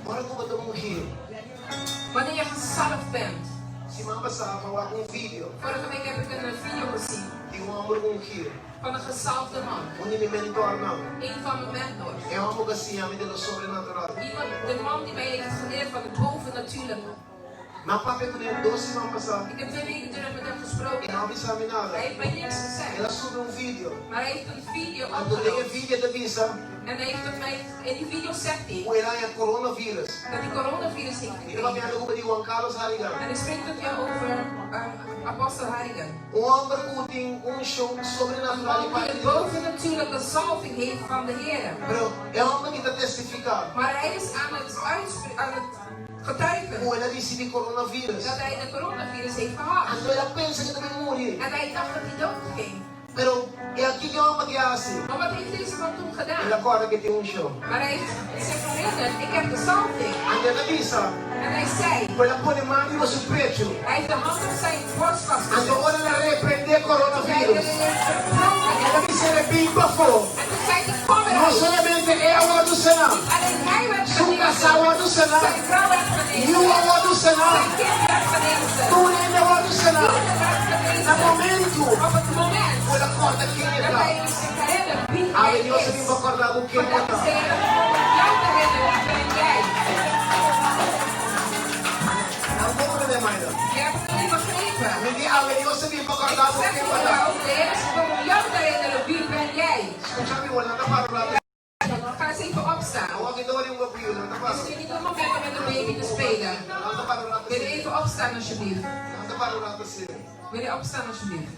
Ora ku bo ta ungí.
Wanneer je gezalfd bent.
Siman pasá m'a wak un video
Vorige week heb ik een video gezien
di un hòmber ungí.
van een gezalfde man.
Un di mi mentornan.
Een van mijn mentors.
E hòmber ku a siña mi di lo sobrenatural.
Iemand, de man die mij heeft geleerd van het bovennatuurlijke.
M'a papia kuné dos siman pasá.
Ik heb 2 weken terug met hem
E
gesproken.
no a bisa mi nada.
Hij heeft mij niks
El
gezegd.
a subi un video.
Maar hij heeft een video
Anto den e
opgenomen.
video e ta bisa
En hij heeft tot mij, in die video zegt hij
ku el a haña coronavirus.
dat hij coronavirus heeft
Mi ta papiando
gekregen.
ku bo di Juan Carlos Harrigan.
En ik spreek tot jou over apostel Harrigan.
Un hòmber ku tin un unshon
Een
sobrenatural
man
di
die
parti
een
di Dios.
bovennatuurlijke zalving heeft van de Heer.
Pero e hòmber aki ta testifiká
Maar hij is aan het, aan het getuigen
ku el a risibí coronavirus.
dat hij de coronavirus heeft gehad.
Anto el a pensa ku e ta bin muri.
En hij dacht dat hij dood ging.
Pero e aki kiko e hòmber aki a hasi?
Maar wat heeft deze man toen
El a
gedaan?
kòrda ku e tin unshon.
Maar hij heeft zich herinnerd, ik heb de zalving.
Anto e ta bisa
En hij zei,
ku el a pone man riba su pechu.
hij heeft de hand op zijn borst
Anto
vastgezet.
ora el a reprendé
Toen hij
coronavirus.
verbroken
El a bisa bin pafó.
En toen zei hij, kom
No
eruit.
solamente e a wòrdu saná.
Niet alleen hij werd
Su kasá
genezen.
a wòrdu saná.
Zijn vrouw werd genezen.
Yu a wòrdu saná.
Zijn kind werd genezen.
Tur hende a wòrdu saná.
Iedereen werd
Na
genezen.
momentu
Op het moment
ku el a kòrda ken e
dat
ta.
hij zich herinnert wie
Awe
hij
Dios a
is.
bin pa kòrda bo ken bo
Vandaag
ta.
is de Heer gekomen om jou te herinneren, wie ben jij?
Nan komprondé mainda.
Je hebt het nog niet begrepen.
Mi di awe Dios a bin pa
Ik
kòrda bo
zeg
ken bo
tegen
ta.
jou, de Heer is gekomen om jou te herinneren, wie ben jij?
Skucha mi, lanta para un ratu.
Ga eens even opstaan.
Awor aki no ta ora pa yu, lanta
Het
para.
is nu niet het moment om met de baby te spelen.
Lanta para un ratu
Wil je
asina.
even opstaan alsjeblieft?
Lanta para un ratu asina.
Wil je opstaan alsjeblieft?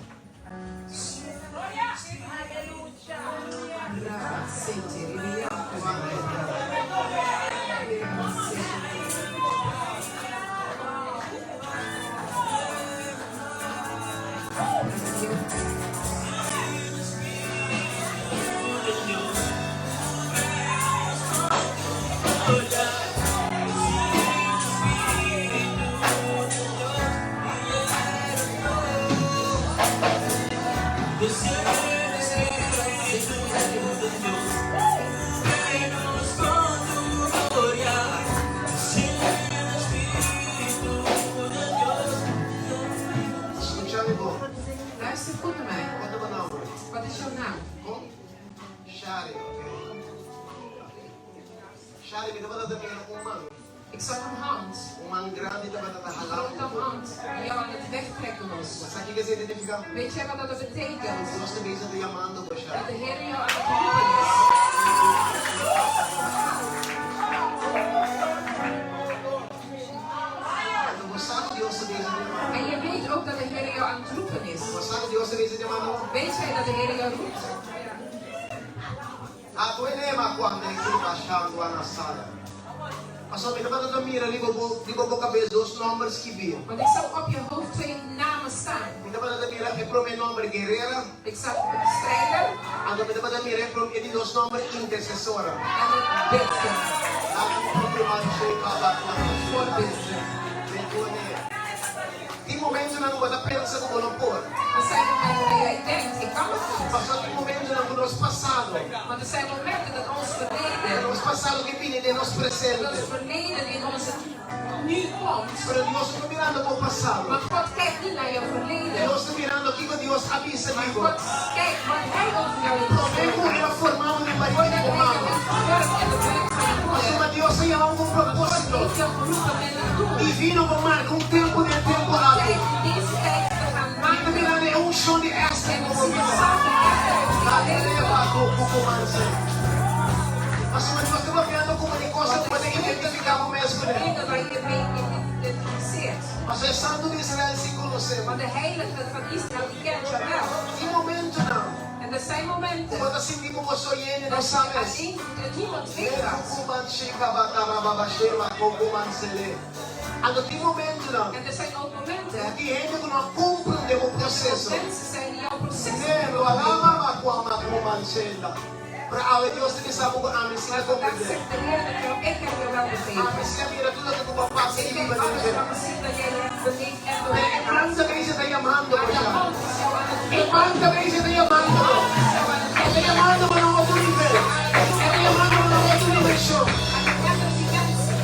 Skucha mi bon.
Luister goed naar mij.
Kon ta bo nòmber?
Wat is jouw naam?
Kon? Shari, oké. Shari, mi tabata mira un man.
Ik zag een hand.
Un man grandi tabata
Een
hala
grote hand die jou aan het wegtrekken was.
Bo sa kiko esei ta nifiká?
Weet jij wat dat betekent?
Dios ta bezig ta yamando bo,
Dat
Shari.
de Heer jou aan het roepen is.
Anto bo sa ku Dios ta bezig ta yamando.
En je weet ook dat de Heer jou aan het roepen is.
Bo sa ku Dios ta ta bisa yamando bo?
Weet jij dat de Heer jou roept?
Atuelema kuande bashando anasaya. Pasobra mi tabata mira riba bo riba bo kabes dos nòmber skibí.
Want ik zag op je hoofd twee namen staan.
Mi tabata mira e promé nòmber Guerrera,
Ik zag strijder
anto mi tabata mira e promé e di dos nòmber Intersesora.
en een bidster. Voorbidster.
Tin momentonan ku bo ta pensa ku bo no por.
Er zijn momenten dat jij denkt, ik kan het niet.
Pasobra tin momentonan ku nos pasado,
Want er zijn momenten dat ons verleden,
nos pasado ke bini den nos
dat
presente.
ons verleden in onze nu komt.
Pero Dios no ta mirando bo pasado.
Maar God kijkt niet naar jouw verleden.
Dios ta mirando kiko Dios a bisa
Maar
di bo.
God kijkt wat Hij over jou heeft
Promé ku
gesproken.
el a forma bo den barika
Voordat
di bo
hij jou
mama.
heeft gevormd in de buik van je
Pasobra
moeder.
Dios a yama bo ku un
God
propósito
heeft jou geroepen met een doel.
divino pa marka un tempu den e tempu
Om
aki.
tijd, deze tijd te gaan
Mi ta
maken.
mirando e unshon di Esther
En
den
ik
bo
zie de
bida.
zalving Esther over je leven.
Pasobra Dios ta papiando ku bo di kosnan ku bo ta identifiká bo mes kuné.
Dingen waar je mee identificeert.
Pasobra e Santu di Israel si konosé bo.
Want de heilige van Israël, die kent jou wel.
Tin momentunan
En er zijn
ku
momenten
bo ta sinti ku bo so yende no
dat je
sa mes.
alleen voelt en niemand weet dat.
Anto tin momentunan
En er zijn ook
ku
momenten
tin hende ku no a komprendé bo
dat er
proseso.
ook mensen zijn die jouw proces
Ne
niet
lo
begrijpen.
alaba ma ku mansenda. Pero awe Dios ta bisa bo ku ami si a
Maar vandaag
komprendé.
zegt de Heer dat jou, ik heb jou wel
Ami
begrepen.
si a mira tur loke ku bo a pasa
Ik
i
weet
biba den
alles
dje.
van gezien dat jij hebt beleefd en
Pero e
doorgemaakt.
man ta bezig ta yamando
Maar
bo
de
ya.
hand is jou aan het
E
roepen.
man ta bezig ta yamando
De
bo.
hand is jou aan het
E ta
roepen.
yamando bo na un otro nivel. E ta yamando bo na un otro dimenshon.
Aan een andere dimensie.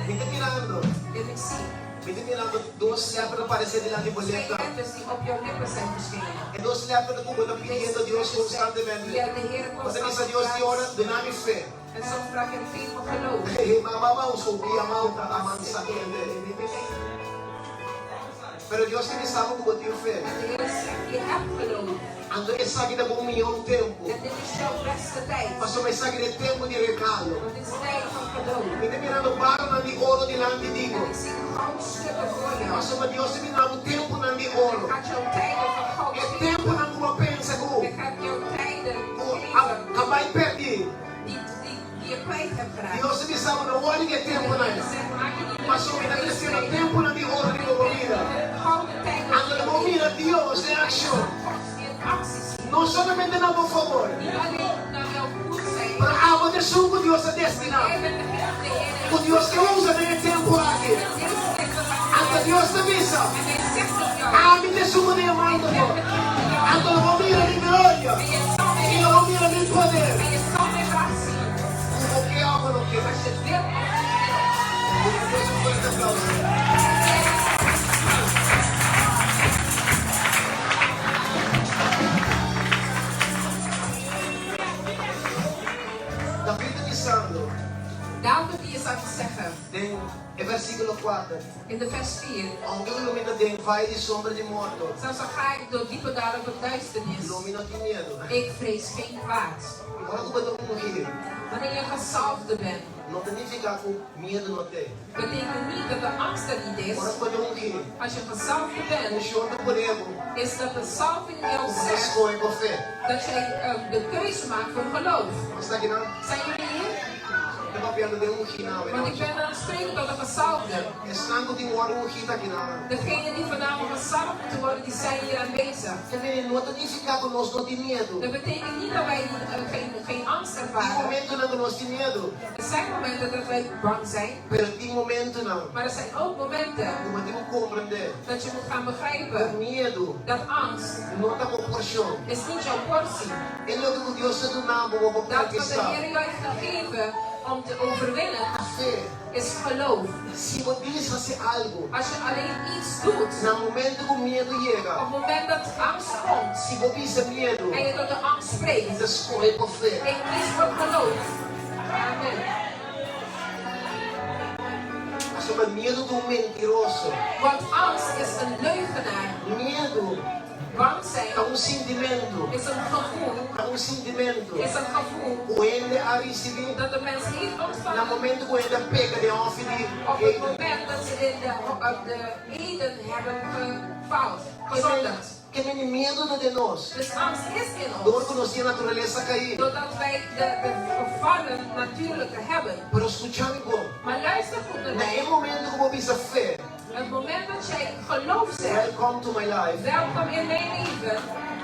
Mi ta mirando.
En ik zie
Mi ta mirando dos lèter ta paresé dilanti bo
twee
lepnan.
letters die op jouw lippen zijn verschenen.
E dos lèter ku bo ta pidiendo
Deze
Dios
letters zijn
konstantemente.
die de Heer
Bo ta
constant
bisa Dios,
vraagt.
Dios, duna mi fe.
En soms vraag je veel voor geloof.
He mama uso bia mauta amansa kende. Pero Dios ke bisa bo ku bo tin fe.
En de Heer zegt, je hebt geloof.
Anto esaki ta bo mihó tempu.
En dit is jouw beste tijd.
Pasobra esaki ta e tempu di regalo.
Want dit is tijd van cadeau.
Mi ta mirando baronan di oro dilanti di bo.
En ik zie goudstukken voor jou.
Pasobra Dios ta bina bo tempunan di
Hij
oro.
gaat jouw tijden van goud
E
geven.
tempunan ku bo a pensa ku
Hij gaat jouw tijden
ku a
geven
a bai pèrdí.
die, die, die je kwijt hebt geraakt.
Dios ta bisa bo no wòri ku e
En de
tempunan.
Heer zegt, maak je niet druk
Pasobra mi
over
ta
deze
tresiendo
tijd.
tempunan di oro
Want
riba
ik
bo
ben
bida.
de gouden tijd over
Anto lo
jouw
bo mira
leven.
Dios den
En je
akshon.
zal God in actie zien.
No solamente na bo fabor,
Niet alleen naar jouw goed zijn,
pero abo ta esun ku Dios a
maar
destiná.
jij bent degene die de Heer
Ku
heeft
Dios ke usa den e tempu aki.
In deze tijd te gaan
Anto
gebruiken.
Dios ta bisa,
En hij zegt tot jou,
Ami ta esun ku ta
ik
yamando
ben
bo.
degene die jou
Anto lo bo mira mi gloria
En je zal
i
mij
lo bo mira mi poder.
En je zal mij kracht zien.
Ku bo ke òf bo no ke.
Als je het wil of niet wil.
Duna Dios un fuerte aplauso. David ta bisando
David die is aan het zeggen
den e versíkulo kuater,
in de vers 4.
Ounke ku lo mi ta den vaye di sombra di morto,
Zelfs al ga ik door diepe dalen van duisternis,
lo mi no tin miedu.
ik vrees geen kwaad.
Ora ku bo ta ungí,
Wanneer je gezalfde bent,
no ta nifiká ku miedu no t'ei.
betekent niet dat de angst er niet is.
Ora ku bo ta ungí,
Als je gezalfde bent,
unshon ta pone bo
is dat de zalving jou
ku bo ta
zegt
skohe pa fe.
dat jij de keuze maakt voor geloof.
Nos ta akinan?
Zijn jullie hier?
Mi ta papiando den ungí na awe
Want ik
nochi.
ben aan het spreken tot de gezalfde.
Esnan ku tin wòrdu ungí ta akinan.
Degenen die vanavond gezalfd moeten worden, die zijn hier aanwezig.
Ke mene no ta nifiká ku nos no tin miedu.
Dat betekent niet dat wij geen, geen angst
Tin
ervaren.
momentunan ku nos tin miedu.
Er zijn momenten dat wij bang zijn,
Pero tin momentunan
maar er zijn ook momenten
ku bo tin ku komprendé
dat je moet gaan
ku
begrijpen
miedu
dat angst
no ta bo porshon.
is niet jouw portie.
E loke ku Dios ta duna bo, bo por
Dat wat de
konkistá.
Heer jou heeft gegeven om te overwinnen,
Fe.
is geloof.
Si bo dis hasi algu,
Als je alleen iets doet,
na momentu ku miedu
op
yega,
het moment dat angst komt
si bo bisa miedu,
en je tot de angst spreekt,
mi ta skohe pa fe.
ik kies voor geloof. Amen.
Pasobra miedu ta un mentiroso.
Want angst is een leugenaar.
Miedu
Bang zijn
ta un un sintimentu.
Is een gevoel.
Ta un sintimentu.
Is een gevoel.
Ku hende a risibí.
Dat de mens heeft
Na
ontvangen.
momentu ku hende a peka den hòfi di
Op het
Eden.
moment dat ze in de Eden hebben gefaald, gezondigd.
Ke meni miedu ta den nos.
Dus angst is in
Dor
ons.
ku nos tin e naturalesa kaí.
Doordat wij de gevallen natuurlijke hebben.
Pero skucha mi bon.
Maar luister goed naar
Na e
mij.
momentu ku bo bisa fe.
Het moment dat jij geloof zegt.
Welcome to my life.
Welkom in mijn leven.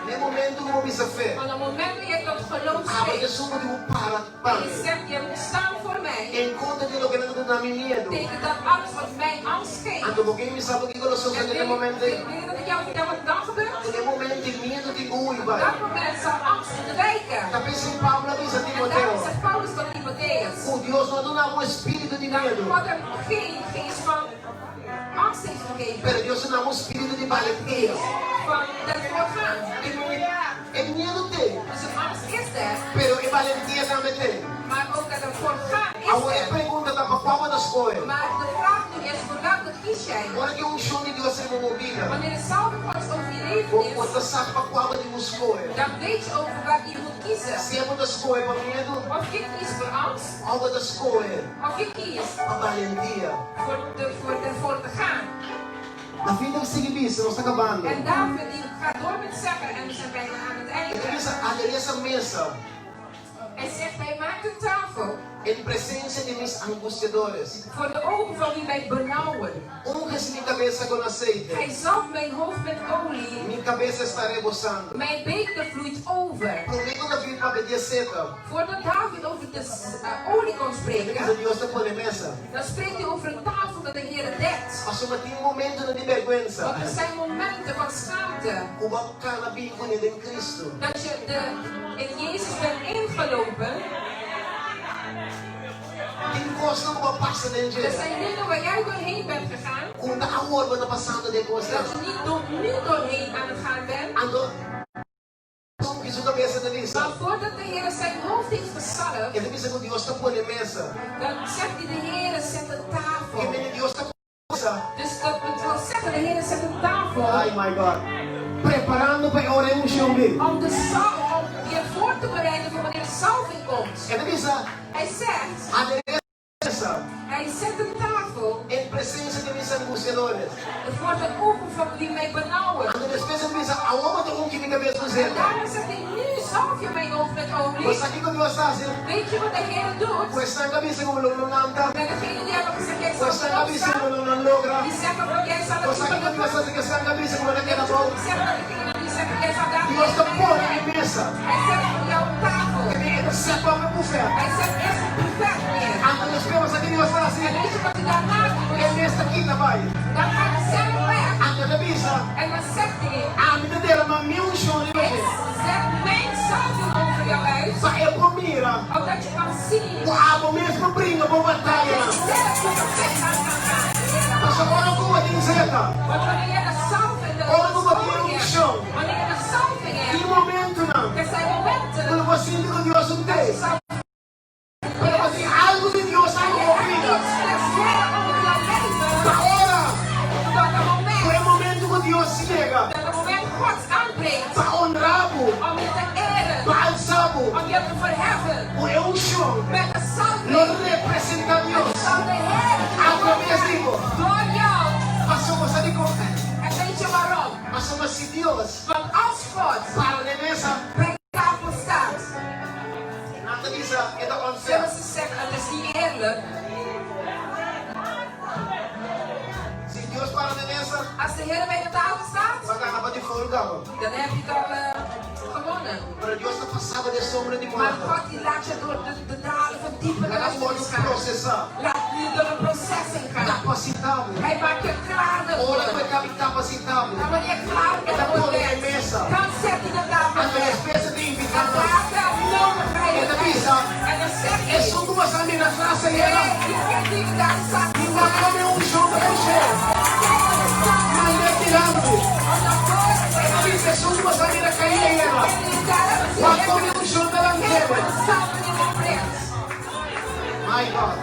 Na e momentu ku bo bisa fe.
Want het moment dat jij tot geloof
Abo ta
spreekt.
esun ku tin ku para pa
En je
mi.
zegt, je moet staan voor mij.
En kontra di loke nan ta duna mi miedu.
Tegen dat alles wat mij angst geeft.
Anto bo ke mi sa bo kiko lo
En
sosodé na e
wil
momento ei?
wil je dat ik jou vertel wat dan gebeurt?
Den e momento ei miedu tin ku hui
Op
bai.
dat moment zal angst ontwijken.
Ta p'esei Pablo a bisa
En
Timoteo.
daarom zegt Paulus tot Timotheus.
Ku Dios no a duna bo spiritu di
Dat
miedu.
God hem geen geest van angst heeft gegeven.
Pero Dios a duna bo spiritu di
Maar een
balentia.
geest van dat voorgaan.
E miedu t'ei.
Dus de angst is er.
Pero e balentia tambe t'ei.
Maar ook dat het voorgaan is
Awor e
er.
pregunta ta pa kua bo ta skohe.
Maar de vraag nu is, voor welke kies jij?
Ora ku e unshon di Dios riba bo bida,
Wanneer de salving Gods over je leven
bo bo
is,
ta sa pa kua bo tin ku skohe.
dan weet je over welke je moet kiezen.
Sea bo ta skohe pa miedu
Of je kiest voor angst,
òf bo ta skohe
of je kiest
pa balentia.
voor te gaan.
David a sigui bisa, nos ta kabando.
En David die gaat door met zeggen, en we zijn bijna aan het
E ta
einde.
bisa, Aderesa mesa
Hij zegt, hij maakt een tafel
en presencia di mis angustiadores.
voor de ogen van wie mij benauwen.
Unges mi cabeza con aceite.
Hij zalft mijn hoofd met olie.
Mi cabeza está rebosando.
Mijn beker vloeit over.
Promé ku David papia di e zeta.
Voordat David over de olie kon
E ta
spreken,
bisa Dios ta pone mesa.
dan spreekt hij over een tafel dat de Heer dekt.
Pasobra tin momentonan di bèrgwensa.
Want er zijn momenten van schaamte.
Ku bo a kana bin kuné den Cristo.
Dat je in Jezus bent ingelopen.
Tin kosnan ku bo a pasa den dje.
Er zijn dingen waar jij doorheen bent gegaan.
Ku ta awor bo ta pasando den kosnan.
Dat je niet nu doorheen aan het gaan bent.
Anto, ungi su kabesa ta bisa.
Maar voordat de Heer zijn hoofd heeft gezalfd.
E ta bisa ku Dios ta pone mesa.
Dan zegt hij, de Heer zet een tafel.
Ke mene Dios ta pone mesa.
Dus dat wil zeggen, de Heer zet een tafel.
Ay, my God. Preparando pa e ora e unshon bin.
Om de zal, om je voor te bereiden voor wanneer de salving komt.
E ta bisa,
Hij zegt,
aderesa.
Hij zet een tafel.
En presencia di mis angustiadores.
Voor de ogen van wie mij benauwen.
Anto despues e ta bisa, awor bo ta ungi mi kabes ku
En
zeta.
daarna zegt hij, nu zalf je mijn hoofd met olie.
Bo sa kiko Dios ta hasi?
Weet je wat de Heer doet?
Ku esnan ku a bisa ku lo no lanta.
Met degene die hebben gezegd, jij
Ku
zal
esnan ku a
het
bisa ku
opstaan.
lo no logra.
Die zeggen van, jij zal het
Bo sa
niet
kiko Dios
lukken.
ta hasi ku esnan ku a bisa ku bo ta keda
Weet je
bou.
wat ik zeg dat degene die zeggen, jij zal daar
Dios ta
niet
pone
zijn.
e mesa.
Hij zet voor jou een tafel.
E mi e ta set pa e bufet.
Hij zet eerst een buffet neer.
Anto despues bo sa kiko Dios ta hasi?
En weet je wat hij daarna doet?
E mes ta kita bai.
Dan gaat hij zelf weg.
Anto e ta bisa.
En dan zegt hij,
Ami ta derama mi unshon riba
ik
dje.
zet mijn salving over jou uit.
Pa e por mira.
Opdat je kan zien.
Ku abo mes por bringa bo batayanan.
Dat je zelf je gevecht aan kan gaan.
Pasobra ora ku bo tin zeta.
Want wanneer je de salving, de
Ora ku bo tin
salving hebt,
unshon.
wanneer je de salving hebt,
Tin momentunan.
er zijn momenten
Ku lo bo sinti ku Dios un
dat
te.
je zal
Pero bo tin algu di Dios
Maar
riba
je
bo
hebt
bida.
iets des Heeren over jouw leven.
Pa ora
Dat het
ku
moment,
e momentu ku Dios yega.
dat het moment Gods aanbreekt.
Pa honra bo.
Om je te eren.
Pa alsa bo.
Om je te verheffen.
Ku e unshon
Met de salving.
lo representa Dios.
Zal de Heer
Atraves di bo.
door jou.
Pasobra bo sa dikon.
En weet je waarom?
Pasobra si Dios
Want als God
para na e mesa.
bij tafel staat.
Nan ta bisa e ta unfair.
Zullen ze zeggen, het is niet eerlijk.
Si Dios para na e mesa.
Als de Heer bij de tafel staat.
Bo a gana pa default kaba.
Dan heb je het al gewonnen.
Pero Dios ta pasa bo den sombra di
Maar
morto.
God die laat je door de dalen van diepe
Laga bo
duisternis
wordu
gaan.
prosesá.
Laat je door een proces heen gaan.
Kapasitá bo.
Hij maakt je klaar daarvoor.
Ora ku e kaba di kapasitá bo.
En wanneer je klaar
E ta
daarvoor
pone e
bent,
mesa.
dan zet hij de tafel
Anto
neer.
despues e ta invitá
En
nos.
daarna nodigt hij
E
je
ta
uit.
bisa,
En dan zegt hij,
Esun ku boso a mira tras ayera,
hey, die kind die daar zat,
mi no a kome un shon pa push'é. Mand'é dilanti. E ta bisa, Esun ku boso a mira kai ayera, no a kome un shon delantero. My God.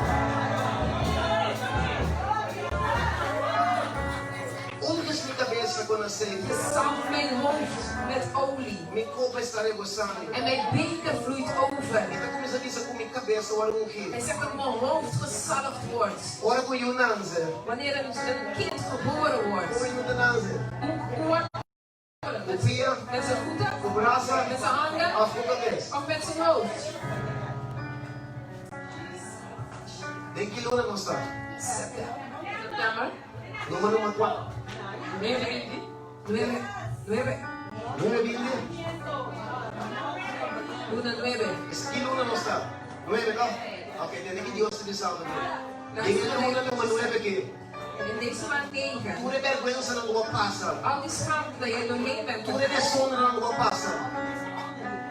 Unges mi kabes kabes ku aseite.
Je zalft mijn hoofd met olie.
Mi kopa ta rebosando.
En mijn beker vloeit over.
E ta kuminsá bisa ku mi kabes a wòrdu ungí.
Hij zegt dat mijn hoofd gezalfd wordt.
Ora ku yu nase.
Wanneer een kind geboren wordt.
Kon yu ta nase.
Hoe wordt het?
Ku pia.
Met zijn voeten?
Ku brasa.
Met zijn handen?
Òf ku kabes.
Of met zijn hoofd?
Den ki luna nos ta?
September.
Number number 4.
9,
9, 9.
9 20.
Luna 9.
Ki luna nos ta? 9, no? Ok, tende kiko Dios ta bisa. Den luna number 9 aki.
In deze maand 9.
Tur e bèrgwensanan ku bo a pasa.
Al die schaamte dat je doorheen bent.
Tur e deshonranan ku bo a pasa.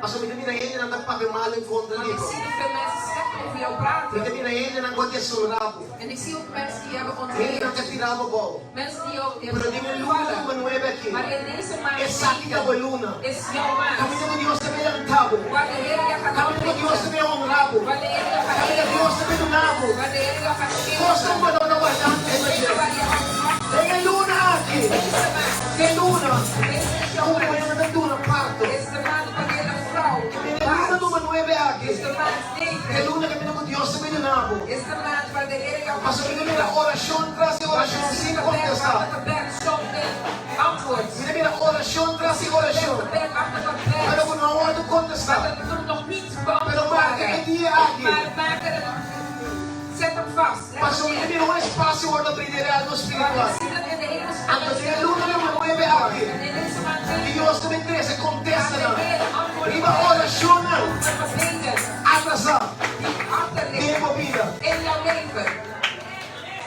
Pasobra mi ta mira hendenan ta papia malu en kontra
Want
di
ik
bo.
zie dat veel mensen slecht over jou
Mi ta
praten.
mira hendenan ku a deshonrá bo.
En ik zie ook mensen die hebben
Hendenan
onteerd.
ku a tira bo abou.
Mensen die jou die
Pero
hebben
den e luna
gevallen.
number 9 aki.
Maar in deze maand
Esaki ta bo
9
luna.
is jouw maand.
Kaminda ku Dios ta bin lanta bo.
Waar de Heer jou gaat
Kaminda ku Dios ta
oprichten.
bin honra bo.
Waar de Heer jou gaat
Kaminda
eren.
Dios ta bin duna bo.
Waar de Heer jou gaat
Kosnan
geven.
bo tabata wardando
De dingen waar je op wacht.
Den e luna aki.
Deze maand.
E luna.
Deze is jouw
Ku
maand.
muhé ta duna parto.
Is de maand wanneer een vrouw
Den e luna
baart.
number 9 aki.
Is de maand
E
9.
luna kaminda ku Dios ta bin duna bo.
Is de maand waar de Heer jou gaat
Pasobra mi ta mira
geven.
orashon tras di
Want
orashon
ik zie
sin
gebed
kontestá.
achter gebed zonder antwoord.
Mi ta mira orashon tras di orashon.
Gebed achter
Pero
gebed.
ku no a wòrdu kontestá.
Maar dat het nog niet
Pero
beantwoord
marka e
waren.
dia aki.
Maar maak er een, zet hem vast. Leg
Pasobra
hem
mi
neer.
mira un espasio wòrdu habrí den reino
Want
spiritual.
ik zie dat in de hemelse
Anto den e luna number 9 aki.
En in deze maand 9
Dios ta bin trese
gaat de
kontestanan.
Heer antwoord
Riba orashonnan.
op gebeden
Atrasá
die achter
den
liggen
bo bida.
in jouw leven.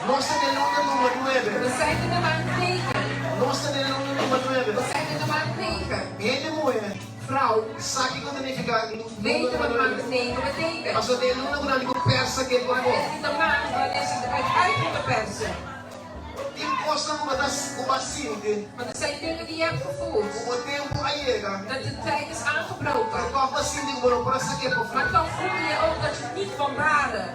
Nos ta den luna number
We
9.
zijn in de maand 9.
Nos ta den luna number
We
9.
zijn in de maand 9.
Hende muhé.
Vrouw,
Sa kiko ta nifiká luna
weet
number
wat maand
9.
9 betekent.
Pasobra ta e luna ku nan di ku pèrsa ke
Want
pafó.
het is de maand wanneer ze het uit moeten persen.
Tin kosnan ku bo ta ku bo a sinti.
Want er zijn dingen die je hebt gevoeld.
Ku bo tempu a yega.
Dat de tijd is aangebroken.
Pero tòg bo a sinti ku bo no por a sak'é pafó.
Maar toch voelde je ook dat je het niet kon baren.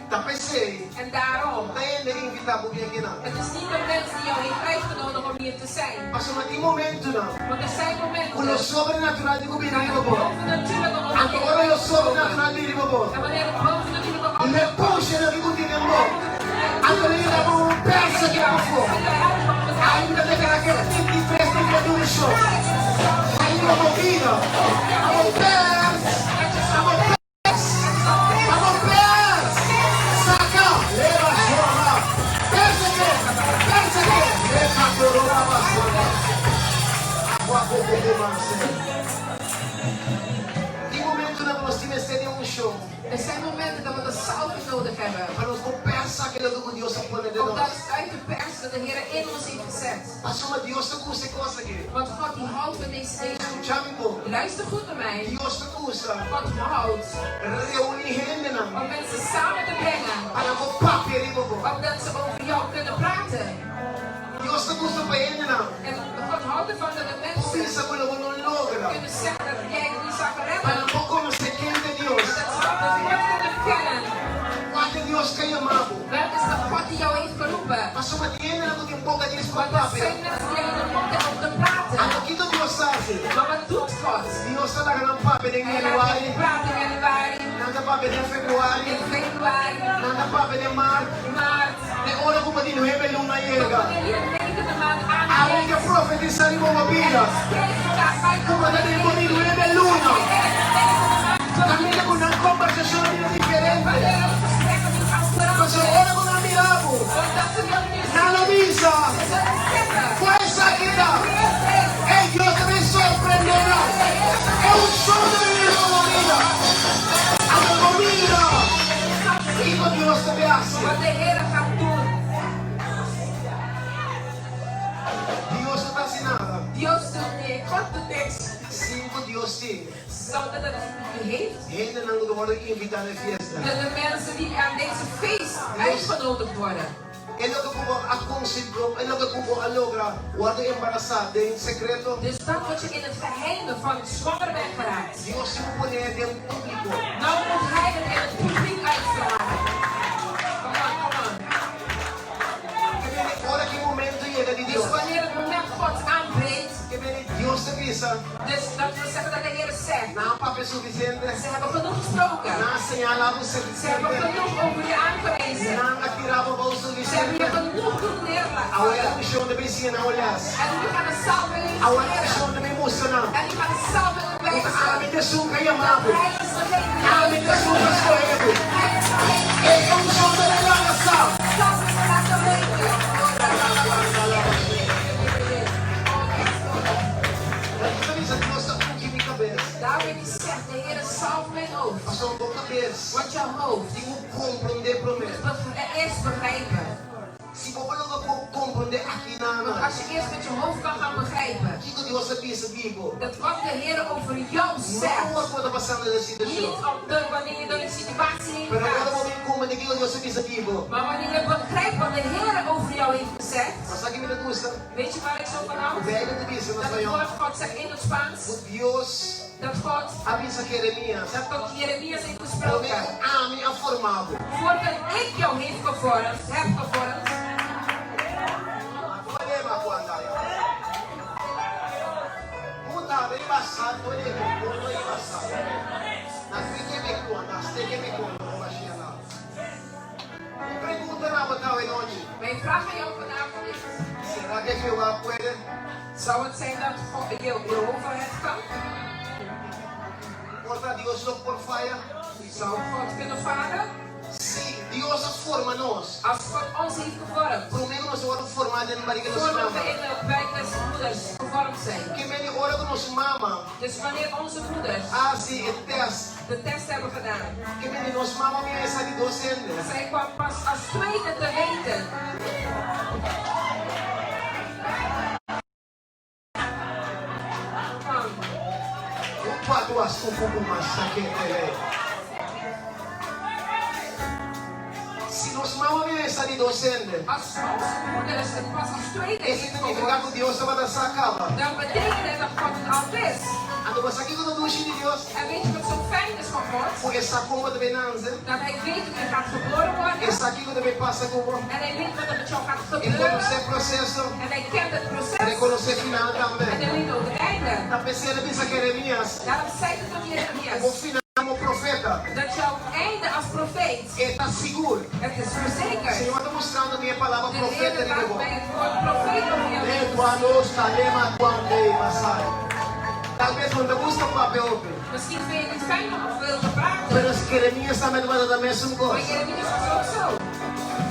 Ta p'esei.
En daarom,
No ta hende a invitá bo bin akinan.
het is niet de mens die jou heeft uitgenodigd om hier te zijn.
Pasobra tin momentunan.
Want er zijn
Ku lo
momenten
sobrenatural tin ku bini
dat
riba
het
bo.
bovennatuurlijke over
Anto
je
ora lo
heen komt.
sobrenatural bini riba bo.
En wanneer het bovennatuurlijke over
Lo
je
pusha loke ku tin den bo. Anto lo yuda bo un pèrsa ke pafó. Ainda ta keda ke 23 di production. Ainda bo bida. Abo pèrs. Abo pèrs. Abo pèrs. Saka. Leba shora. Pèrsa ke. Pèrsa ke. Leba korora basanda. Agua koko kumase. Tin momentunan ku nos tin mester di unshon.
Er zijn momenten dat we de salving nodig hebben.
Pa nos por pèrsa loke ku Dios a pone den
Om
nos.
dat uit te persen dat de Heer in ons heeft gezet.
Pasobra Dios ta gusta e kos aki.
Want God die houdt van deze dingen.
Skucha mi bon.
Luister goed naar mij.
Dios ta gusta
God houdt
reuní hendenan
om mensen samen te brengen.
pa nan por papia riba bo.
Opdat ze over jou kunnen praten.
Dios ta gusta pa hendenan
En God houdt ervan dat de
por
mensen
bisa ku lo bo no logra.
kunnen zeggen dat jij het niet zou
Pa
redden.
nan por konosé ken ta Dios.
Dat ze dat God kunnen kennen.
Kua ta Dios ku a yama bo?
Welk is de God die jou heeft geroepen?
Pasobra tin hendenan ku tin boka djis pa
Want er
papia.
zijn mensen die hebben de mond hebben om te praten.
Anto kiko Dios ta hasi?
Maar wat doet God?
Dios ta laga nan papia den
Hij laat
januari.
hen praten in januari,
Nan ta papia den februari.
in februari,
Nan ta papia den mart.
maart.
Te ora ku bo di nuebe luna
Tot
yega.
wanneer je de negende maand
Ami
aanbreekt.
ke profetisá riba bo
En
bida.
ik spreek vandaag uit
Ku bo ta den bo di nuebe luna. Kaminda ku nan kombersashon a bira diferente.
Wanneer de gesprekken nu gaan
Pasobra
veranderen.
ora ku nan mira bo,
Omdat ze jou nu
nan lo
zien.
bisa.
Ze zullen zeggen.
Kua esaki ta?
Wie is dit?
Ey, Dios ta bin sorprendé nan. E unshon ta bin riba bo bida. Anto bo mira kiko Dios ta bin hasi.
Wat de Heer gaat doen.
Dios no ta hasi nada.
Dios doet niks. God doet niks.
Sin ku Dios tin.
Zonder dat hij u heeft.
Hendenan ku ta wòrdu invitá na e fiesta.
Dat de mensen die aan deze feest uitgenodigd worden.
E loke ku bo a konsigui, e loke ku bo a logra wòrdu embarasá den sekreto.
Dus dat wat je in het geheime van zwanger bent geraakt.
Dios tin ku pone den públiko.
Nou moet hij het in het publiek uitstralen. Come on, come on.
Ke bini ora ku e momento yega. bisa,
Dus dat wil zeggen dat de Heer zegt,
nan a papia sufisiente,
ze hebben genoeg gesproken.
nan a señalá bo
Ze hebben
sufisiente,
genoeg over je aangewezen.
nan a tira bo abou
Ze hebben je
sufisiente.
genoeg doen neerleggen.
Awor e unshon ta bin siña nan un lès.
En nu gaat de salving
Awor e
leren.
unshon ta bin mustra nan.
En nu gaat de salving
Ku ta
wijzen.
ami ta esun ku a yama
Dat
bo.
hij is degene die
Ami ta esun ku a skohe bo.
Hij is degene die
E unshon ta den laga sa.
salving wil laten weten.
David ta bisa, Dios ta ungi mi kabes.
David die zegt, de Heer zalf mijn hoofd.
Pasobra bo kabes
Want jouw hoofd
tin ku komprondé promé.
moet eerst begrijpen.
Si bo por logra komprondé aki
Want
nan,
als je eerst met je hoofd kan gaan begrijpen.
kiko Dios a bisa di bo,
Dat wat de Heer over jou
no
zegt.
ora ku bo ta pasando den
Niet
situashon,
op de, wanneer je door een situatie heen
pero ora bo
gaat.
bin komprondé kiko Dios a bisa di bo.
Maar wanneer je begrijpt wat de Heer over jou heeft gezegd.
Bo sa ki mi ta gusta?
Weet je waar ik zo van hou?
Beibel ta bisa na
Dat het
spañó
woord God zegt in het Spaans.
ku Dios
Dat God,
a bisa Jeremias,
dat tot Jeremias heeft
Promé
gesproken.
ku ami a forma bo.
Voordat ik jou heeft gevormd, heb gevormd.
Mi pregunta na bo awe nochi,
Mijn vraag aan jou vanavond is.
Será ku Jehová por?
Zou het zijn dat God, Jehovah het kan?
Por ta Dios lo por faya?
Zou God kunnen falen?
Si Dios a forma nos,
Als God ons heeft gevormd.
promé ku nos a wòrdu formá den barika di nos
Voordat we
mama.
in de buik des moeders gevormd zijn.
Ke men ora ku nos mama
Dus wanneer onze moeders
a hasi e tèst,
de test hebben gedaan.
ke men nos mama a bin sa di dos hende.
Zij kwam pas als tweede te weten. Van,
Un patu astufu ku masakete. Si nos mama a bin sa di dos hende,
Als onze moeders het pas als tweede
esei
heeft
ta nifiká
gehoord,
ku Dios tabata sa kaba.
dan betekent het dat God het al wist.
Anto bo sa kiko ta dushi di Dios?
En weet je wat zo fijn is van God?
Ku e sa kon bo ta bai nase.
Dat hij weet hoe je gaat geboren
E
worden.
sa kiko ta bai pasa ku bo.
En hij weet wat er met jou gaat
E
gebeuren.
konosé proseso.
En hij kent het
E
proces.
konosé final tambe.
En hij weet ook het einde.
Ta p'esei el a bisa Jeremias,
Daarom zei het tot
Bo
Jeremias.
final komo profeta.
Dat jouw einde als profeet.
E ta sigur.
Het is verzekerd.
Señor ta mustrando mi e palabra
De
profeta
Heer
riba
laat
bo.
mij het woord profeet over jou
E
doen.
tuanos talema tuande masai. Tal bes bo no ta gusta papia hopi.
Misschien vind je het niet fijn om veel te praten.
Pero Jeremias tambe tabata mesun
Maar
kos.
Jeremias was ook zo.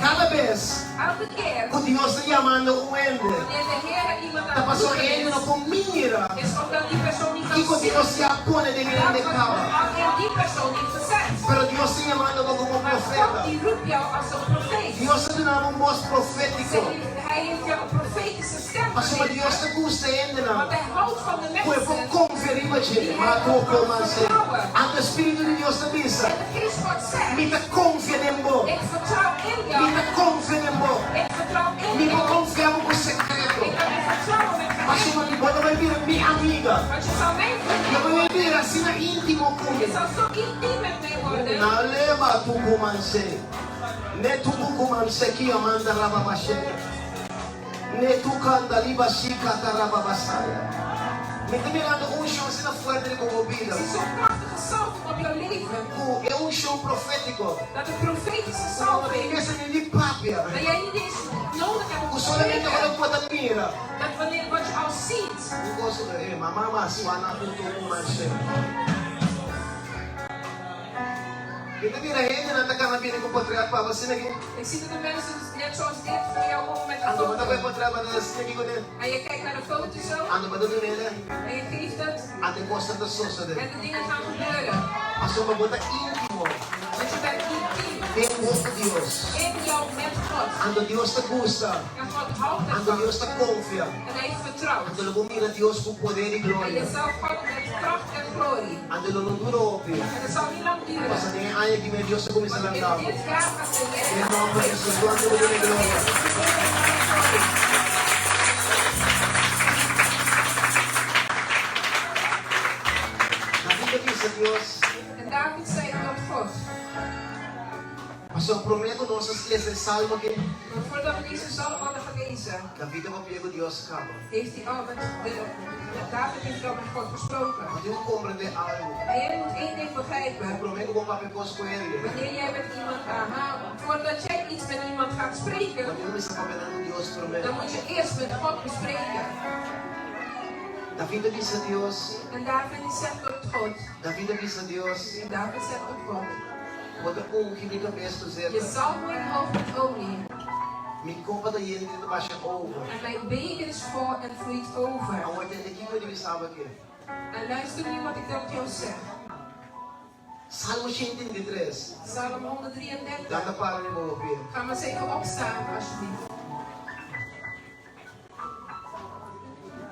Kada bes
Elke keer
ku Dios ta yamando un hende,
wanneer de Heer iemand
ta
aan het
paso
roepen
e hende
is,
no por mira
is omdat die persoon niet kan
kiko
zien.
Dios ya a pone den
Dat
hende
wat
kaba.
God al in die persoon heeft gezet.
Pero Dios ta yamando bo komo
Maar God
profeta.
die roept jou als een profeet.
Dios a duna bo un bos profétiko.
Hij heeft jou een profetische stem
Pasobra Dios
gegeven.
ta gusta hendenan
Want hij houdt van de
ku e por
mensen.
konfia riba dje. Ma toko man se. Anto e Spiritu di Dios ta bisa,
En de geest God zegt,
Mi ta konfia den bo.
ik vertrouw in
Mi
jou.
ta konfia den bo.
Ik vertrouw in
Mi por
jou.
konfia bo ku sekreto.
Ik kan je vertrouwen met
Pasobra
geheim.
bo ta bai bira mi amiga.
Want je zal mijn vriendin
Bo ta bai
worden.
bira asina íntimo ku
Je
mi.
zal zo intiem met mij worden.
Naleba tukumanse. Ne tukukumanse ki amanda rababashe. Ne tukanda liba shika tarababasaya. Mi ta mirando unshon asina fuerte riba bo
Ik
bida.
zie zo'n krachtige salving op jouw leven.
Ku e unshon profétiko.
Dat de profetische
Ku no
salving.
mester ni di papia.
Dat jij niet eens nodig hebt om
Ku
te
solamente
spreken.
ora ku bo ta mira.
Dat wanneer wat je al ziet.
Un kos eh, mama maswana tukumanse. Mi ta mira hendenan ta kana bini ku potrèt pa bo asina aki.
Ik zie dat de mensen net zoals dit voor jou komen met een
Anto bo ta
foto.
bai potrèt pa asina aki kuné.
En je kijkt naar de foto zo.
Anto bo ta dun'é.
En je geeft het.
Anto e kosnan ta sosodé.
En de dingen gaan gebeuren.
Pasobra bo ta íntimo.
Want je bent intiem.
Den bo ku Dios.
In jou met God.
Anto Dios ta gusta.
En God houdt
Anto
ervan.
Dios ta konfia.
En hij vertrouwt.
Anto lo bo mira Dios ku poder i
En
gloria.
je zal God met kracht en glorie.
Anto lo no dura hopi.
En het zal niet lang duren.
Pasobra den e aña aki mes Dios ta kuminsá
Want in
lanta bo.
dit jaar gaat de Heer
Den nòmber di Hesus, kuantu bo duna gloria? David a bisa Dios.
En David zei tot God.
Pasobra promé ku nos a lesa e salmo aki.
Maar voordat we deze psalm hadden gelezen.
David a papia ku Dios kaba.
Heeft hij al met, de, David heeft al met God gesproken.
Bo tin ku komprendé algu.
En jij moet één ding begrijpen.
Promé ku bo papia kos ku hende.
Wanneer jij met iemand, aha, voordat jij iets met iemand gaat spreken,
Bo tin ku kuminsá papia nan ku Dios promé.
dan moet je eerst met God bespreken.
David a bisa Dios.
En David die zegt tot God.
David a bisa Dios.
En David zegt tot God.
Bo ta ungi mi kabes ku
Je
zeta.
zalft mijn hoofd met olie.
Mi kopa ta yen te ta basha over.
En mijn beker is vol en vloeit over.
Awor tende kiko di bisa bo aki.
En luister nu wat ik tot jou zeg.
Salmo 133.
Psalm 133.
Lanta para riba bo pie.
Ga maar eens even opstaan, alsjeblieft.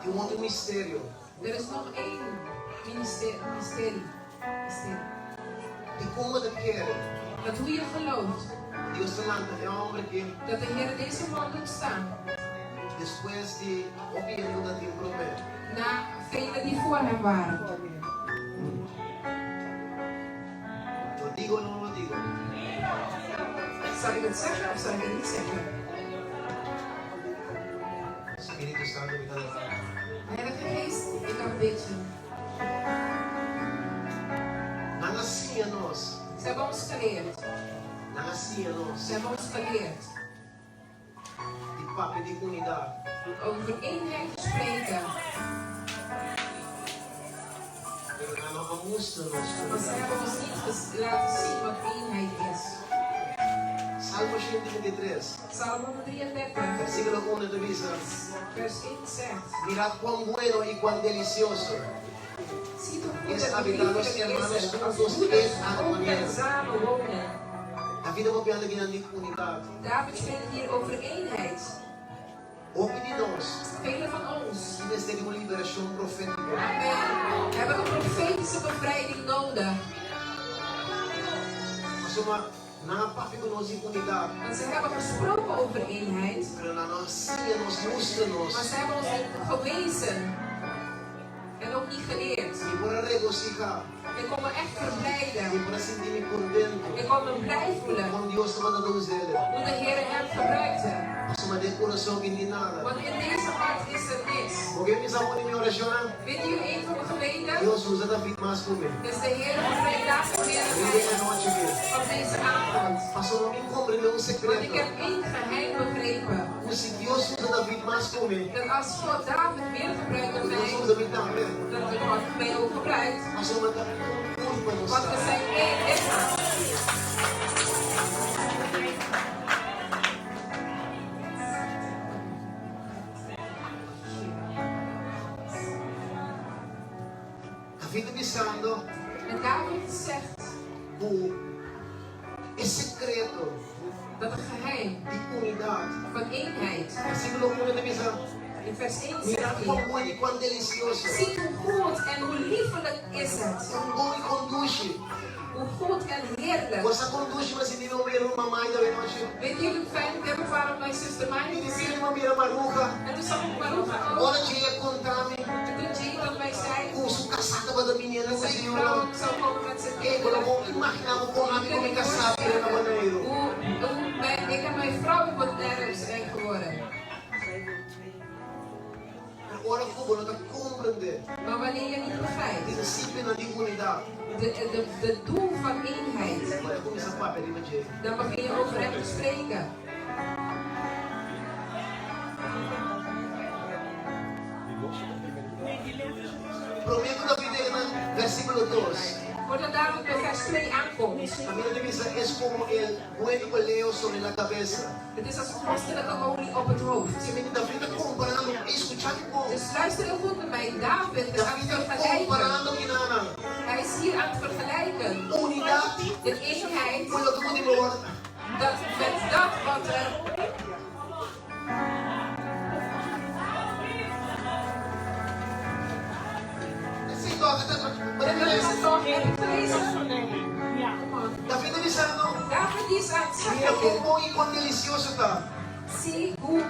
Tin un otro misterio.
Er is nog één mysterie. Mysterie.
Di kon bo ta kere.
Dat hoe je gelooft.
Dios ta lanta e homber aki.
Dat de Heer deze man doet staan.
Despues di hopi hende ku ta tin promé.
Na velen die voor hem waren.
Lo digo o no lo digo?
Zal ik het zeggen of zal ik het niet zeggen?
Spiritu Santu mi ta resa.
Heilige Geest, ik aanbid u.
Nan a siña nos.
Ze hebben ons geleerd.
Nan a siña nos.
Ze hebben ons geleerd.
Di papia di unidat.
Over eenheid te spreken.
Pero nan no a mustra nos
Maar ze
unidat.
hebben ons niet laten zien wat eenheid is.
Salmo 133.
Psalm 133.
Versíkulo 1 ta bisa.
Vers 1 zegt.
Mirad cuán bueno y cuán delicioso.
Zie toch goed
Es
en
habitar los
liefelijk is
hermanos
het als
juntos
broeders
en
ook
armonía.
ten samen wonen.
David a papiando akinan di unidat.
David spreekt hier over eenheid.
Hopi di nos.
Velen van ons.
Tin mester di un liberashon profétiko.
Amen. We hebben een profetische bevrijding nodig.
Pasobra nan a papia ku nos di unidat.
Want ze hebben gesproken over eenheid.
Pero nan no a siña nos, mustra nos.
Maar ze hebben ons niet gewezen. En ook niet geleerd.
Mi por a regosihá.
Ik kon me echt verblijden.
Mi por a sinti mi kontentu.
Ik kon me blij voelen.
Kon Dios tabata ta us'é.
Hoe de Heer hem gebruikte.
Pasobra den kurason aki no tin nada.
Want in deze hart is er niks.
Bo ke mi sa un di mi orashonnan?
Weet jullie een van mijn gebeden?
Dios usa David mas ku mi.
Dus de Heer gebruikt David meer dan
Riba
mij
e anochi aki.
op deze avond.
Pasobra mi komprendé un
Want ik
sekreto.
heb één geheim begrepen.
Ku si Dios usa David mas ku mi.
Dat als God David meer gebruikt dan
Dios
mij,
usa mi tambe.
dat de God mij ook gebruikt.
Pasobra ta un kurpa nos
Want we
ta.
zijn één lichaam.
David ta bisando.
En David zegt.
Ku e sekreto.
Dat het geheim.
Di unidat.
Van eenheid.
Versíkulo 1 ta bisa.
In vers 1
Mira
zegt hij.
kuan bueno i kuan delisioso.
Ziet hoe goed en hoe liefelijk is het.
Kon bon i kon dushi.
Hoe goed en heerlijk.
Bo sa kon dushi m'a sinti mi mira ruman Mai awe nochi.
Weet jullie hoe fijn het hebben waarom mijn zuster Mai
Mi di bini m'a mira Maruja.
En toen zag ik Maruja ook.
Ora Jay a konta mi.
En toen Jay tot mij zei.
Ku su kasá tabata bini ku
Dat
su
zijn
yunan.
vrouw zou komen met zijn
Ey, bo no
kinderen.
por imaginá bo kon ami ku mi kasá bira na Boneiru.
Hoe, hoe mijn, ik en mijn vrouw in Bonaire zijn geworden.
Pero ora ku bo no ta komprendé.
Maar wanneer je niet begrijpt.
Prinsipionan di unidat.
De, de, de doel van eenheid.
Bo ta kuminsá papia riba dje.
Dan begin je over hem te spreken.
Promé ku David yega na versíkulo dos.
Voordat David bij vers 2 aankomt.
Kaminda ta bisa, Es komo el buen oleo sobre la cabeza.
Het is als kostelijke olie op het hoofd.
Si mi David ta komparando, eskuchá mi bon.
Dus luister heel goed naar mij. David is aan
David
het
ta
vergelijken.
komparando kinanan.
Hij is hier aan het vergelijken.
Unidat.
De eenheid.
Ku loke ku tin por.
Dat met dat wat er.
Esei tòg ta
Dat is het toch? Heb ik gelezen?
David ta bisando.
David is aan het
Mira
zeggen.
kon bon i kon delisioso ta.
Zie hoe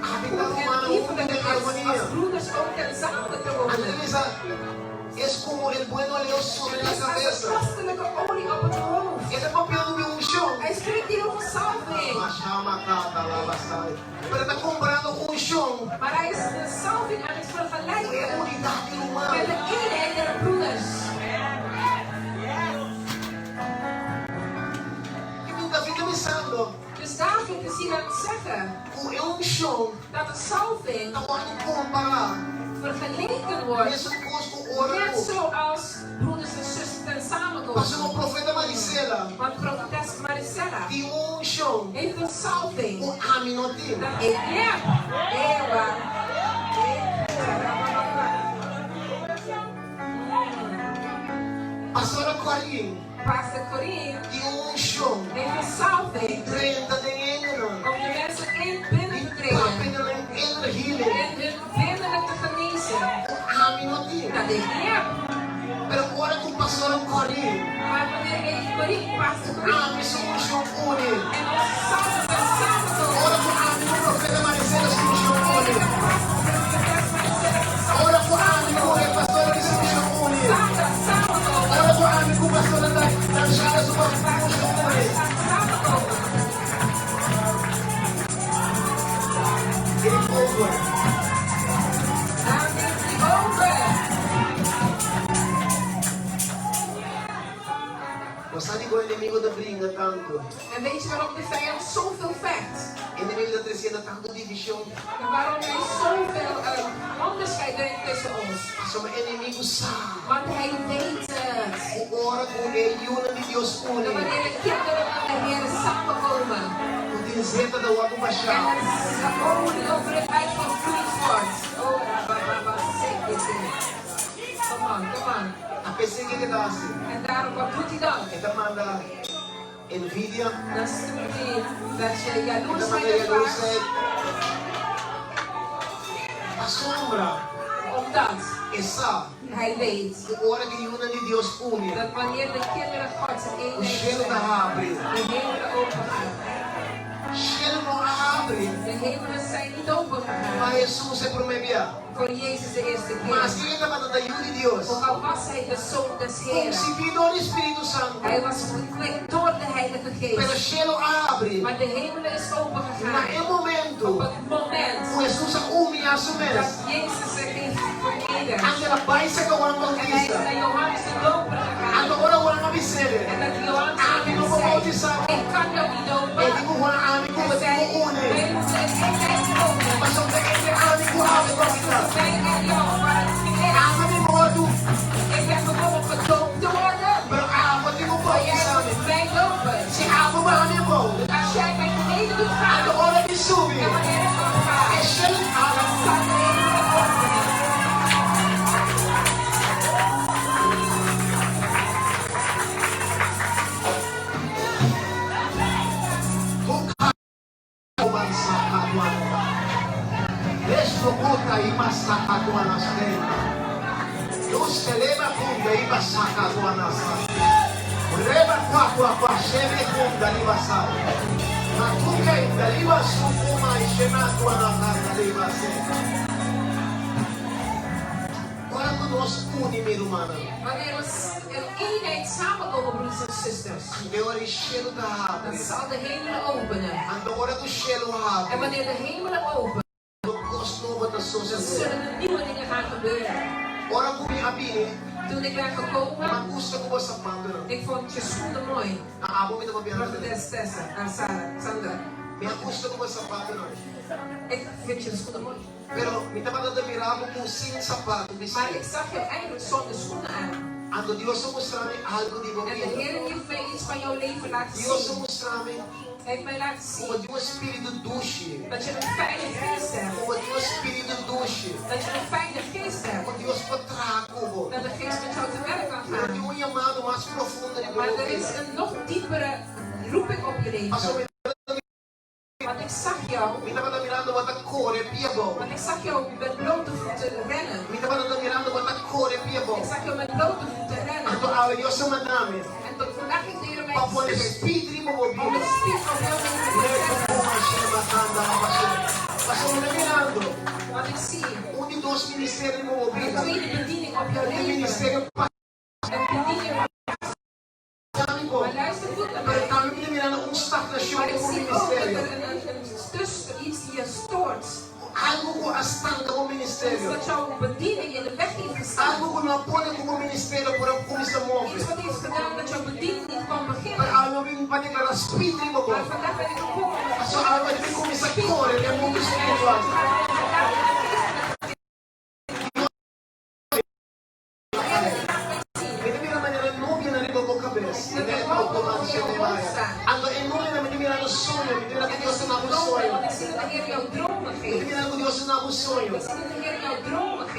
Habitar
goed en
humano
liefelijk
en
het is
armonia.
als broeders ook ten samen te
Anto
wonen.
ta bisa, Es como el buen oleo sobre
Het
la
is als
cabeza.
de kostelijke olie op het hoofd.
E ta papiando di unshon.
Hij spreekt hier over salving.
Mashama kata la basai. Pero e ta komparando unshon.
zeggen
ku e unshon
dat de zalving
ta wòrdu kompará
vergeleken wordt
mesun kos ku ora
net
ku
zoals broeders en zusters samenkomen.
Pasobra profeta Marisela
Want profetes Marisela
tin un unshon
heeft een zalving
ku ami no tin.
dat ik niet heb. Ewa.
Pastora Corine
Pastor Corine
tin un unshon
heeft een zalving
drenta den hendenan
om de mensen in binnen
i
te dringen
papia na nan inner healing
en hun binnenlijk te genezen.
ku ami no tin.
Dat ik niet heb.
Pero ora ku Pastora Corine
Maar wanneer ik Corine, Pastor Corine
ami su unshon uni,
en onze zalving samenkomen.
ora ku ami ku profeta Marisela su unshon uni, ora ku ami ku e pastora di su unshon uni, ora ku ami ku pastora Tanshara su unshon uni. Game over.
Dan neemt hij over.
Bo sa dikon enemigu ta bringa tantu?
En weet je waarom de vijand zoveel vecht?
Enemigu ta tresiendo tantu divishon.
En waarom hij zoveel onderscheid brengt tussen ons?
Pasobra enemigu sa.
Want hij weet het.
Ku ora ku e yunan di Dios
Dat
uni.
wanneer de kinderen van de Heer samenkomen.
Ku tin zeta ta wòrdu
En
bashá.
de olie over het uitgevloeid wordt. Oh, rabba, zeker. Come on, come on.
Ta p'esei kiko e ta hasi.
En daarom, wat doet hij dan?
E ta manda envidia.
Dan stuurt hij dat je
E ta
jaloersheid
manda
ervaart.
jaloersheid. Pasobra.
Omdat
E sa.
hij weet
Ku ora ku yunan di Dios uni.
dat wanneer de kinderen Gods in
E
eenheid
shelu
zijn,
ta habri.
de hemelen open gaan.
Shelu no a habri.
De hemelen zijn niet open
Pa
gegaan
Hesus e promé bia.
voor Jezus de eerste keer.
Maske e tabata Yu di Dios.
Ook al was hij de zoon des Heren.
Konsibí dor di Spiritu Santu.
Hij was verkwikt door de Heilige
Pero
Geest.
shelu a habri.
Maar de hemelen is open
Na
gegaan.
e momento
Op het moment
ku Hesus a humiliá su mes.
dat Jezus zich heeft vernederd.
Anto el a bai serka Juan
En hij is
Bautista.
naar Johannes de Doper gegaan.
Anto ora Juan a bis'é.
En dat Johannes
Ami no por
zei,
boutisá.
ik kan jou niet dopen.
E di ku Juan ami ku
Hij
bo tin
zei,
ku uni.
wij moeten in eenheid komen.
Pasobra entre ami ku abo boutisá.
Wij en jou, maar het is.
Ami a bin wòrdu.
Ik ben gekomen om gedoopt te worden.
Pero abo tin ku
Maar jij
boutisá mi.
moet mij dopen.
Si abo baha mi abou.
Dus als jij mij beneden doet gaan.
Anto ora mi subi.
En wanneer ik opga.
E shelu habri.
Dan zal de hemel openen.
Ora ku nos uni, mi rumannan.
Wanneer we in eenheid samenkomen, broeders en zusters.
E ora ei shelu ta
Dan
habri.
zal de hemelen openen.
Anto ora ku shelu
En
habri.
wanneer de hemelen openen.
Kos nobo ta
Dan
sosodé.
zullen er nieuwe dingen gaan gebeuren.
Ora ku mi a bini.
Toen ik ben gekomen.
M'a gusta ku bo sapatonan.
Ik vond je schoenen mooi.
Na abo mi ta papia.
Prophetess Tessa, Sarah, Sandra.
Mi a gusta ku bo sapatonan.
Ik vind je schoenen mooi.
Pero mi tabata ta mira bo ku sin sapato bistí.
Maar ik zag je eigenlijk zonder schoenen aan.
Anto Dios a mustra mi algu di bo
En de
bida.
Heer heeft mij iets van jouw leven laten
Dios a
zien.
mustra mi
Hij heeft mij laten
ku bo
zien
tin un spiritu dushi.
dat je een fijne geest hebt.
Ku bo tin un spiritu dushi.
Dat je een fijne geest hebt.
Ku Dios por traha ku bo.
Dat de geest met jou te werk kan
Pero
gaan.
tin un yamado mas profundo di bo
Maar er is
bida.
een nog diepere roeping op je leven.
Pasobra mi
Want ik zag jou.
Mi tabata mirando bo ta kore pia abou.
Want ik zag jou met blote voeten rennen.
Mi tabata mirando bo ta kore pia abou.
Ik zag jou met blote voeten rennen.
Anto awe Dios a manda mi.
En tot vandaag heeft de Heer mij
Pa pone
gestuurd.
speed riba bo
Om
bida.
het speed op jouw leven te zetten.
Pasobra mi ta mirando.
Want ik zie.
Un di dos ministerio riba bo
Een
bida.
tweede bediening op jouw
Un
leven.
ministerio pa
Een bediening.
Maar
Maar luister goed naar mij.
Pero tambe mi ta mirando un stagnashon
Maar
den
ik
bo
zie ook dat
ministerio.
er een, tussen iets die je stoort.
Algu ku a stanka bo
Iets
ministerio.
dat jouw bediening in de weg heeft
gestaan.
Algu ku no a pone ku bo ministerio por a kuminsá move.
Iets wat heeft gedaan dat jouw bediening niet kon
Pero
beginnen.
awe mi a bin pa deklará spit riba bo.
Maar vandaag ben ik gekomen om
Pasobra awe bo ta kuminsá kore den mundu spiritual. Mi ta mira manera nubianan riba bo kabes, i den outomatische den maya. Anto e nubianan mi ta mira no soño, mi ta mira ku Dios ta na bo soño. Mi ta mira ku Dios ta na bo soño.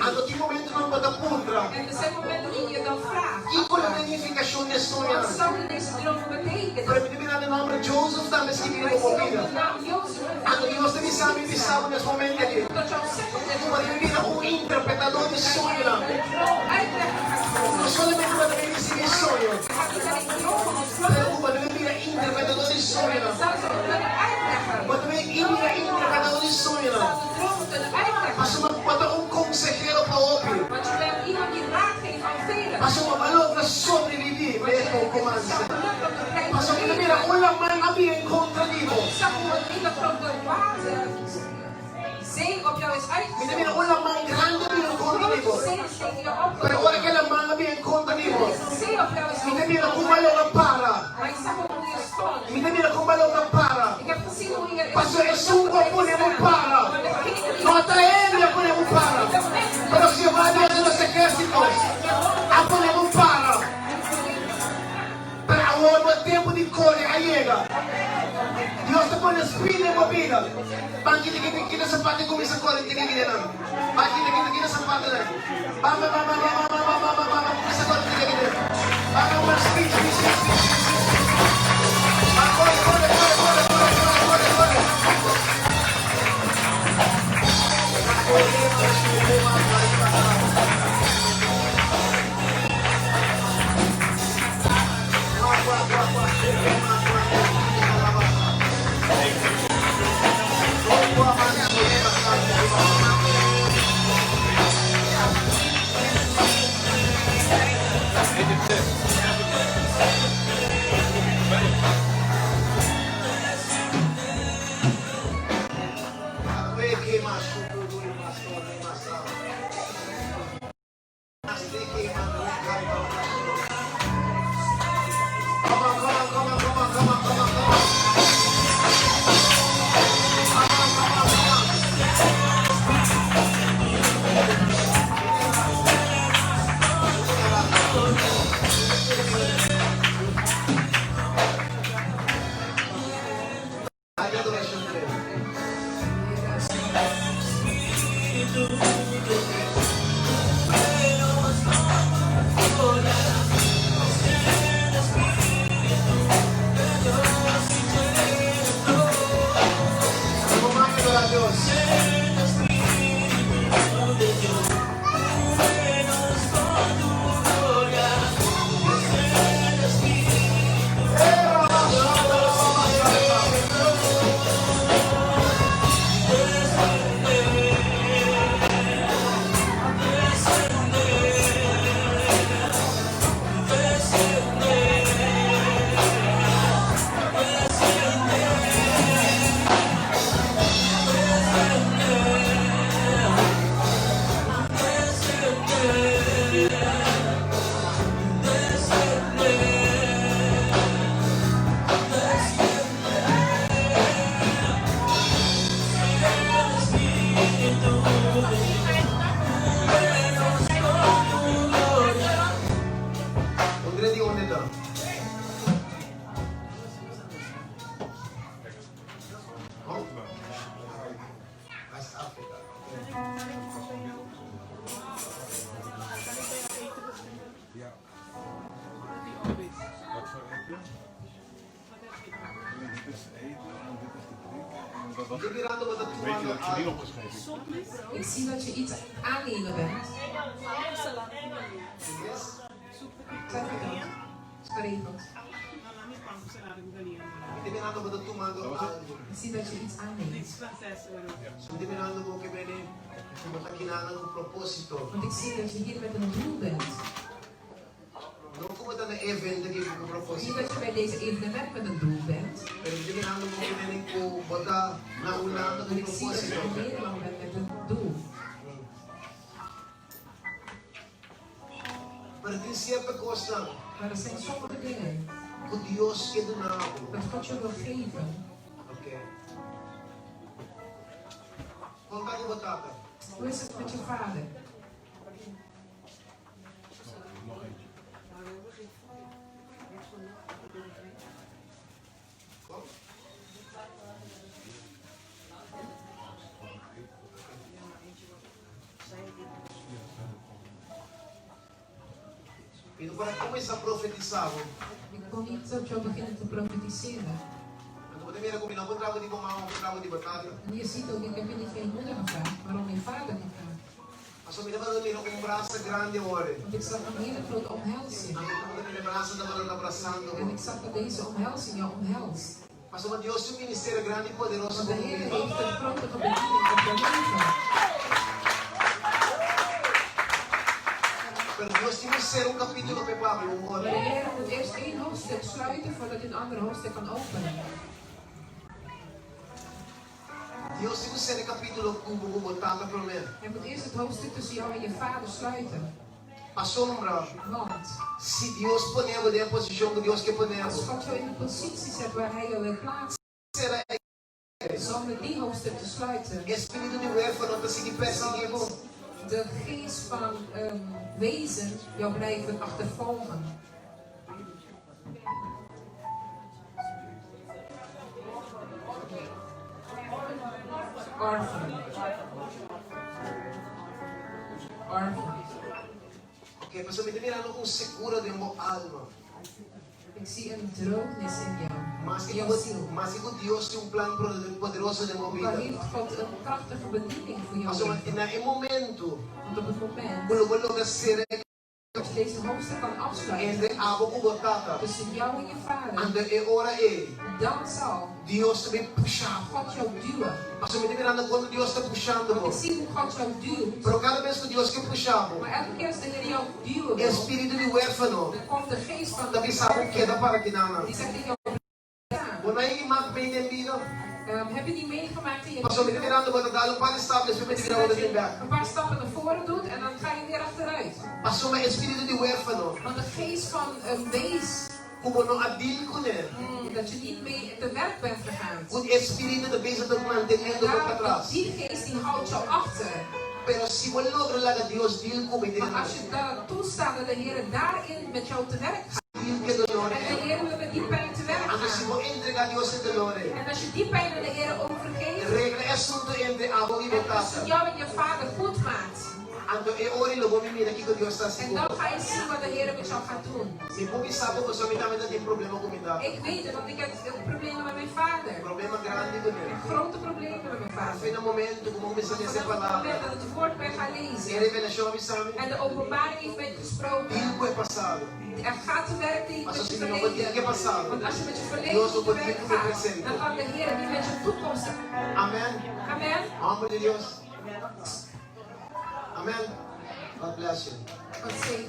Anto tin momentunan bo ta puntra, Kiko lo ta nifikashon di e soñonan? Pero mi ta mira e nòmber Joseph tambe skibí riba bo bida. Anto Dios ta bisa mi bisa bo nes momento aki, ku bo debe bira un interpretadó di soñonan. No solamente bo debe risibí soño, pero ku bo debe bira interpretadó di soñonan. Bo debe bira interpretadó di soñonan, pasobra bo ta un konsehero pa hopi. Pasobra bo a logra sobrebibí mehor ku antes. Pasobra bo ta mira un laman a bira en kontra di bo. Mi ta mira un laman grandi a bira en kontra di bo. Pero ora ku e laman a bira en kontra di bo, mi ta mira kon bo a logra para. Mi ta mira kon bo a logra para. Pasobra esun ku a pone bo para, no ta hende a pone bo para, pero Jehová Dios di nos ejércitos a pone bo para. Pero awor bo tempu di kore a yega. Dios ta pone spin den bo bida. Ban kita kita kita sapato i kuminsá kore tiki kita nan. Ban kita kita kita sapatonan. Ban ban ban ban ban ban ban ban ban ban ban kuminsá kore tiki kita. Ban ban ban spin spin spin spin spin spin spin spin. Ban kore kore kore kore kore kore kore kore. Pondré di onde ta. West Africa.
Wat voor heb je? Nee, dit is eten en dit is de drink. En dat was
Di mirando bo ta
Weet je
tumando
dat je die
algo.
opgeschreven
Ik zie dat je iets aan het aannemen bent.
Yes?
Zeg ik dat? Is geregeld.
Mi ta mirando bo ta tumando algo.
Ik zie dat je iets aanneemt.
So mi ta mirando bo ke bene bo ta kinanan ku propósito.
Want ik zie dat je hier met een doel bent.
No ku bo ta na e evento aki ku
Niet
propósito.
dat je bij deze evenement met een doel bent.
Pero mi ta mirando bo ke bene ku bo ta na Hulanda ku
Maar ik zie dat je
propósito.
in Nederland bent met een doel.
sierto kosnan.
Maar er zijn sommige dingen
Ku Dios ke duna bo.
dat God je wil geven.
Oké. Kon ta ku bo tata?
Hoe is het met je vader?
Nog eentje.
Kon? Mi no por a kuminsá profetisá bo.
Ik kon niet op jou beginnen te profetiseren.
Anto bo ta mira ku mi no a puntra bo di bo mama, mi a puntra bo di bo tata.
En je ziet ook, ik heb je niet van je moeder gevraagd, maar om je vader gevraagd.
Pasobra mi tabata mira un brasa grandi awor.
Want ik zag een hele grote omhelzing.
Anto mi tabata mira e brasa tabata brasando bo.
En ik zag dat deze omhelzing jou omhelst.
Pasobra Dios tin un ministerio grandi i poderoso
Want de
bo
Heer
bida.
heeft een grote bediening op jouw leven.
Pero Dios tin ku sera un kapítulo pa e papia un
Maar
ora.
de Heer moet eerst één hoofdstuk sluiten voordat hij een ander hoofdstuk kan openen.
Dios tin ku sera e kapítulo ku bo ku bo tata promé.
Hij moet eerst het hoofdstuk tussen jou en je vader sluiten.
Pasobra
Want
si Dios pone bo den e posishon ku Dios ke pone
als
bo,
God jou in de positie zet waar hij jou wil plaatsen,
sera e
zonder die hoofdstuk te sluiten,
E spiritu di huérfano ta sigui
zal
persiguí bo.
het de geest van wezen jou blijven achtervolgen. Orphan. Orphan.
Oké, pasobra mi ta mira un sekura den bo alma.
Ik zie een droognis in jou,
Maske
in jouw
ku
ziel.
maske ku Dios tin un plan poderoso den bo
Ook al
bida.
heeft God een krachtige bediening voor jouw
Pasobra
leven.
na e momento
Want op het moment
ku lo bo logra sera e
dat je deze hoofdstuk kan afsluiten
entre abo ku bo tata,
tussen jou en je vader,
anto e ora ei
dan zal
Dios ta bin pusha bo.
God jou duwen.
Pasobra mi ta mirando kon Dios ta pushando
Want
bo.
ik zie hoe God jou duwt.
Pero kada bes ku Dios ke pusha bo,
Maar elke keer als de Heer jou duwen
e
wil,
spiritu di huérfano
dan komt de geest van
ta
de
bisa bo keda para kinanan.
Die zegt tegen jou, blijf staan.
Bo no a yega mak mei den bida?
Heb je niet meegemaakt in je
Pasobra mi ta
leven?
mirando bo ta dal un par di stap, despues mi ta mira bo
Dat
ta
je
bin bek.
een paar stappen naar voren doet en dan ga je weer achteruit.
Pasobra e spiritu di huérfano
Want de geest van een wees,
ku bo no a deal kuné,
dat je niet mee te werk bent gegaan.
ku e spiritu ta bezig ta manteniendo bo
Daar,
patras.
die geest die houdt jou achter.
Pero si bo logra laga Dios deal ku bo
Maar als je daar toestaat dat de Heer daarin met jou te werk gaat.
Deal ku e dolor
En de
ei.
Heer wil met die pijn te werk
Anto si
gaan.
bo entrega Dios e dolor ei.
En als je die pijn aan de Heer overgeeft.
Regla e asunto entre abo i bo
En tussen
tata.
jou en je vader goed maakt.
Anto e ora ei lo bo mi mira kiko Dios ta hasi
En
ku
dan
bo.
ga je zien wat de Heer met jou gaat doen.
Mi por bisa bo pasobra mi tambe ta tin problema ku mi tata.
Ik weet het, want ik heb problemen met mijn vader.
Problema grandi ku ne.
Grote problemen met mijn vader.
Fe na momento ku bo kuminsá
Maar
lesa e
vanaf het
palabra,
moment dat het woord ben gaan
e
lezen
revelashon a bisa mi,
en de openbaring heeft mij gesproken.
deal ku e pasado.
Er gaat te werk die
Pasobra
met je
si mi no por deal ku e
verleden.
pasado,
Want als je met je verleden
Dios no
niet te
por deal
werk
ku mi
gaat,
presente.
dan kan de Heer niet met je toekomst.
Amen.
Amen.
Hòmber di Dios. Amen. God bless you.
God zegen.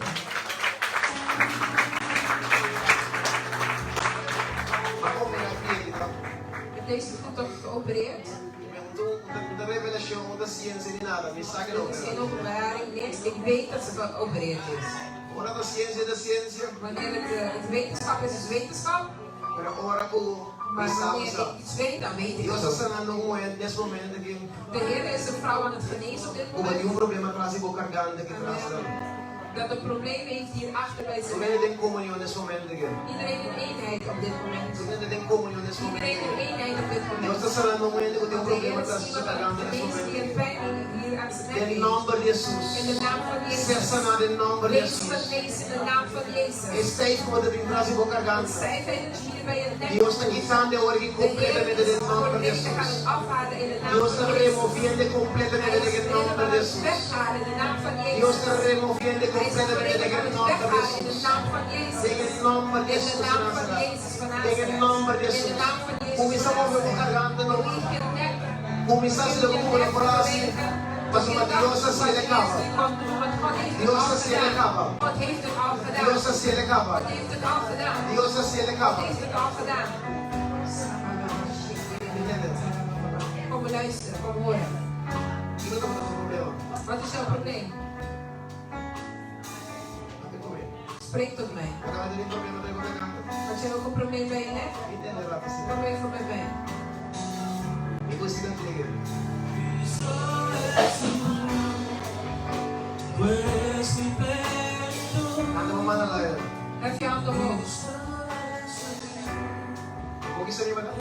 Ma opera pia di ta.
Ik heb deze voet toch geopereerd?
Un ta revelashon, un ta siensia ni nada. Mi sa ke
Dit is geen openbaring, niks. Ik weet dat ze geopereerd is.
Ora ta siensia ta siensia.
Wanneer het wetenschap is, is wetenschap.
Pero ora ku
Maar
mi sa, mi
wanneer
sa.
ik iets weet, dan weet ik
Dios
het
ta
ook.
sanando un muhé nes momento aki.
De Heer is een vrouw aan het genezen op dit
Ku bo tin
moment.
un problema tras di bo karganta ki tras
Amen.
ta.
Dat een probleem heeft hier achter bij
Tur
zijn
hende den komunion nes momento aki.
Iedereen in eenheid op dit moment.
Tur hende den komunion nes momento
Iedereen in
aki.
eenheid op dit
Dios
moment.
ta sanando un hende ku tin un
Want de
problema
Heer is
tras di su
iemand aan
karganta
het
nes
genezen
momento
die een
aki.
pijn hier aan zijn nek
Den
heeft.
nòmber di Hesus.
In de naam van
Ser
Jezus.
saná den nòmber di
Wees
Hesus.
genezen in de naam van
E
Jezus.
stijf ku bo ta tin tras di bo
Het
karganta.
stijfheid dat je hier bij je nek
Dios ta
voelt.
kitando awor aki
De Heer
kompletamente
is
den nòmber di
volledig aan
Hesus.
het afhalen in de naam
Dios ta
van Jezus.
removiendo
Hij
kompletamente
is
den
helemaal
nòmber
aan
di
het
Hesus.
weghalen in de naam van
Dios ta
Jezus.
removiendo
Hij is
kompletamente
volledig
den
aan het
nòmber di
weghalen in de
Hesus.
naam van
Den
Jezus.
nòmber di
In de
Hesus di
naam van
Nazaret.
Jezus van
Den
Nazareth.
nòmber di
In de
Hesus.
naam van Jezus
Kuminsá
van
move bo
Nazareth.
karganta no.
Beweeg je nek.
Kuminsá
Begin
hasi loke
je
ku bo no
nek
por
te
hasi.
bewegen.
Pasobra
Begin
Dios
dat
a
wat
hasiel e
Jezus
kaba.
nu komt doen, want God heeft het
Dios
al
a hasiel e
gedaan.
kaba.
God heeft het al gedaan.
Dios a hasiel e kaba.
God heeft het al gedaan.
Dios a hasiel e
God
kaba.
heeft het al gedaan. Kom luisteren, kom horen.
Kiko tabata su problema?
Wat is jouw probleem?
Papia ku mi.
Spreekt tot mij.
Bo tabata tin problema den bo garganta?
Had je ook een probleem bij je nek?
Mi tende rap asina.
Kom even bij mij.
Mi gusta e kantika. Anda bo manda laga.
Hef je hand omhoog.
Bo kisa riba nan?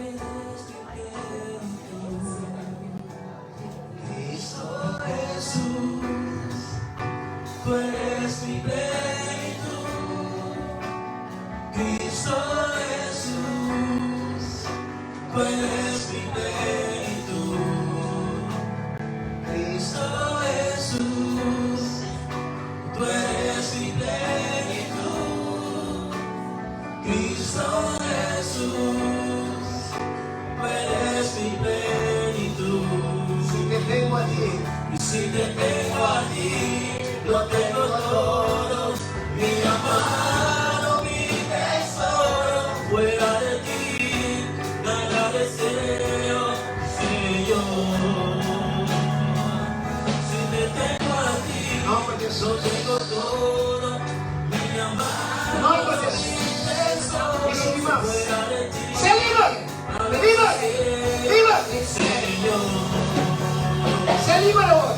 Si te tengo a ti. Nomber di Jesus. Nomber di Jesus. Ricibi mas. Sea liber! Liber! Liber! Sea liber awor!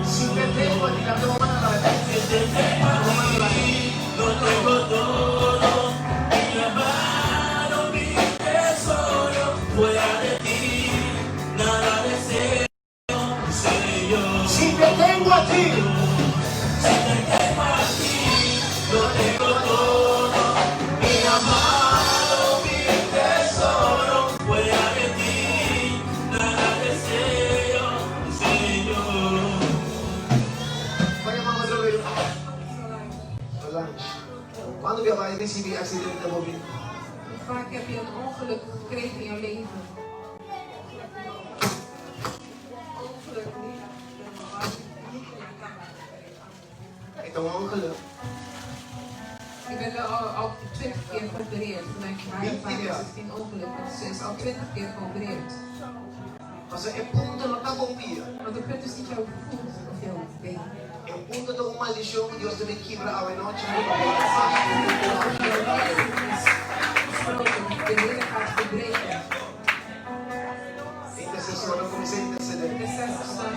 Si te tengo a ti, lanta bo man na laga. Lanta bo man na laga. Si te tengo a ti. Kon e mama droga Solange. Cuando bia bai ricibi accidente bo bida?
Hoe vaak heb je een ongeluk gekregen in jouw leven? Ongeluk niet.
E ta un ongeluk.
Ik ben wel al 20 keer geopereerd. Vanuit haar ervaring is het geen ongeluk, want ze is al 20 keer geopereerd.
Pasobra e punto no ta bo pia.
Want het punt is niet jouw voet of jouw been.
E punto ta un maldicion cu Dios ta bin kibra awe nochi.
Is gesproken, de Heer gaat verbreken.
Intercesornan cuminsa intercede.
Intercessors staan.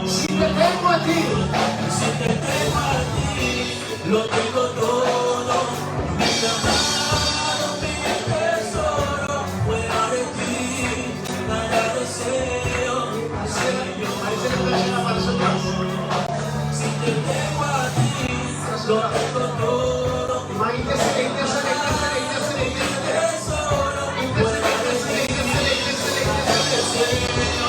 Si te tengo a ti. Si te tengo a ti. Parece que ta para su tras. Para su tras. Ma intercede, intercede, intercede, intercede, intercede. Intercede, intercede, intercede, intercede, intercede.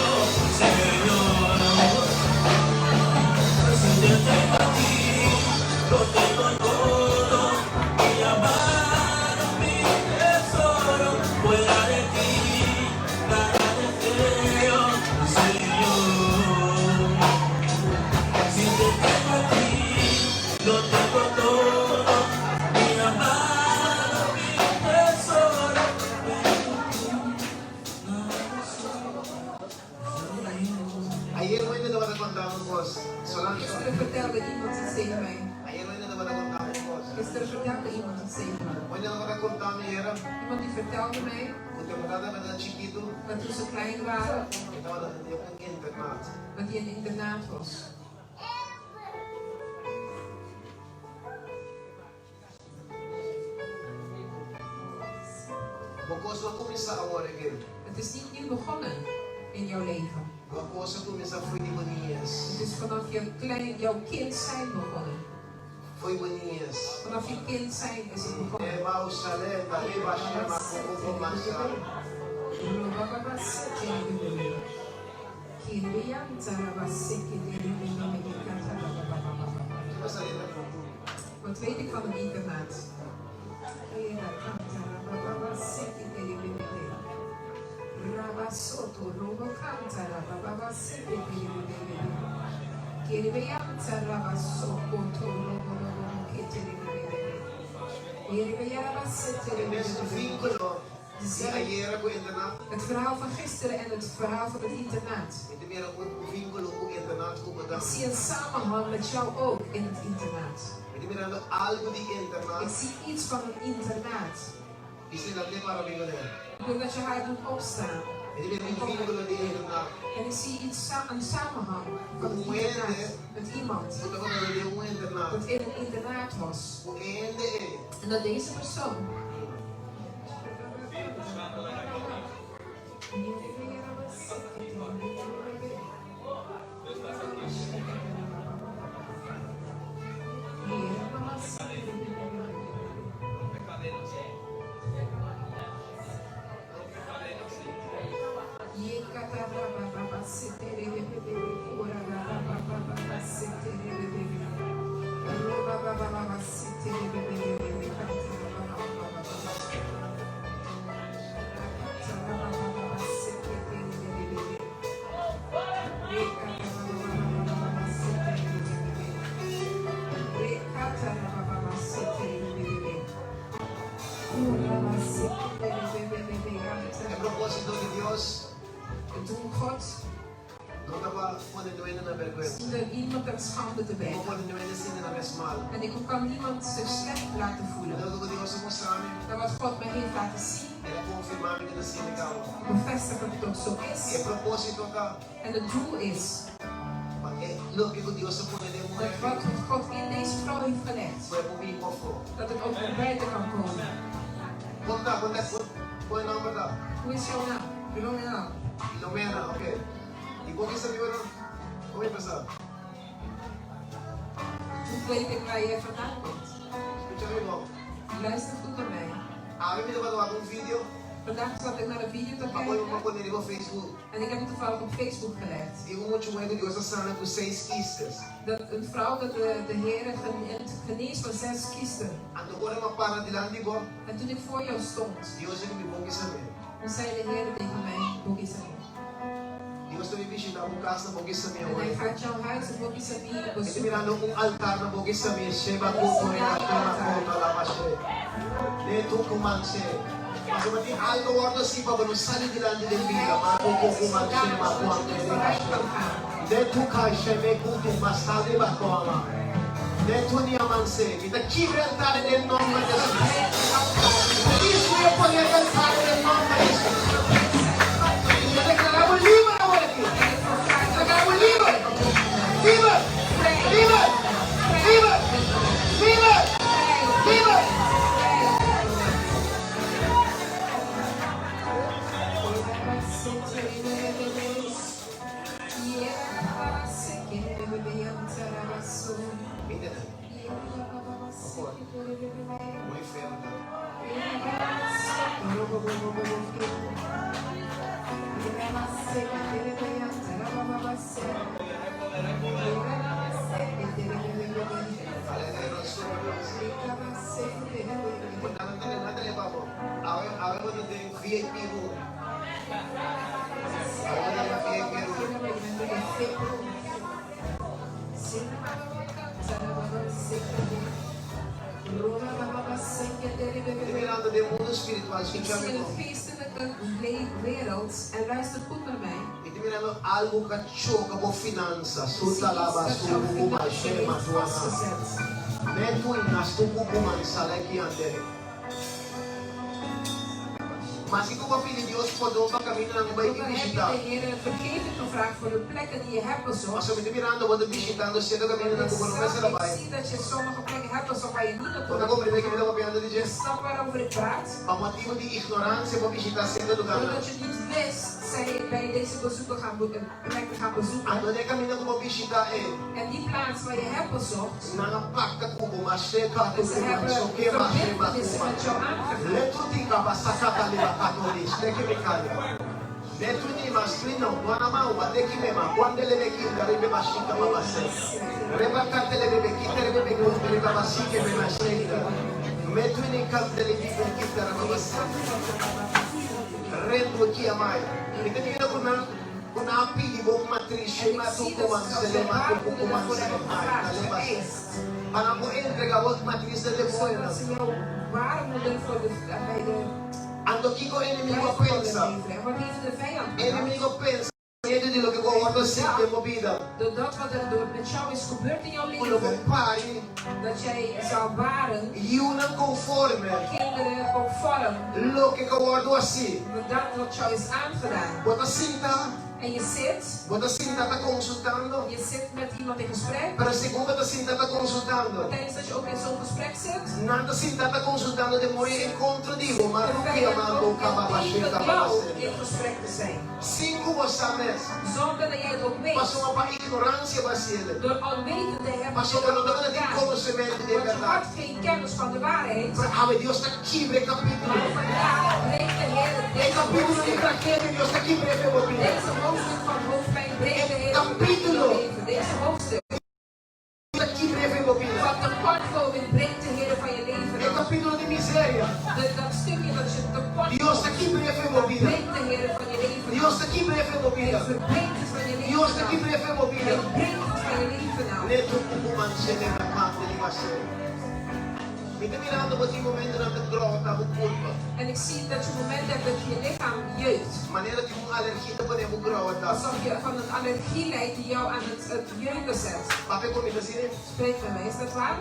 tegen mij.
Ayera un hende tabata konta mi un kos.
Gisteren vertelde iemand iets tegen me.
Un hende tabata konta mi ayera
Iemand die vertelde mij
ku tempu nan tabata chikitu,
dat toen ze klein waren,
e tabata den un internat.
dat hij in een internaat was.
Bo kos no a kuminsá awor eke.
Het is niet nu begonnen in jouw leven.
Bo kos a kuminsá fo'i di bo niñes.
Het is vanaf je klein, jouw kind zijn begonnen.
Fo'i bo niñes.
Vanaf je kind zijn is het begonnen.
E bausaleta, riba shema koko masa. Ki pasa ayera?
Wat weet ik van een internaat?
E mesun vínkulo di ayera ku internat.
Het verhaal van gisteren en het verhaal van het internaat.
Mi ta mira un vínkulo ku internat ku bo
Ik
ta.
zie een samenhang met jou ook in het internaat.
Mi ta mirando algu di
Ik
internat.
zie iets van een internaat.
Bis'é lant'é para bin kuné.
Ik wil dat je haar doet opstaan.
Mi ta mira un vínkulo di internat.
En ik zie iets een samenhang van het internaat met iemand
Ku tabata den un internat.
dat in een internaat was.
Ku e hende ei.
En dat deze persoon.
E propósito di Dios
Het doel God
no ta pa pone niun hende na
is
bèrgwensa.
niet om iemand ten schande te
No
brengen.
pone niun hende sinti nan mes mal.
En ik kan niemand zich slecht laten voelen.
Loke ku Dios a mustra mi,
Maar wat God mij heeft laten zien,
el a konfirmá mi ku ta sinti kaba.
bevestigt dat het ook zo
E
is.
propósito ta
En het doel is
pa e loke ku Dios a pone den e muhé
dat wat God in deze vrouw heeft gelegd,
ku e por bin pafó.
dat het ook naar buiten kan komen.
Kon ta, kon ta, kon e nòmber ta?
Hoe is jouw naam?
Filomena.
Filomena, ok. I bo ki sabi bo no? Kon mi pasa?
Hoe weet ik waar jij vandaan komt?
Skucha mi bon.
Luister goed naar mij.
Awe mi tabata wak un video.
Vandaag zat ik naar een video te
Pa pone pa
kijken
pone riba Facebook.
en ik heb het toevallig op Facebook gelegd.
Di un mucha muhé ku Dios a sana ku seis kistes.
Dat een vrouw dat de, de Heer geneest van zes kisten.
Anto ora mi a para dilanti bo,
En toen ik voor jou stond,
Dios a di mi bo kisame.
toen zei de Heer tegen mij, Bokisami.
Dios ta bin bishita bo kas na Bokisami
En
awor.
hij gaat jouw huis in Bokisami
Mi ta
bezoeken.
mirando un altar na Bokisami, Sheba Kuku Reba Shema Kota Lama She. Ne Tuku Man She. Pasobra tin algo wordo hasi pa bo no sali dilanti den bida, ma Kuku Kuman Shema Kuan
Zodat je
Te
niet
Reba
vooruit
She.
kan gaan.
Ne Tuka Sheme Kutu Masali Bakoama. Ne Tunia Man Se. Mi ta kibra altar den nomber di Jesus. Mi ta destruí e poder di altar den nomber di Jesus. Mi ta deklará bo liber awor aki. Mi ta deklará bo liber. Liber! Liber! Liber! Liber! Liber! Mi tene. Por. Muy feo ta. Ale no super nos. Bo nan tene nan tene pa bo. Awe awe bo ta den VIP room. Awe bo ta den VIP room. Mi ta mirando den mundo spiritual,
Ik
skucha
zie
mi
in de
bon.
geestelijke wereld en luister goed naar mij.
Mi ta mirando algu ku a choka bo finansa,
Ik
su
zie iets
talaba
dat
su
jouw
kukuma
financiën
shema
heeft
tuana.
vastgezet.
Metu nas tu kukuma saleki andere. Maske ku bo a pidi Dios pordon pa kamindanan ku bo
Ook
a
al heb je
bishitá.
de Heer vergeving gevraagd voor de plekken die je hebt bezocht.
Pasobra mi ta mirando bo ta bishitando sierto
Want
kamindanan
ik
ku bo no
zag,
mester a
ik
bai.
zie dat je sommige plekken hebt bezocht waar je niet
Bo
naartoe
ta
had
komprendé
moeten
ke mi ta
gaan.
papiando di dje?
Je snapt waarover ik praat.
Pa motibu di ignoransia bo bishitá sierto lugarnan.
Doordat je niet wist, zei ik bij deze bezoeken gaan be- plekken gaan bezoeken.
Anto den e kaminda ku bo bishitá e.
En die plaats waar je hebt bezocht,
Nan a pakta ku bo, ma sheka ku
ze
bo, ma
hebben
soke ma shema ku
verbindenissen
ma.
met jou aangegaan.
Letu ti kaba sakata liba katoli, shteke mi kaya. Letu ni ma strino, wana ma uba, leki me ma, kwande lebe kinda, ribe ba shika ma ba se. Reba kante lebe be kita, rebe be kunde, reba ba shike me ma shenda. Metu ni kante lebe be kita, reba ba se. Rendu ki amai. Mi ta mira ku nan ku nan a pidi bo un matris
En ik
shema tu
zie
ku
dat
man
ze zelfs
sele
jouw
ma tu ku
baarmoeder
ku man
daarvoor
sele
hebben
mai
gevraagd,
kale ba se.
geëist.
Pa nan por entrega bo matris na
Zodat
demoñonan.
ze jouw baarmoeder voor de, bij de
Anto kiko enemigo a
duivel konden
pensa?
leveren. En wat heeft de vijand bedacht?
Enemigo a pensa medio di loke bo a
Hij
wordo
heeft
hasi den
bedacht,
bo bida,
doordat wat er door met jou is gebeurd in jouw
ku lo bo
leven,
pari
dat jij zal baren
yiunan konforme
kinderen conform
loke ku a wordo hasi.
met dat wat jou is aangedaan.
Bo ta sinta,
En je zit,
bo ta sinta ta konsultando,
je zit met iemand in gesprek.
pero segun bo ta sinta ta
Maar
konsultando,
tijdens dat je ook in zo'n gesprek zit,
nan ta sinta ta konsultando demoño en kontra di bo, ma
de
rukia
vijand
ma bo
ook
kaba ba
tegen
sheka ba ba
jou
senda.
in gesprek te zijn.
Sin ku bo sa mes,
Zonder dat jij het ook weet.
pasobra pa ignoransia bo hasi ele.
Door onwetende heb je
Pasobra
dat
no tabata tin
gedaan.
konosementu di e
Want je
bèrdat.
had geen kennis van de waarheid.
Pero awe Dios ta kibra e kapítulo.
Maar vandaag breekt de Heer
E
deze
kapítulo di
hoofdstuk.
tragedia Dios ta kibra e bo bida.
Deze hoofdstuk van hoofdpijn breekt de
E
Heer vandaag in jouw
kapítulo
leven. Deze hoofdstuk
ta kibra e bo bida.
van tekortkoming breekt de Heer van je leven
E
af.
kapítulo di miseria
De, dat stukje dat je tekort
Dios ta
komt,
kibra e bo
dat
bida.
breekt de Heer van je leven
Dios
af.
ta kibra e bo
Hij
bida.
verbreekt het van je
Dios
leven
ta
af.
kibra e bo
Hij
bida.
breekt het van je leven af.
Neto ku mansele na kante di base. Mi ta mirando bo tin momentonan ta grota bo kurpa.
En ik zie dat je momenten hebt dat je je lichaam jeukt.
Manera tin un alergia ta pone bo grota.
Alsof je van een allergie lijdt die jou aan het, het jeuken zet.
Papia ku mi ta asina?
Spreek met mij, is dat waar?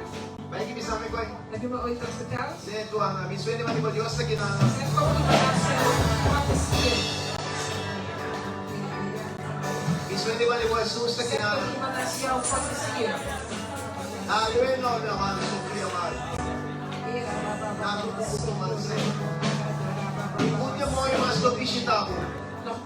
Bai ki bisa mi koi.
Heb je me ooit dat verteld?
Neto ana mi suene mani bo Dios ta kina.
Zeg ook iemand naast jou, wat is hier?
Mi suene mani bo Jesus ta
Zeg
kina.
tegen iemand naast jou, wat is hier?
Aleluya no no man sufria mal. Nato kuku man se. Ningun demoño mas lo bishita bo.
Nog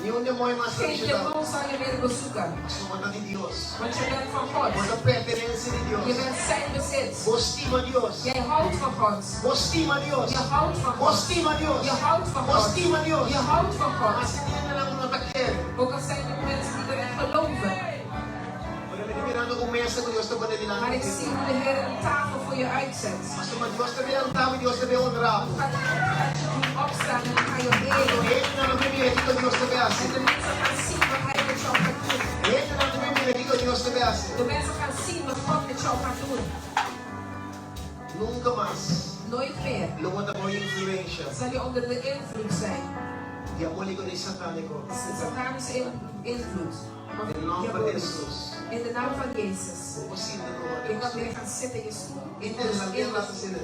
Niun demoño mas lo
geen
bishita bo.
demon zal je meer bezoeken.
Pasobra bo ta di Dios.
Want je bent van God.
Bo ta pertenensia di Dios.
Je bent zijn bezit.
Bo stima Dios.
Jij houdt van God.
Bo stima Dios.
Je houdt van
Bo
God.
stima Dios.
Je houdt van
Bo
God.
stima Dios.
Je houdt van God.
Maske tin hendenan ku no ta kere.
Ook al zijn er mensen die erin geloven.
Pero mi ta mirando un mesa ku Dios ta pone
Maar
dilanti
ik
di
zie
bo.
hoe de Heer een tafel voor je uitzet.
Pasobra Dios ta lanta bo i Dios ta bay honra bo.
God gaat je doen opstaan en dan ga je
Anto
eren.
hendenan lo bay mira kiko Dios ta bay hasi.
En de mensen gaan zien wat hij met jou gaat doen.
Hendenan ta bay mira kiko Dios ta bay hasi.
De mensen gaan zien wat God met jou gaat doen.
Nunka mas
Nooit meer
lo bo ta bou influensha
zal je onder de invloed zijn.
diabóliko ni satániko.
De satanische invloed. Of
Den nòmber di
diabolisch.
Hesus.
In de naam van Jezus.
Bo por sinta no
Je
den
kan
stoel.
weer gaan zitten in je stoel.
Binte de la
In
tierra
de
ta sinta.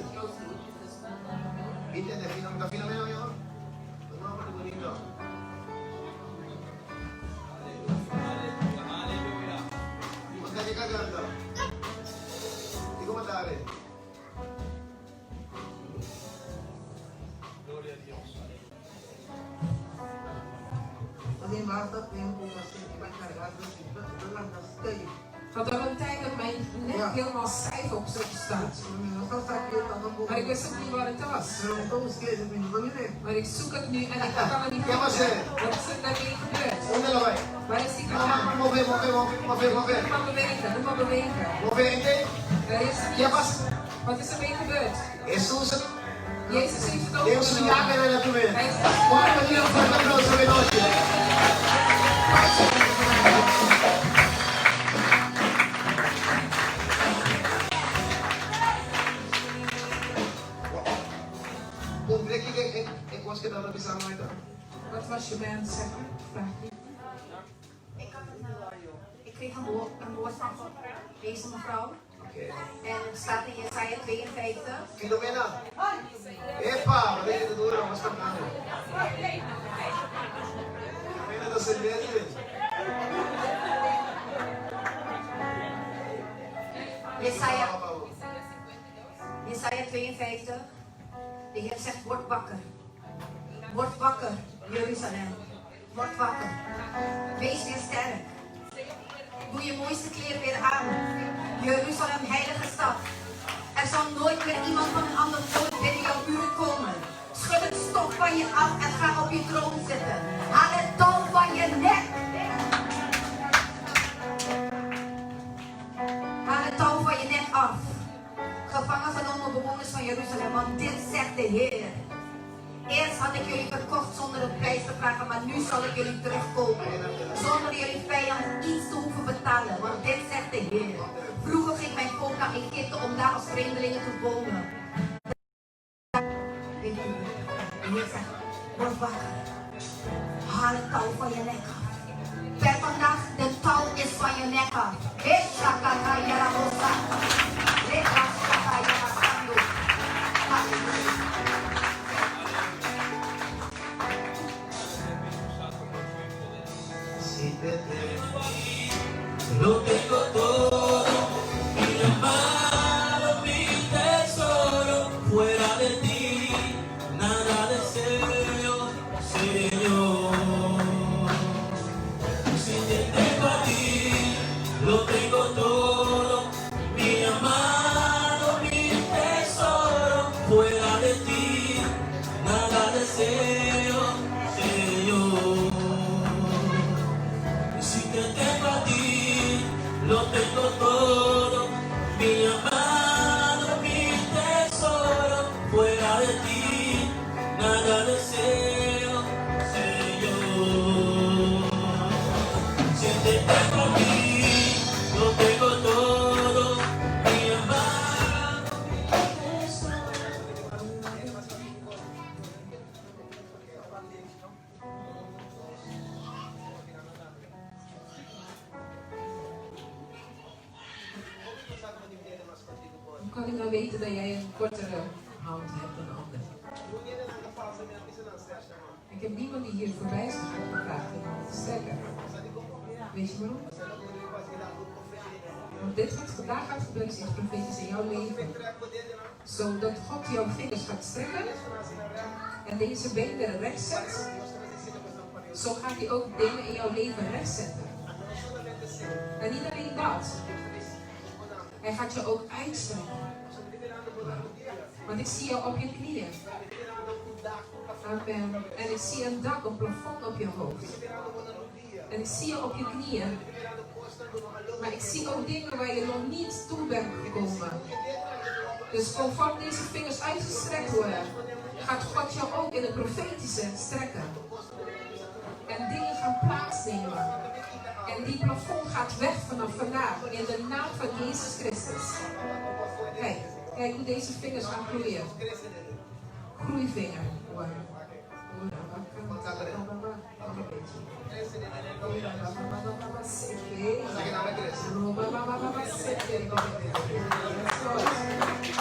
Binte de fina, ta fina menos yo. No, pero bonito. Manda que cagando. Digo mandare.
Alleen basta tempu mi a sinti mi karganta sinta ta lanta stijf.
Want er een tijd dat mijn nek
Ja.
helemaal stijf op zo staat.
Mi no sa sa ke ta tampoco.
Maar ik wist ook niet wat het was.
Pero mi ta busk'é, mi no ta mir'é.
Maar ik zoek het nu en ik kan het niet
Ke
vinden.
pas'é?
Wat is er daarmee gebeurd?
Unda lo bai?
Waar is die
Mama,
gegaan?
move, move, move, move, move.
Doe maar bewegen, doe maar bewegen.
Move, ente.
Er is
Ke
iets.
pasa?
Wat is ermee gebeurd?
Hesus
Jezus heeft het
den su
overgenomen.
yabenan na tum'é.
Hij is
Wòrdu pa duna un fuerte aplauso awe nochi. Puntr'é kiko e kos ku e tabata bisa mi ta.
Wat was je mij aan het zeggen? Vraag je.
Ik, had een, ik kreeg een woord, een woord van God, deze mevrouw.
Oké.
En het staat in Jesaja 52.
Filomena. Epa, wat je duro, mas pagkano. Filomena da Silvestre.
Jesaja, Jesaja 52. De Heer zegt, word wakker. Word wakker, Jeruzalem. Word wakker. Wees weer sterk. Doe je mooiste kleren weer aan. Jeruzalem, heilige stad. Er zal nooit meer iemand van een ander volk binnen jouw muren komen. Schud het stof van je af en ga op je troon zitten. Haal het touw van je nek. Haal het touw van je nek af. Gevangen genomen bewoners van Jeruzalem, want dit zegt de Heer. Eerst had ik jullie verkocht zonder een prijs te vragen, maar nu zal ik jullie terugkopen. Zonder jullie vijand iets te hoeven betalen, want dit zegt de Heer. Vroeger ging mijn volk naar Egypte om daar als vreemdelingen te wonen. Weet u, de Heer zegt, word wakker. Haal het touw van je nek af. Per vandaag, de touw is van je nek af. Eshakatayarabosa. Rebashakayarasando. Halleluja.
Si te tengo.
Lo tengo todo, mi amado, mi tesoro, fuera de ti, nada deseo, Señor. Si te tengo a ti, lo tengo todo, mi amado, mi tesoro, fuera de ti, nada deseo, Señor. Si te tengo a ti, lo tengo todo, mi amado, mi tesoro, fuera de ti, nada deseo, Señor. Si te tengo a ti, lo tengo todo, mi amado, mi tesoro.
Hoe kan ik nou weten dat jij een kortere hand hebt dan de ander? Ik heb niemand die hier voorbij is gegaan gevraagd om hand te strekken. Weet je waarom? Want dit wat vandaag gaat gebeuren is iets profetisch in jouw leven. Zodat God jouw vingers gaat strekken en deze beenderen recht zet. Zo gaat hij ook dingen in jouw leven recht zetten. En niet alleen dat. Hij gaat je ook uitstrekken. Want ik zie jou op je knieën. Amen. En ik zie een dak, een plafond op je hoofd. En ik zie je op je knieën. Maar ik zie ook dingen waar je nog niet toe bent gekomen. Dus conform deze vingers uitgestrekt worden, gaat God jou ook in het profetische strekken. En dingen gaan plaatsnemen. En die plafond gaat weg vanaf vandaag. In de naam van Jezus Christus. Kijk, kijk hoe deze vingers gaan groeien. Groeivinger. Nog een beetje.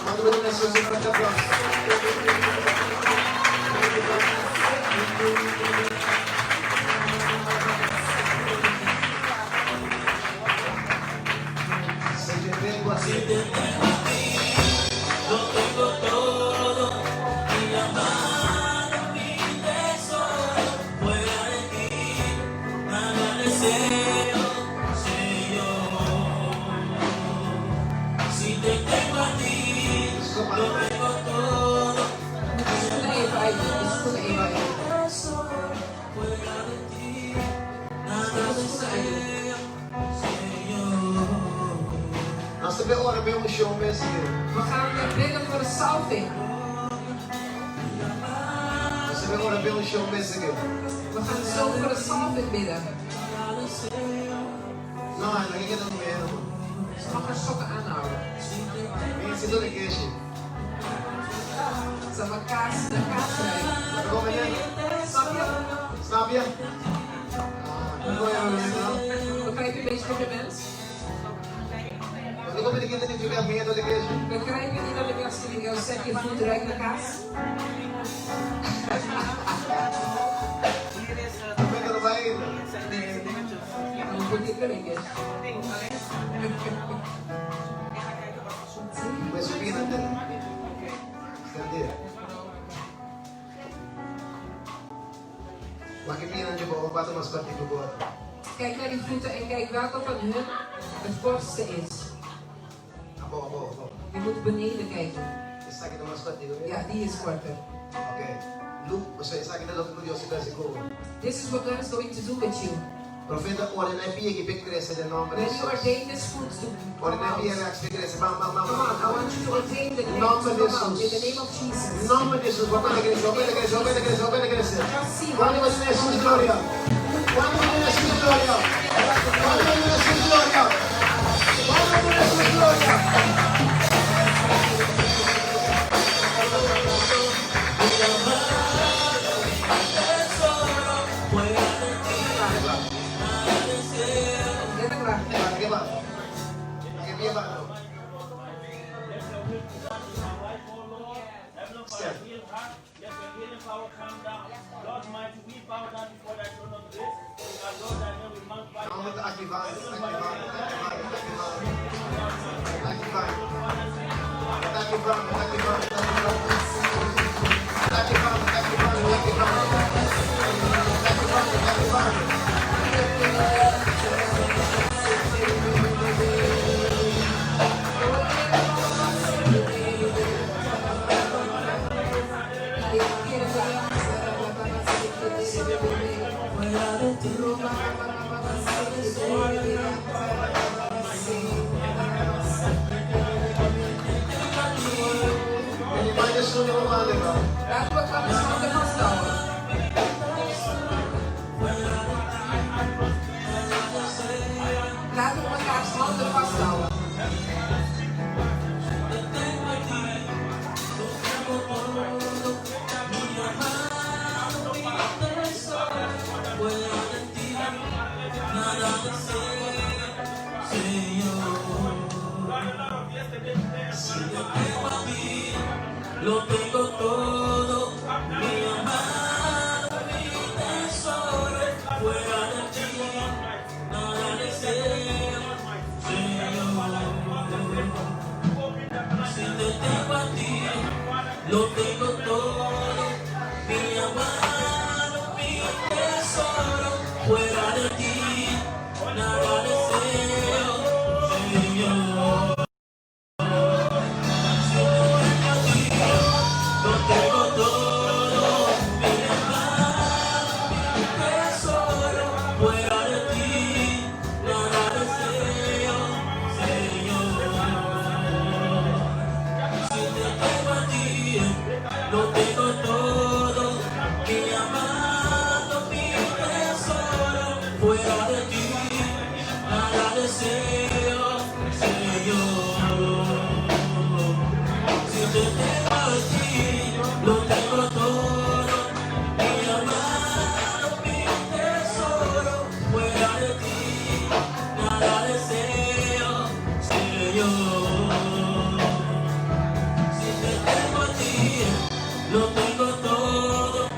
Manda een mensen een grote applaus. Si te tengo a
Si
ti,
te tengo a ti, lo tengo todo, mi amado, mi tesoro, fuera de ti, nada deseo, Señor. Si te tengo a ti, lo tengo todo,
Je schoenen even uit doen. Je schoenen even uit doen.
tesoro, fuera de ti, nada deseo, Señor.
Nos ta bai ora pa unshon mes.
We gaan bidden voor de salving.
Nos ta bai ora pa unshon mes.
We gaan zo voor de salving bidden.
No, no ke no meer.
Ze mag haar sokken aanhouden.
Mensen doen het keertje.
Ze mag kaas, de kaas ruiken.
Kom in.
Snap je?
papia?
Begrijp je een beetje compliment?
Bo ta comprende kiko ta nifica miedo di iglesia?
Begrijp je niet dat ik als tegen jou zeg, je voet ruikt naar kaas?
Profeta no bai ainda.
Dan moet ik erin.
Pues su bida te Extendé. Wak e pianan dje bobo cuatro mas cortico cu otro.
Kijk naar die voeten en kijk welke van hun het kortste is.
Abou, abou, abou.
Je moet beneden kijken.
Esaki ta mas cortico, mira.
Ja, die is korter.
Ok. Lu, pasobra esaki ta loke cu Dios ta haci cu bo.
This is what God is going to do with you.
Profeta ordena e pia aki p'e crece den nomber di
When you
Jesus.
ordain this foot to come
Ordena e
out.
pia rechts p'e crece. Bam, bam, bam,
Come
bam,
on, I
bam.
want you to ordain the leg
Nomber
to
di
come out in the
Jesus.
name of Jesus.
Nomber di Jesus. Bo cuenta crece, bo cuenta crece, bo cuenta crece, bo cuenta crece.
Just see how
Cuando
it's
bo tene Jesus
coming
gloria?
out.
Cuando bo tene Jesus gloria? Cuando bo tene Jesus gloria? Cuando bo tene Jesus gloria?
Net een klaar.
Laga ba. Laga pia ba. Step. Nan ta activando, activando, activando, activando. Activando. Ta activando, ta activando, ta activando. Ta activando, ta activando, ta activando. Ta activando, ta activando. Tene man di esun di bo manda, hermano.
Laten we elkaar handen vasthouden. Laten we elkaars handen vasthouden.
Lo tengo todo, mi amado, mi tesoro, fuera de ti, nada deseo, Señor. Si te tengo a ti, lo tengo todo, mi amado, mi tesoro, fuera de ti, nada deseo, Señor. Si te tengo a ti, lo tengo todo, mi amado, mi tesoro, fuera de ti, nada deseo, Señor. Si te tengo a ti, lo tengo todo, mi amado, mi tesoro, fuera de ti, nada deseo, Señor. Si te tengo a ti, lo tengo todo, mi amado, mi tesoro, fuera de ti, nada deseo, Señor. Si te tengo a ti, lo tengo todo,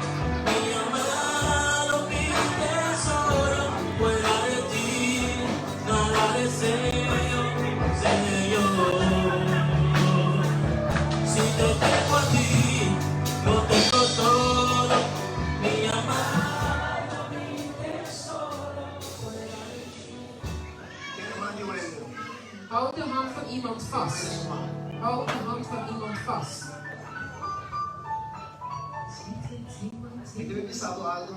mi amado, mi tesoro, fuera de ti, nada deseo, Señor. Si te tengo a ti, lo tengo todo, mi amado, mi tesoro, fuera de ti.
Tene man di un hende.
Houd de hand van iemand vast. Houd de hand van iemand vast.
Mi ta bisa bo algo.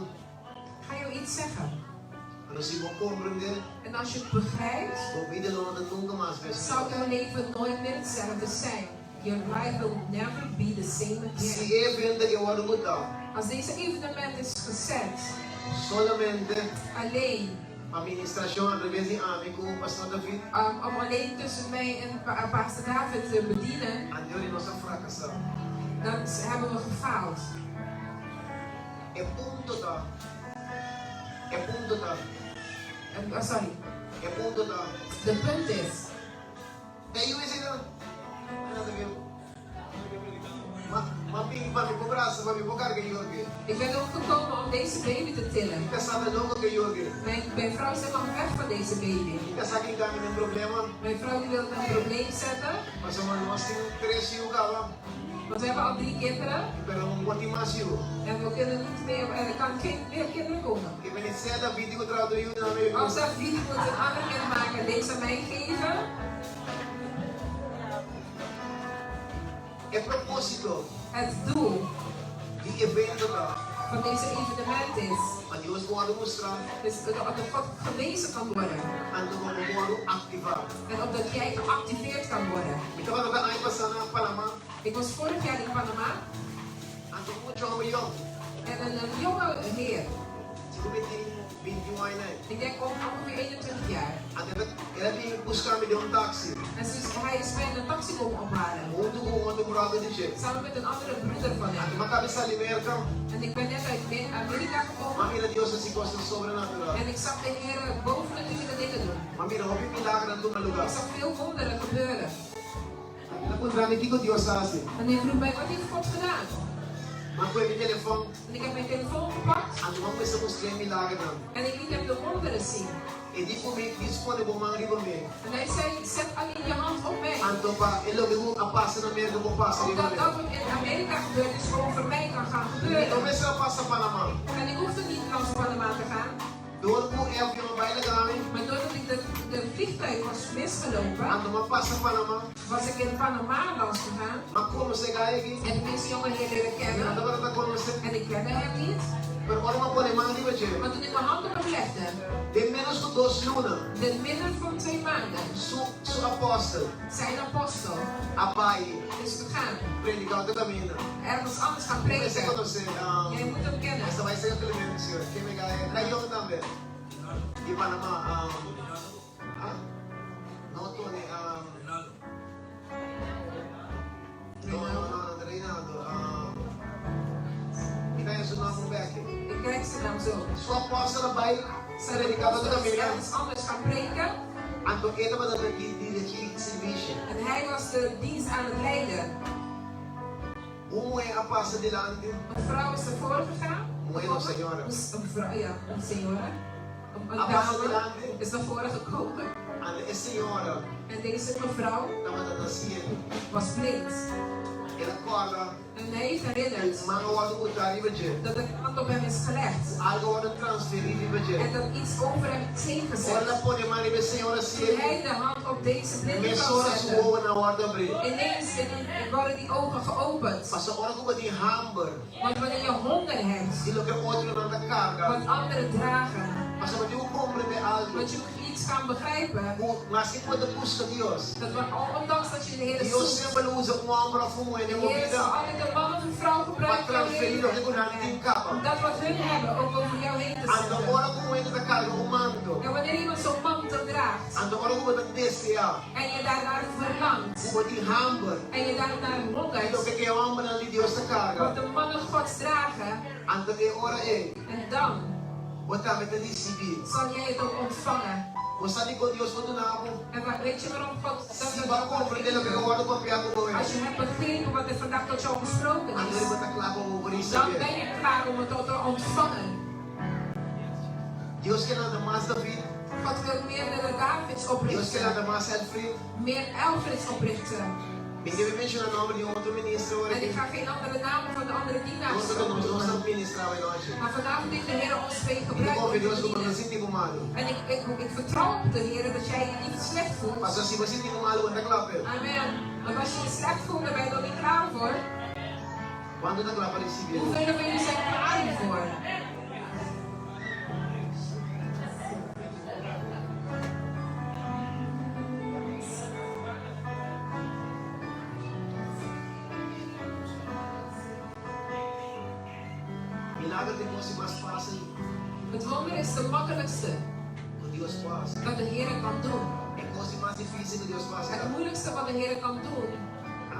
Ik ga jou iets zeggen.
Anto si bo comprende,
En als je het begrijpt,
bo bida lo no ta nunca mas mes.
zal jouw leven nooit meer hetzelfde zijn. Your life will never be the same
Si
again.
e evento aki wordo botá,
Als deze evenement is gezet,
solamente
alleen,
administracion atraves di ami cu Pastor David,
om alleen tussen mij en Pastor David te bedienen,
anto nos a fracasa.
Dan hebben we gefaald.
E punto ta. E punto ta.
Oh, sorry.
E punto ta.
De punt is.
E yu esei ta. Nan ta bin. Ma, m'a bin pa mi por brasa, pa mi por karga e yu aki.
Ik ben ook gekomen om deze baby te tillen.
Mi kasá ta loko ku e yu aki.
Mijn, mijn vrouw is helemaal weg van deze baby.
Mi kasá ke hinka mi den problema.
Mijn vrouw die wil me een probleem zetten.
Pasobra nos tin tres yu kaba.
Want we hebben al drie kinderen.
Pero no por tin mas yu.
En we kunnen niet meer, er kan geen meer kinderen komen.
E meni sea David di ku traha otro yu na mi.
Als David moet een ander kind maken en deze aan mij geven.
E propósito.
Het doel.
Di evento ta.
Van deze evenement is.
Pa Dios por wòrdu mustrá.
Is dat God gewezen kan worden.
Anto pa bo wòrdu aktivá.
En opdat jij geactiveerd kan worden.
Mi tabata ta aña pasá na Panamá.
Ik was vorig jaar in Panama.
Anto un mucha hòmber yòn.
En een jonge heer.
Sigur mi tin binti un aña na e.
Ik denk ongeveer 21 jaar.
Anto el a bin buska mi den un taxi.
En hij is mij in een taxi komen ophalen.
Huntu ku un otro bròder di dje.
Samen met een andere broeder van hem.
Anto mi a kaba di sali Merka.
En ik ben net uit Amerika gekomen.
Mi a mira Dios hasi kosnan sobrenatural.
En ik zag de Heer bovennatuurlijke dingen doen.
Mi a mira hopi milagernan tuma lugá.
Ik zag veel wonderen gebeuren.
El a puntra mi kiko Dios a hasi.
En hij vroeg mij, wat heeft God gedaan?
Mi a kohe mi telefòn.
En ik heb mijn telefoon gepakt.
Anto mi a kuminsá mustr'é milagernan.
En ik liet hem de wonderen zien.
E di ku mi, Djis pone bo man riba mi.
En hij zei, zet alleen je hand op mij.
Anto pa e loke ku a pasa na Merka por pasa riba mi.
Opdat dat wat in Amerika gebeurd is, over mij kan gaan gebeuren.
Mi no mester a pasa Panama.
En ik hoefde niet langs Panama te gaan.
Dor ku e avion a bai laga mi.
Maar doordat ik de, de vliegtuig was misgelopen.
Anto m'a pasa Panama.
Was ik in Panama langs gegaan.
M'a konosé e guy aki.
En ik deze jonge heer leren kennen.
Mi no tabata ta konosé.
En ik kende hem niet.
Pero ora m'a pone man riba dje.
Maar toen ik mijn hand op hem legde.
Den ménos ku dos luna.
Den minder van twee maanden.
Su, su apòstel.
Zijn apostel.
A bai.
Is gegaan.
Prediká otro kaminda.
Ergens anders gaan preken.
Bo mester konosé.
Jij moet hem kennen.
Esta bai serka Clemencio. Ken mi guy? Rayon tambe. Di Panama. Ah? No Tony. No, no, no, no Reinaldo. Mi ta haña su nòmber bek.
Ik krijg zijn naam zo.
Su apòstel a bai
Zijn
prediká otro
apostel is
kaminda.
ergens anders gaan preken.
Anto e tabata ta dirigí sirbishi.
En hij was de dienst aan het leiden.
Un muhé a pasa dilanti.
Een vrouw is ervoor gegaan.
Muhé no, señora.
Een vrouw, ja, een señora. Een
A pasa
dame
dilanti.
is naar voren gekomen.
Anto e señora.
En deze mevrouw
Tabata ta siegu.
was blind.
El a kòrda.
En hij heeft herinnerd.
Ku man a wòrdu botá riba dje.
Dat de hand op hem is gelegd.
Ku algu a wòrdu transferí riba dje.
En dat iets over hem is heen gezet.
Ora el a pone man riba e señora siegu.
Toen hij de hand op deze blinde kan
Mesora su
zetten.
wowonan a wòrdu abrí.
Ineens worden die ogen geopend.
Pasobra ora ku bo tin hamber.
Want wanneer je honger hebt.
Di loke otronan ta karga.
Wat anderen dragen.
Pasobra bo tin ku komprendé algu.
Want je moet iets gaan begrijpen.
Ku maske ku bo ta buska Dios.
Dat we, ondanks dat je de Heer
Dios
zoekt.
semper lo usa un hòmber òf un muhé den bo
De Heer
bida.
zal altijd een man of een vrouw
Pa
gebruiken in jouw
transferí
leven.
loke ku nan tin kaba.
Om dat wat hun hebben ook over jou heen te
Anto
zetten.
ora ku un hende ta karga un manto.
En wanneer iemand zo'n mantel draagt.
Anto ora ku bo ta deseá.
En je daarnaar verlangt.
Ku bo tin hamber.
En je daarnaar hongert.
Di loke ku e hòmbernan di Dios ta karga.
Wat de mannen Gods dragen.
Anto e ora ei.
En dan.
Bo tambe ta risibí.
Zal jij het ook ontvangen.
Bo sa dikon Dios por duna bo?
En weet je waarom God dat
Si bo a komprendé loke ku a wòrdu papiá ku bo ei.
Als je hebt begrepen wat er vandaag tot jou gesproken
Anto
is.
bo ta kla pa bo por
Dan
risibí.
ben je klaar om het te ontvangen.
Dios ke lanta mas David.
God wil meerdere Davids
Dios ke
oprichten.
lanta mas Elfried.
Meer Elfrieds oprichten.
Mi debe menshoná nòmber di un otro minister ora
En ik
aki.
ga geen andere namen van de andere dienaars
Nos ta nos
noemen.
ta ministrá awe nochi.
Maar vanavond heeft de Heer ons twee
Mi ta
gebruikt om
konfia
te
Dios ku bo no
bedienen.
sinti bo malu.
En ik, ik, ik vertrouw op de Heer dat jij je niet slecht voelt.
Pasobra si bo sinti bo malu, bo no ta kla p'e.
Amen. Want als je je slecht voelt, dan ben je nog niet klaar voor.
Kuantu ta kla pa risibí?
Hoeveel van jullie zijn klaar hiervoor?
Milager ta e kos di mas fásil.
Het wonder is de makkelijkste.
Ku Dios por hasi.
Dat de Heer kan doen.
E kos di mas difísil ku Dios por hasi.
Het moeilijkste wat de Heer kan doen.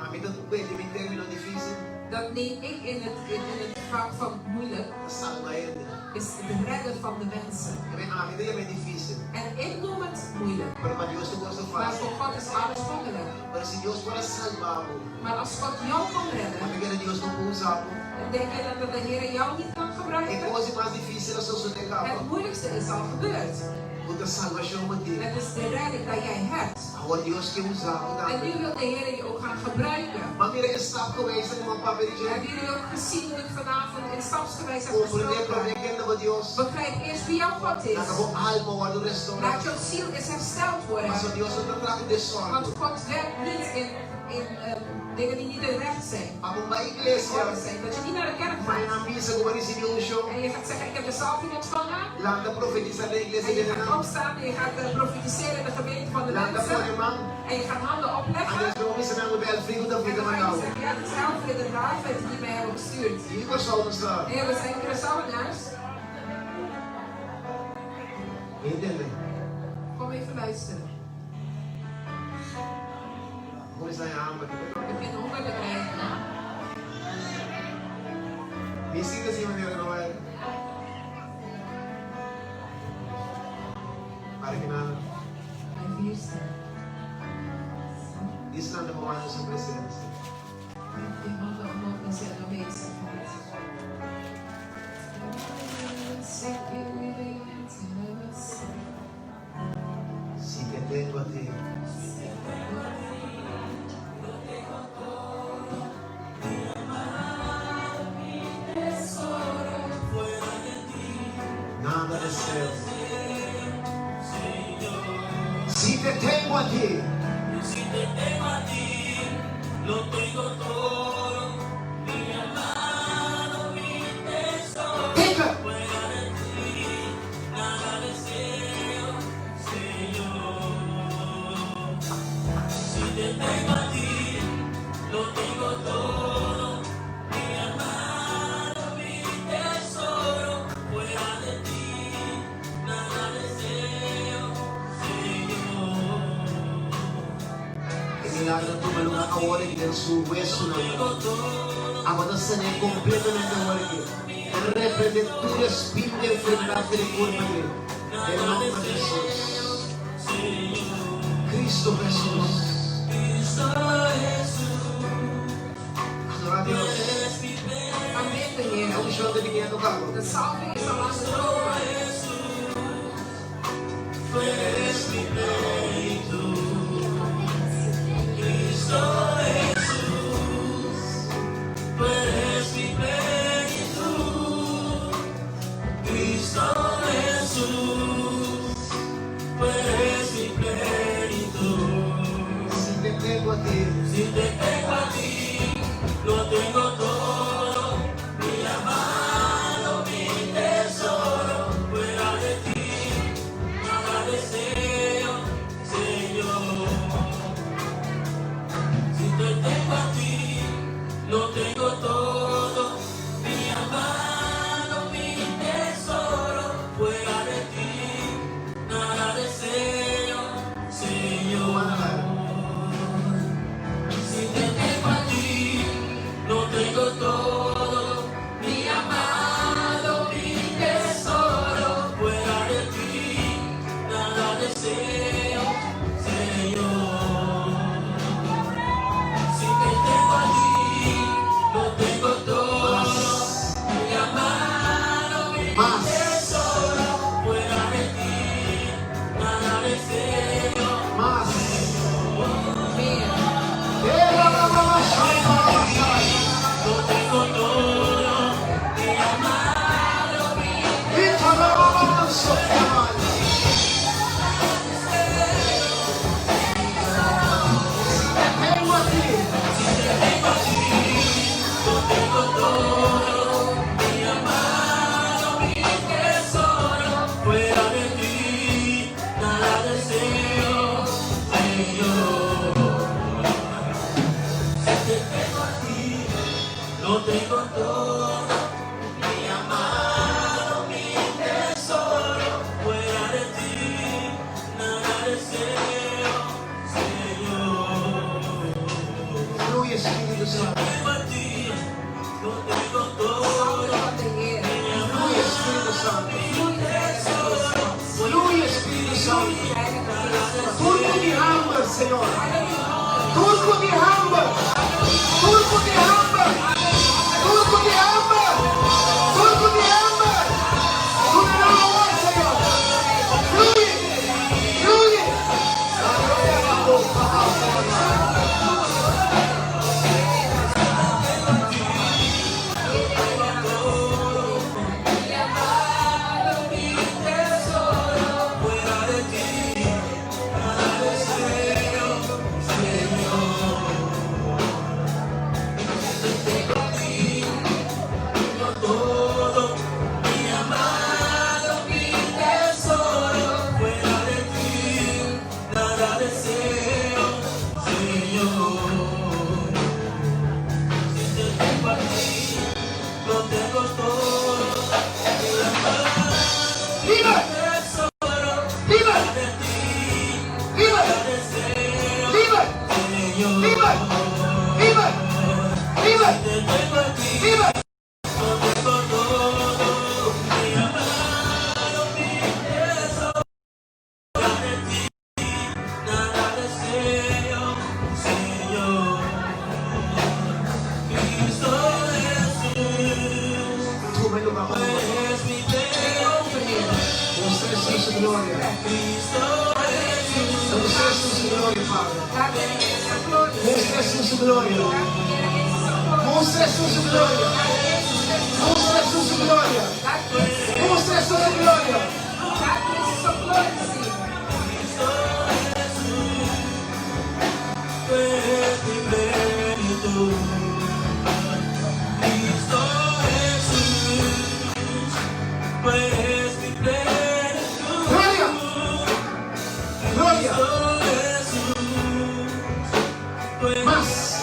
Ami ta kuenta mi término difísil.
Dat neem ik in het, in, in het vaak van moeilijk,
ta salba hende.
Is het redden van de mensen.
Ke ami ta yam'é difísil.
En ik noem het moeilijk.
Pero pa Dios tur kos ta
Maar
fásil.
voor God is alles makkelijk.
Pero si Dios por a salba bo,
Maar als God jou kan
bo
redden,
ta kere Dios no por usa bo?
denk je dan dat de Heer jou niet kan
E
gebruiken?
kos di mas difísil a sosodé kaba.
Het moeilijkste is al gebeurd.
Ku ta salbashon bo tin.
Het is de redding dat jij hebt.
Awor Dios ke usa bo
En
tambe.
nu wil de Heer je ook gaan gebruiken.
Bo a mira e stap gewijs ku mi a papia di dje?
Hebben jullie ook gezien hoe ik vanavond in stapsgewijs heb
Komprendé
gesproken?
promé ken ta bo Dios.
Begrijp eerst wie jouw God is.
Laga bo alma wòrdu restorá.
Laat jouw ziel eens hersteld worden.
Pasobra Dios no ta traha ku desòrdu.
Want God werkt niet in dingen die niet recht zijn.
Pa bo bai iglesia,
Orde zijn. Dat je niet naar de kerk
ma e
gaat.
nan bisa ku bo a risibí unshon.
En je gaat zeggen, ik heb de salving ontvangen.
Lanta profetisá den iglesia
En
di
je gaat
hendenan.
opstaan en je gaat profetiseren in de gemeente van de
Lanta
mensen.
pone man.
En je gaat handen opleggen.
Anto despues bo bisa nan ku Belfried ku ta
En
Afrika
dan ga je
mandau.
zeggen, ja, het is Alfred en David die mij hebben gestuurd.
Di Kòrsou nos ta.
Nee, we zijn Curaçaoenaars.
Mi entende?
Kom even luisteren.
Kuminsá haña hamber.
Ik begin honger te krijgen.
Mi sinti asina manera no bai. Para ki nan.
Blijf hier staan.
Isla ta bo su presensia.
Hef je handen omhoog in zijn aanwezigheid.
Si te tengo a ti. Nada deseo. Si te tengo a ti. Teka! E milagro tuma lugar awor aki den su huesonan. Abo ta sané completamente awor aki. Ta reprende tur espíritu di enfermedad for di curpa aki. Den nomber di Jesus. Cristo Jesus. Adora Dios.
Aanbid de
E
Heer.
unshon ta biniendo cabo.
De salving is al aan het lopen.
Si te tengo a ti. Kumana ka. Mas. Mas. Mas.
Meer.
Era la mama shamba la masai. Ita la mama sofia. Si te tengo a ti. Fluye Espíritu Santo.
De salving
Señor.
Allen die honger is.
Tur ku tin hamber.
Allen die
Tur
honger
ku
is.
tin hamber.
Allen die
Tur
honger
ku
is.
tin hamber. Tur ku tin hamber. Duna nan awor, Señor. Flui. Flui. Liber! Liber! Liber! Liber! Liber! Liber! Liber! Liber! Tuma e lugar over.
Neem over, Heer.
Mustra Jesus su gloria.
Laat de Heer Jezus zijn
Mustra Jesus su gloria, Padre.
Laat de Heer Jezus zijn glorie zien.
Mustra Jesus su gloria.
Laat de Heer Jezus zijn glorie zien.
Mustra Jesus su gloria.
Laat Jezus Christus zijn
Mustra
glorie
Jesus su
zien.
gloria.
Laat Jezus Christus
Mustra
zijn
Jesus su
glorie
gloria.
zien. Laat Jezus zijn glorie zien.
Gloria! Gloria! Mas!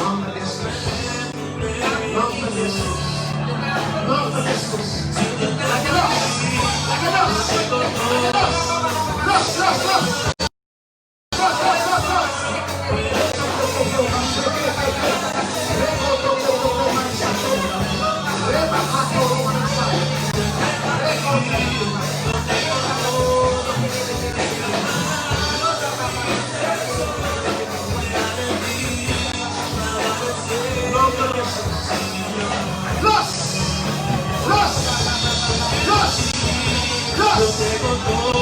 Nomber di Jesus. Nomber di Jesus.
De naam van
Nomber di
Jezus.
Jesus.
De naam
Laga
van
los!
Jezus.
Laga los! Laga los! Los, los, los! Los, los, los, los! Los! Los! Los! Los!